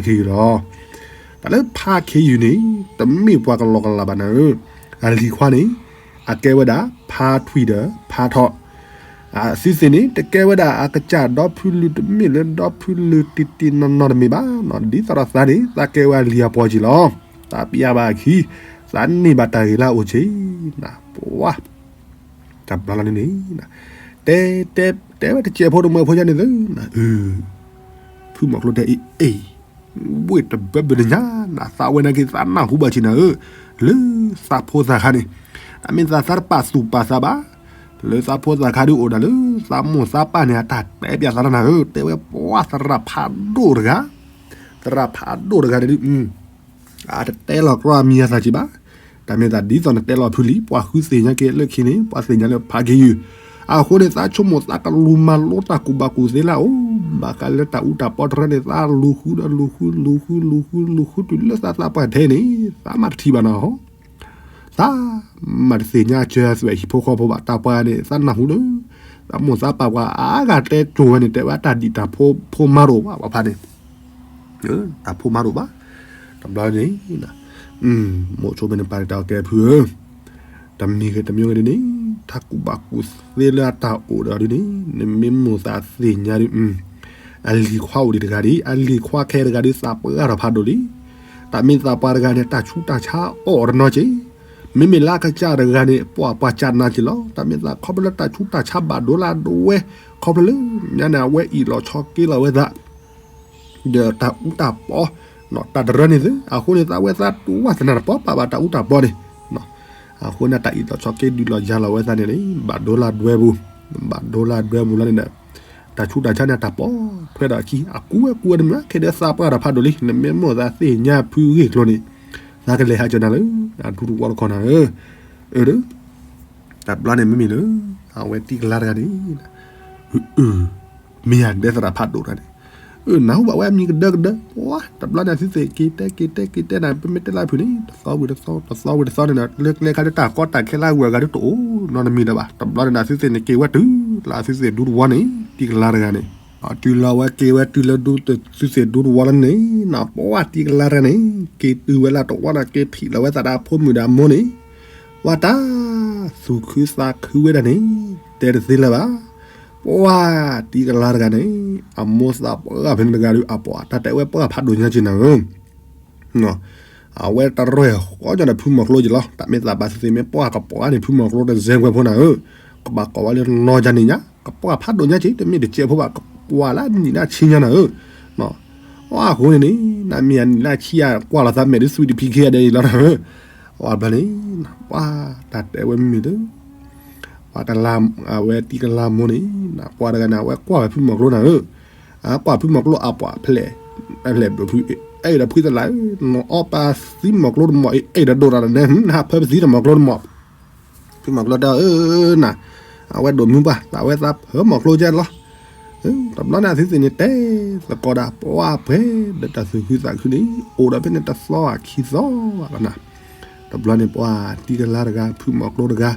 လၢဖးခ့ယုၢ်လီၤ, တၢ်လၢဖးခ့ယုၢ်န့ၣ် တမ့ၢ်ပှၤကလီကလးဘၣ်နၤဧၢ, အလံၤခွါန့ၣ် အကဲဝဲဒၣ် ဖါထွံၣ်ဒီးဖါထီၣ်, အသုသ့ၣ်န့ၣ် တကဲဝဲဒၣ်အကစၢ်ဒီဖုလုၢ် တမ့ၢ်လၢဒီဖုလုၢ်တံၢ်တံၢ်နီၢ်နီၢ်တမ့ၢ်ဘၣ်, ဒ်သိးဒီးသးန့ၣ် သးကဲဝဲအလံၤအပှီၢ်က့ၤလီၤ, သးပျၢ်ဘၣ်အခံ, သးန့ၢ်ဘၣ်တၢ်ဂ့ၤလၢအအိၣ်က့ၤ, ပှၤ တဘျီလီၤန့ၣ်န့ၣ် တဲ တဲ တဲဝဲတစဲးဖိတမၢဖိညါန့ၣ်သု, ဖုမီၤကျိတဲအံၤ အ့ၣ် ဝ့ၢ်တဘၢဘၢတညါ နသးဝဲနာ်က့ၤသးနၢ်ဟူဘၣ်စံးနၤဧၢ, လၢသးဖိသၣ်ခါန့ၣ် တၢ်မ့ၢ်သးသးတပာ်သူၣ်ပာ်သးဘၣ်, လၢသးဖိသၣ်ခါဒုအိၣ်ဒၣ်လၢ သးမိၢ်သးပၢ်န့ၣ် အတၢ်တဲပၠးသးလီၤနၤဧၢ, တဲဝဲပှၤသရၣ်ဖးဒိၣ်တဂၤ, သရၣ်ဖးဒိၣ်တဂၤန့ၣ်ဒု အတတဲလီၤကြီအမံၤအသၣ်က့ၤဘၣ်, တၢ်မ့ၢ်သးဒ်သိးနတဲလီၤဖုလံ, ပှၤဃုသ့ၣ်ညါက့ၤလၢခံန့ၣ် ပှၤသ့ၣ်ညါလၢဖးခ့ယုၢ်, အဃိန့ၣ် သးဆိကမိၣ်သးကလူၤမၤလိတၢ်ကူၣ်ဘၣ်ကူၣ်သ့လၢအအိၣ်, ဘၣ်ဃးလၢတၢ်အူတၢ်ပီတရၢန့ၣ် သးလူၤဃုဒီးလူၤဃု လူၤဃု လူၤဃု လူၤဃု တုၤလၢသးသးပှၢ်ထဲန့ၣ် သးမၤတထံၣ်ဘၣ်နီၤ သးမၤတသ့ၣ်ညါစၢၤအသွဲၣ်ဟံၣ်ဖိဃီဖိဘၣ်, တၢ်ပှၤန့ၣ် သးနၢ်ဟူလၢ သးမိၢ်သးပၢ်ပှၤအါဂၤတဲကိၤဝဲန့ၣ် တဲဝဲတၢ်ဒံၣ်တၢ်ဖိ ဖိမၤတအိၣ်ဘၣ် ပှၤဖးန့ၣ်, တၢ်ဖိမၤတအိၣ်ဘၣ်, တဘျီန့ၣ် မိၢ်ဆိဖဲန့ၣ်ပာ်တၢ်အီၤကဲဖုဧၢ, တမံၤဂ့ၤတမံၤဂ့ၤဒ်န့ၣ် တၢ်ကူၣ်ဘၣ်ကူၣ်သ့လၢအတၢ်အိၣ်ဒီးဒ်န့ၣ် နမ့ၢ်မိၢ်သးသ့ၣ်ညါဒ် အလံၤခွါအိၣ်ဒံးတဂၤဒ် အလံၤခွါခဲတဂၤဒ် သးပှၢ်ထီၣ်ဖးဒိၣ်လံ, တၢ်မ့ၢ်သးပှၢ်တဂၤန့ၣ် တၢ်ဆူးတၢ်ဆါအိၣ်တနီၤက့ၤ, မ့မ့ၢ်လၢအကစၢ်တဂၤန့ၣ် ပှၤပှၤကနၢက့ၤလီၤ, တၢ်မ့ၢ်သးခီဖျိလၢတၢ်ဆူးတၢ်ဆါဘၣ်ဒိလၢအဒိဝဲ, ခီဖျိလၢ ညါန့ၣ် အဝဲအ့ၣ်လိာ်ဆိးက့လိာ်ဝဲသး ဒီးတၢ်အူတၢ်ပီ, တၢ်တရၢန့ၣ်သု, အဃိန့ၣ် သးဝဲသးတူၢ်ဝဲသနာ်တပီၢ်ပာ်ဘၣ်တၢ်အူတၢ်ပီန့ၣ်, အဃိန့ၣ် တၢ်အ့ၣ်လိာ်ဆိးက့ဒုးလီၤယၤလီၤဝဲသးန့ၣ်လံ, ဘၣ်ဒိလၢဒွဲပူၤ, ဘၣ်ဒိလၢဒွဲပူၤလီၤန့ၣ်ဒီး, တၢ်ဆူးတၢ်ဆါန့ၣ် တၢ်ပီၢ်ထွဲဒီးအခံ, အကူဝဲကူဝဲတမံၤ ခဲဒုးသးပှၢ်ထီၣ်ဖးဒိၣ်လံ, နမ့ၢ်မိၢ်သးသ့ၣ်ညါဖုဂ့ၢ်ကျိၤန့ၣ်, သးကလဲၤဟးကၠီနၤလၢ အဒူတဝီတခီနၤဧၢ, အၢ တဘျီန့ၣ်မ့မ့ၢ်လၢ အဝဲတံကလါတဂၤန့ၣ်, မ့ၢ်ယၤဒဲသရၣ်ဖးဒိၣ်တဂၤန့ၣ်, နၢ်ဟူဘၣ်ဝဲအမံၤကဒၢကဒၢ, ပှၤ တဘျီန့ၣ်သုသ့ၣ်က့ၤတဲက့ၤတဲက့ၤတဲနၤ ပမ့ၢ်တဲလၢဖုန့ၣ် တသီဝံၤတသီ တသီဝံၤတသီန့ၣ်ဒီး လၢကျဲခါလၢတၢ်ကီတၢ်ခဲလၢအဂုၤအဂၤဒုတအိၣ်နီတမံၤလၢၤဘၣ်, တဘျီန့ၣ်ဒီးသုသ့ၣ်န့ၣ်က့ၤဝဲတုၤလၢသုသ့ၣ်ဒူတဝီန့ၣ် တံကလါတဂၤန့ၣ်, တုၤလီၤဝဲက့ၤဝဲတုၤလၢဒူသုသ့ၣ်ဒူတဝီလီၤန့ၣ်, ပှၤတံကလါတဂၤန့ၣ် က့ၤတုၤဝဲလၢတဝီန့ၣ် က့ၤထံၣ်လီၤဝဲသးဒီးအဖိမုၣ်ဒီးအမိၢ်န့ၣ် ဝဲတၢ်သူၣ်ခုသးခုဝဲဒၣ်န့ၣ် တဲတသ့လၢၤဘၣ်. ပှၤတံကလါတဂၤန့ၣ် အမိၢ်သးပှၢ်ဖဲန့ၣ်တဂၤဒီး အပှၤတၢ်တဲဝဲပှၢ်ဖးဒိၣ်ညါက့ၤနၤဧၢ, အဝဲတရဲၣ်ဃီညါဒီးဖုမီၤကျိက့ၤလီၤ. တၢ်မ့ၢ်သးဘၣ်သ့ၣ်သ့ၣ်မ့ၢ်ပှၢ်ကပှၢ်န့ၣ် ဖုမီၤကျိတစဲးကွဲးဖိနၤဧၢ, ကဘၣ်ကိးဝဲလၢနီၢ်ယါန့ၣ်ညါ ကပှၢ်ဖးဒိၣ်ညါက့ၤ တမ့ၢ်တစဲးဖိဘၣ် ကပှၢ်လၢနံၣ်လၢဆံညါနၤဧၢ အဃိန့ၣ်န့ၣ် နမ့ၢ်အနံၣ်လၢဆံယါ ကွၢ်လီၤသးမဲာ်ဒ်သွံၣ်တဖံးခံဂၤဒဲးအံၤလီၤနၤဧၢ, အဘျီန့ၣ် ပှၤတၢ်တဲဝဲမ့ၢ်တၢ် ပှၤတလါ အဝဲတံကလါမိၢ်န့ၣ် ပှၤတဂၤန့ၣ် အဝဲကွၢ်ဝဲဖုမီၤကျိနၤဧၢ, အကွၢ်ဖုမီၤကျိအပှၤဖျဲၣ်, ဖျဲၣ်ဘျုးဖု အဲၣ်ဒီးဖုသလၢ နအီၣ်ပာ်သံမီၤကျိတမီၢ် အဲၣ်ဒီးဒိၣ်တၢ်တနဲ နဟးဖၢပသံတမီၤကျိတမီၢ် ဖုမီၤကျိတဲအီၤ အၢ နၤ, အဝဲဒိးမုၢ်ပှၢ် သးဝဲသးဖၢမီၤကျိကဲလီၤ. တဘျီန့ၣ်အသုသ့ၣ်န့ၣ် တဲသကိးဒၣ် ပှၢ်ပှဲၤဒီးတၢ်သူၣ်ခုသးခုန့ၣ် အိၣ်ဒီးဖဲန့ၣ်တသီခံသီဘၣ်နၤ. တဘျီန့ၣ် ပှၢ်တံၤကလါတဂၤ ဖုမီၤကျိတဂၤ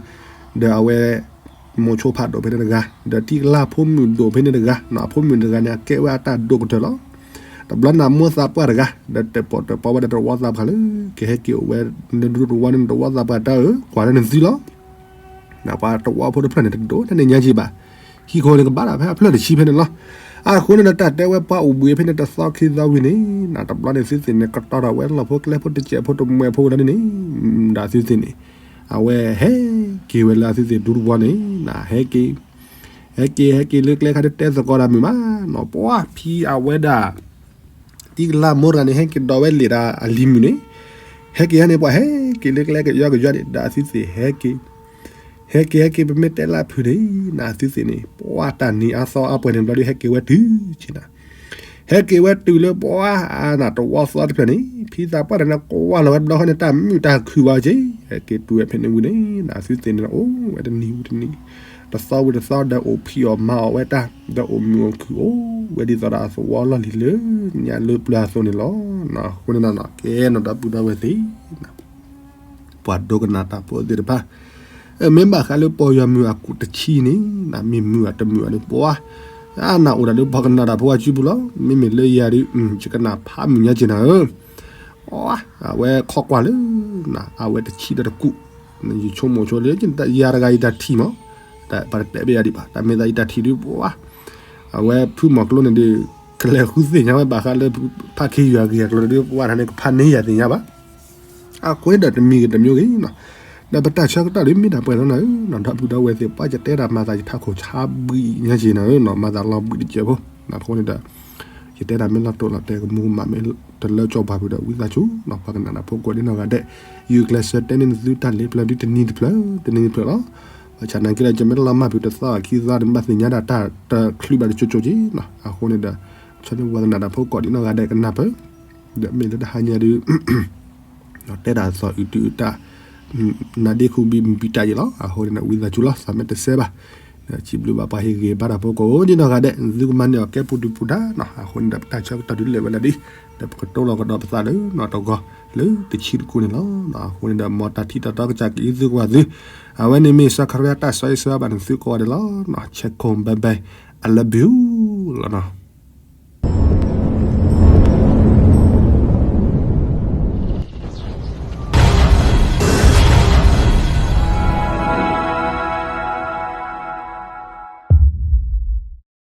ဒီးအဝဲ မိၤဆိဖးဒိၣ်ဖဲန့ၣ်တဂၤ ဒီးတံၤကလါဖိမုၣ်ဒိၣ်ဖဲန့ၣ်တဂၤ အဖိမုၣ်တဂၤန့ၣ် အကဲဝဲအတၢ်ဒိၣ်ကတၢၢ်လီၤ. တဘျီန့ၣ် အမိၢ်သးပှၢ်တဂၤ ဒီးတဲပိာ်တၢ်ပီဝဲဒၣ်တဝီသးပှၢ်လၢ ကဟဲက့ၤအိၣ်ဝဲ နဒူတဝီန့ၣ် တဝီသးပှၢ်တၢ်ဧၢ ကွၢ်လၢနသုလီၤ. နပှၤတဝီဖိတဖျၢၣ်န့ၣ် တဒိၣ်တၢ်န့ၣ်ညါက့ၤဘၣ်. ဟံၣ်ခိၣ်န့ၣ်ကဘၣ်ဒၣ်ဖဲအဖျၢၣ်တဆံဖဲန့ၣ်လီၤ. အဃိန့ၣ်ဒီးတၢ်တဲဝဲပှၢ်အိၣ်ဘှံးဖဲန့ၣ်တသီခံသီဝံၤန့ၣ် နတဘျီန့ၣ်သုသ့ၣ်န့ၣ် ကတီၤထီၣ်ဝဲလီၢ်ဖိကျဲဖိတစဲးဖိတမှဲးဖိဝဲဒၣ်န့ၣ် ဒီးသုသ့ၣ်န့ၣ် အဝဲဟဲက့ၤဝဲလၢအသုသ့ၣ်ဒူတဝီန့ၣ် နဟဲက့ၤ ဟဲက့ၤ ဟဲက့ၤလၢကျဲခါတတဲသကိးတၢ်မုာ်မးနီၤ ပှၢ်ဖံအဝဲဒၣ် တံၤကလါမိၢ်တဂၤန့ၣ် ဟဲက့ၤဒိးဝဲလံာ်ဒီးအလံၤမုၣ်န့ၣ် ဟဲက့ၤဟဲန့ၣ် ပှၢ်ဟဲက့ၤလၢကျဲကယီကယီန့ၣ် ဒီးအသုသ့ၣ်ဟဲက့ၤ ဟဲက့ၤ ဟဲက့ၤ ပမ့ၢ်တဲလၢဖုးန့ၣ် နသုသ့ၣ်န့ၣ် ပှၢ်တၢ်နံၤအါသီအါပှဲၤန့ၣ်ဘျီဒုး ဟဲက့ၤဝဲတုၤက့ၤနၤ ဟဲက့ၤဝဲတုၤလၢပှၢ် နတဝီသီတဖျၢၣ်န့ၣ် ဖံသးပှၢ်တဂၤန့ၣ် ကွၢ်လီၤဝဲတဘျီဃီန့ၣ် တၢ်မုာ်တၢ်ခုၣ်ဘၣ်က့ၤ ဟဲက့ၤတုၤဝဲဖဲန့ၣ်ဝံၤန့ၣ် နသုသ့ၣ်န့ၣ် အိၣ်ဝဲတနံၤဝံၤတနံၤ တသီဝံၤတသီ ဒီးအိၣ်ဖံးအီၣ်မၤအီၣ်ဝဲတၢ် ဒီးအိၣ်မုာ်အိၣ်ခုၣ်အိၣ်ဝဲဒ်သိးဒီးအသဝီလီၢ်လံၤလၢညါလၢပျၢၤအသိးန့ၣ်လီၤ. အဃိန့ၣ် ကဲနီၤဒီပုၢ်ဒီဝဲၢ်သ့ၣ် ပှၤဒိကနၣ်တၢ်ဖိသ့ၣ်တဖၣ် မ့ၢ်ဘၣ်ဃးလၢပီၢ်ယွၤမုၢ်အကူးတဆံန့ၣ် နမ့ၢ်မုာ်အတမုာ်အီၤန့ၣ် ပှၤ အနၢ်အိၣ်ဒၣ်လၢပှၤကနၣ်တၢ်ဖိအစုပူၤလီၤ. မ့မ့ၢ်လၢယၤဒုး ယကနၣ်ဖးမုာ်ညါက့ၤနၤဧၢ အဝဲခီကွၢ်လၢ အဝဲတဆံဒီးတကူး ယဆိကမိၣ်ဆိလၢ ယၤတဂၤယတၢ်ထံၣ်မး ပှၤတတဲဘၣ်ယၤဒံးဘၣ် တၢ်မ့ၢ်သးယတၢ်ထံၣ်ဒုးပှၤ အဝဲဖုမီၤကျိန့ၣ်ဒုး ကလဲၤဃုသ့ၣ်ညါဝဲဘၣ်ဃးလၢ ဖးခ့ယွၤဂ့ၢ်အကျိၤဒုးပှၤတၢ်န့ၣ် ကဖးန့ၢ်ယၤသ့ၣ်ညါဘၣ် အဃိန့ၣ်ဒီးတမံၤဂ့ၤတမံၤဂ့ၤနီၤ ဒီးပတၢ်ဆၢကတီၢ်ဒုးမ့ၢ်တၢ်ပှဲၤလီၤနၤဧၢ ဒီပုၢ်ဒီဝဲၢ်သ့ၣ် ပှၤယတဲတၢ်မၤသးယထးခိၣ်ဆါဘှံးညါက့ၤနၤဧၢ မၤသးလီၤဘှံးတစဲးဖိ အဃိန့ၣ်ဒီး ယတဲတၢ်မ့ၢ်လီၤတိၢ်လီၤတဲာ် ကမူကမၣ်မ့ၢ်တလၢကၠီၣ်ပှၤဖုးဒီးဝံသးစူၤ ပှၤကနၣ်တၢ်ဖိကိးဒ်နီၢ်ဂၤဒဲး ယကျဲးစၢးတဲန့ၢ်နသုတၢ်လၢပျၢၤဒုးတနံၤတဖျၢၣ် တနံၤတဖျၢၣ်လီၤ. ဘၣ်ဆၣ်နာ်က့ဒီး ယမ့ၢ်တလီၤမၢ်ဖုးတသီခံသီန့ၣ် ဘၣ်သ့ၣ်ညါဒၣ်တၢ်တချုးဘၣ်တကၠိကၠိက့ၤနီၤ အဃိန့ၣ်ဒီး ဆၢန့ၣ်ပှၤကနၣ်တၢ်ဖိကိးဒ်နီၢ်ဂၤဒဲးကနၢ်ပၢၢ် ဒီးမ့ၢ်လၢတဟါညါဒုး တဲတၢ်သီၣ်အုးတုၤအုးတၢ် နါဒ့ခူဘံၣ်ဘံၣ်တၢ်ယံၤလီၤ. အဃိန့ၣ်ဒီး ဝံသးစူၤလီၤ သးမ့ၢ်တစဲးဘၣ် စံးဘျုးဘၣ်ပှၤဟ့ၣ်ဂ့ၤဘၣ်တၢ်ဖိကိးဒ်နီၢ်ဂၤဒဲး သုကမၤန့ၢ်အီၤကဲပူၤဒုးပူၤဒါနီၤ အဃိန့ၣ်ဒီး ပတၢ်ဆၢကတီၢ်ဒုးလဲၤဝဲလၢဒ် ဒီးပကတိၤလီၤကဒီးပသးလၢနီၢ်တဂီၤလၢတဆံတကူန့ၣ်လီၤ. အဃိန့ၣ်ဒီး မ်တၢ်ထံၣ်တၢ်တီကစၢ်က့ၤသုကိးဂၤသု အဝဲန့ၣ်မ့ၢ်စီၤခရံာ်တၢ်စီဆှံဘၣ်န့ၣ် သုကိးဂၤဒဲးလီၤ. Check home bye bye I love you လီၤနီၤ.